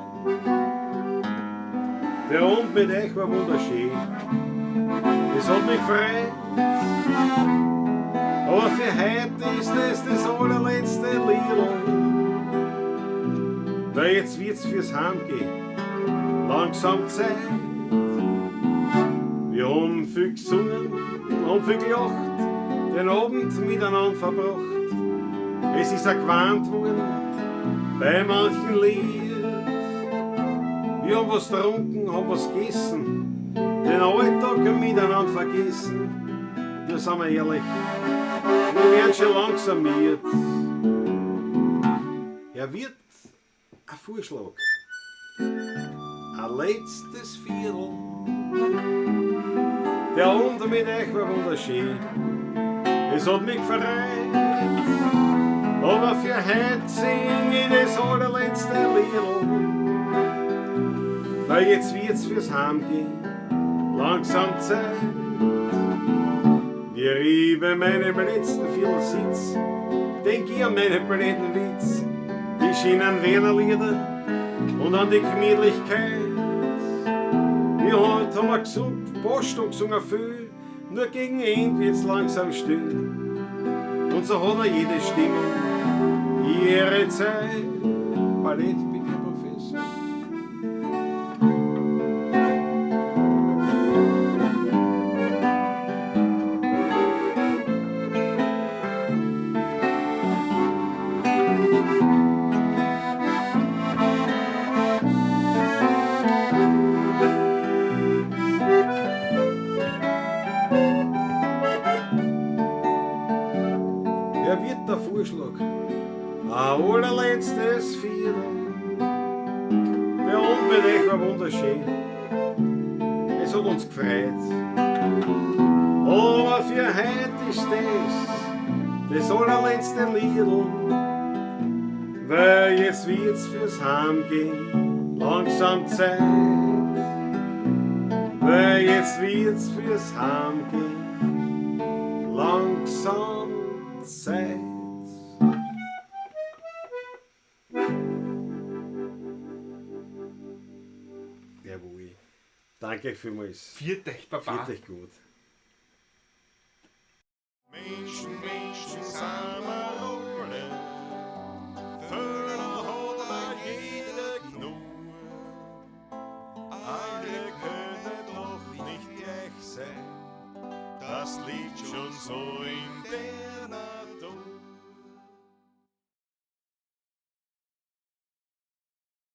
Der Abend mit euch war wunderschön. Es hat mich gefreut. Aber für heute ist es das allerletzte Liedl. Weil jetzt wird's fürs Heimgehen langsam Zeit. Wir haben viel gesungen, haben viel gelacht, den Abend miteinander verbracht. Es ist auch gewarnt worden bei manchen Lied. Wir haben was getrunken, haben was gegessen, den Alltag miteinander vergessen. Nur sind wir ehrlich, wir werden schon langsam miert. Er wird ein Vorschlag. Ein letztes Viertel. Der Abend mit euch war wunderschön. Es hat mich gefreut. Aber für heute sing ich das allerletzte Liedl. Weil jetzt wird's fürs Heimgehen langsam Zeit. Wie ich bei meinem letzten Viertel sitz, denk ich an meine blöden Witz, die schönen Wiener Lieder und an die Gemütlichkeit. Wir heute haben wir gesungen, Post und gesungen viel, nur gegen Ende wird's langsam still. Und so hat er jede Stimmung ihre Zeit. Ballett, bitte, Herr Professor. Wer wird der Vorschlag? Ein allerletztes Viertel. war wunderschön. Es hat uns gefreut. Aber für heute ist das das allerletzte Liedl. Weil jetzt wird's fürs Heimgehen langsam Zeit. Weil jetzt wird's fürs Heimgehen langsam Zeit. Jawohl. Danke euch vielmals. Viert euch, Baba. Viert euch gut. Menschen, Menschen sind wir alle. Fehler hat auch jeder genug. Alle können doch nicht gleich sein. Das liegt schon so in der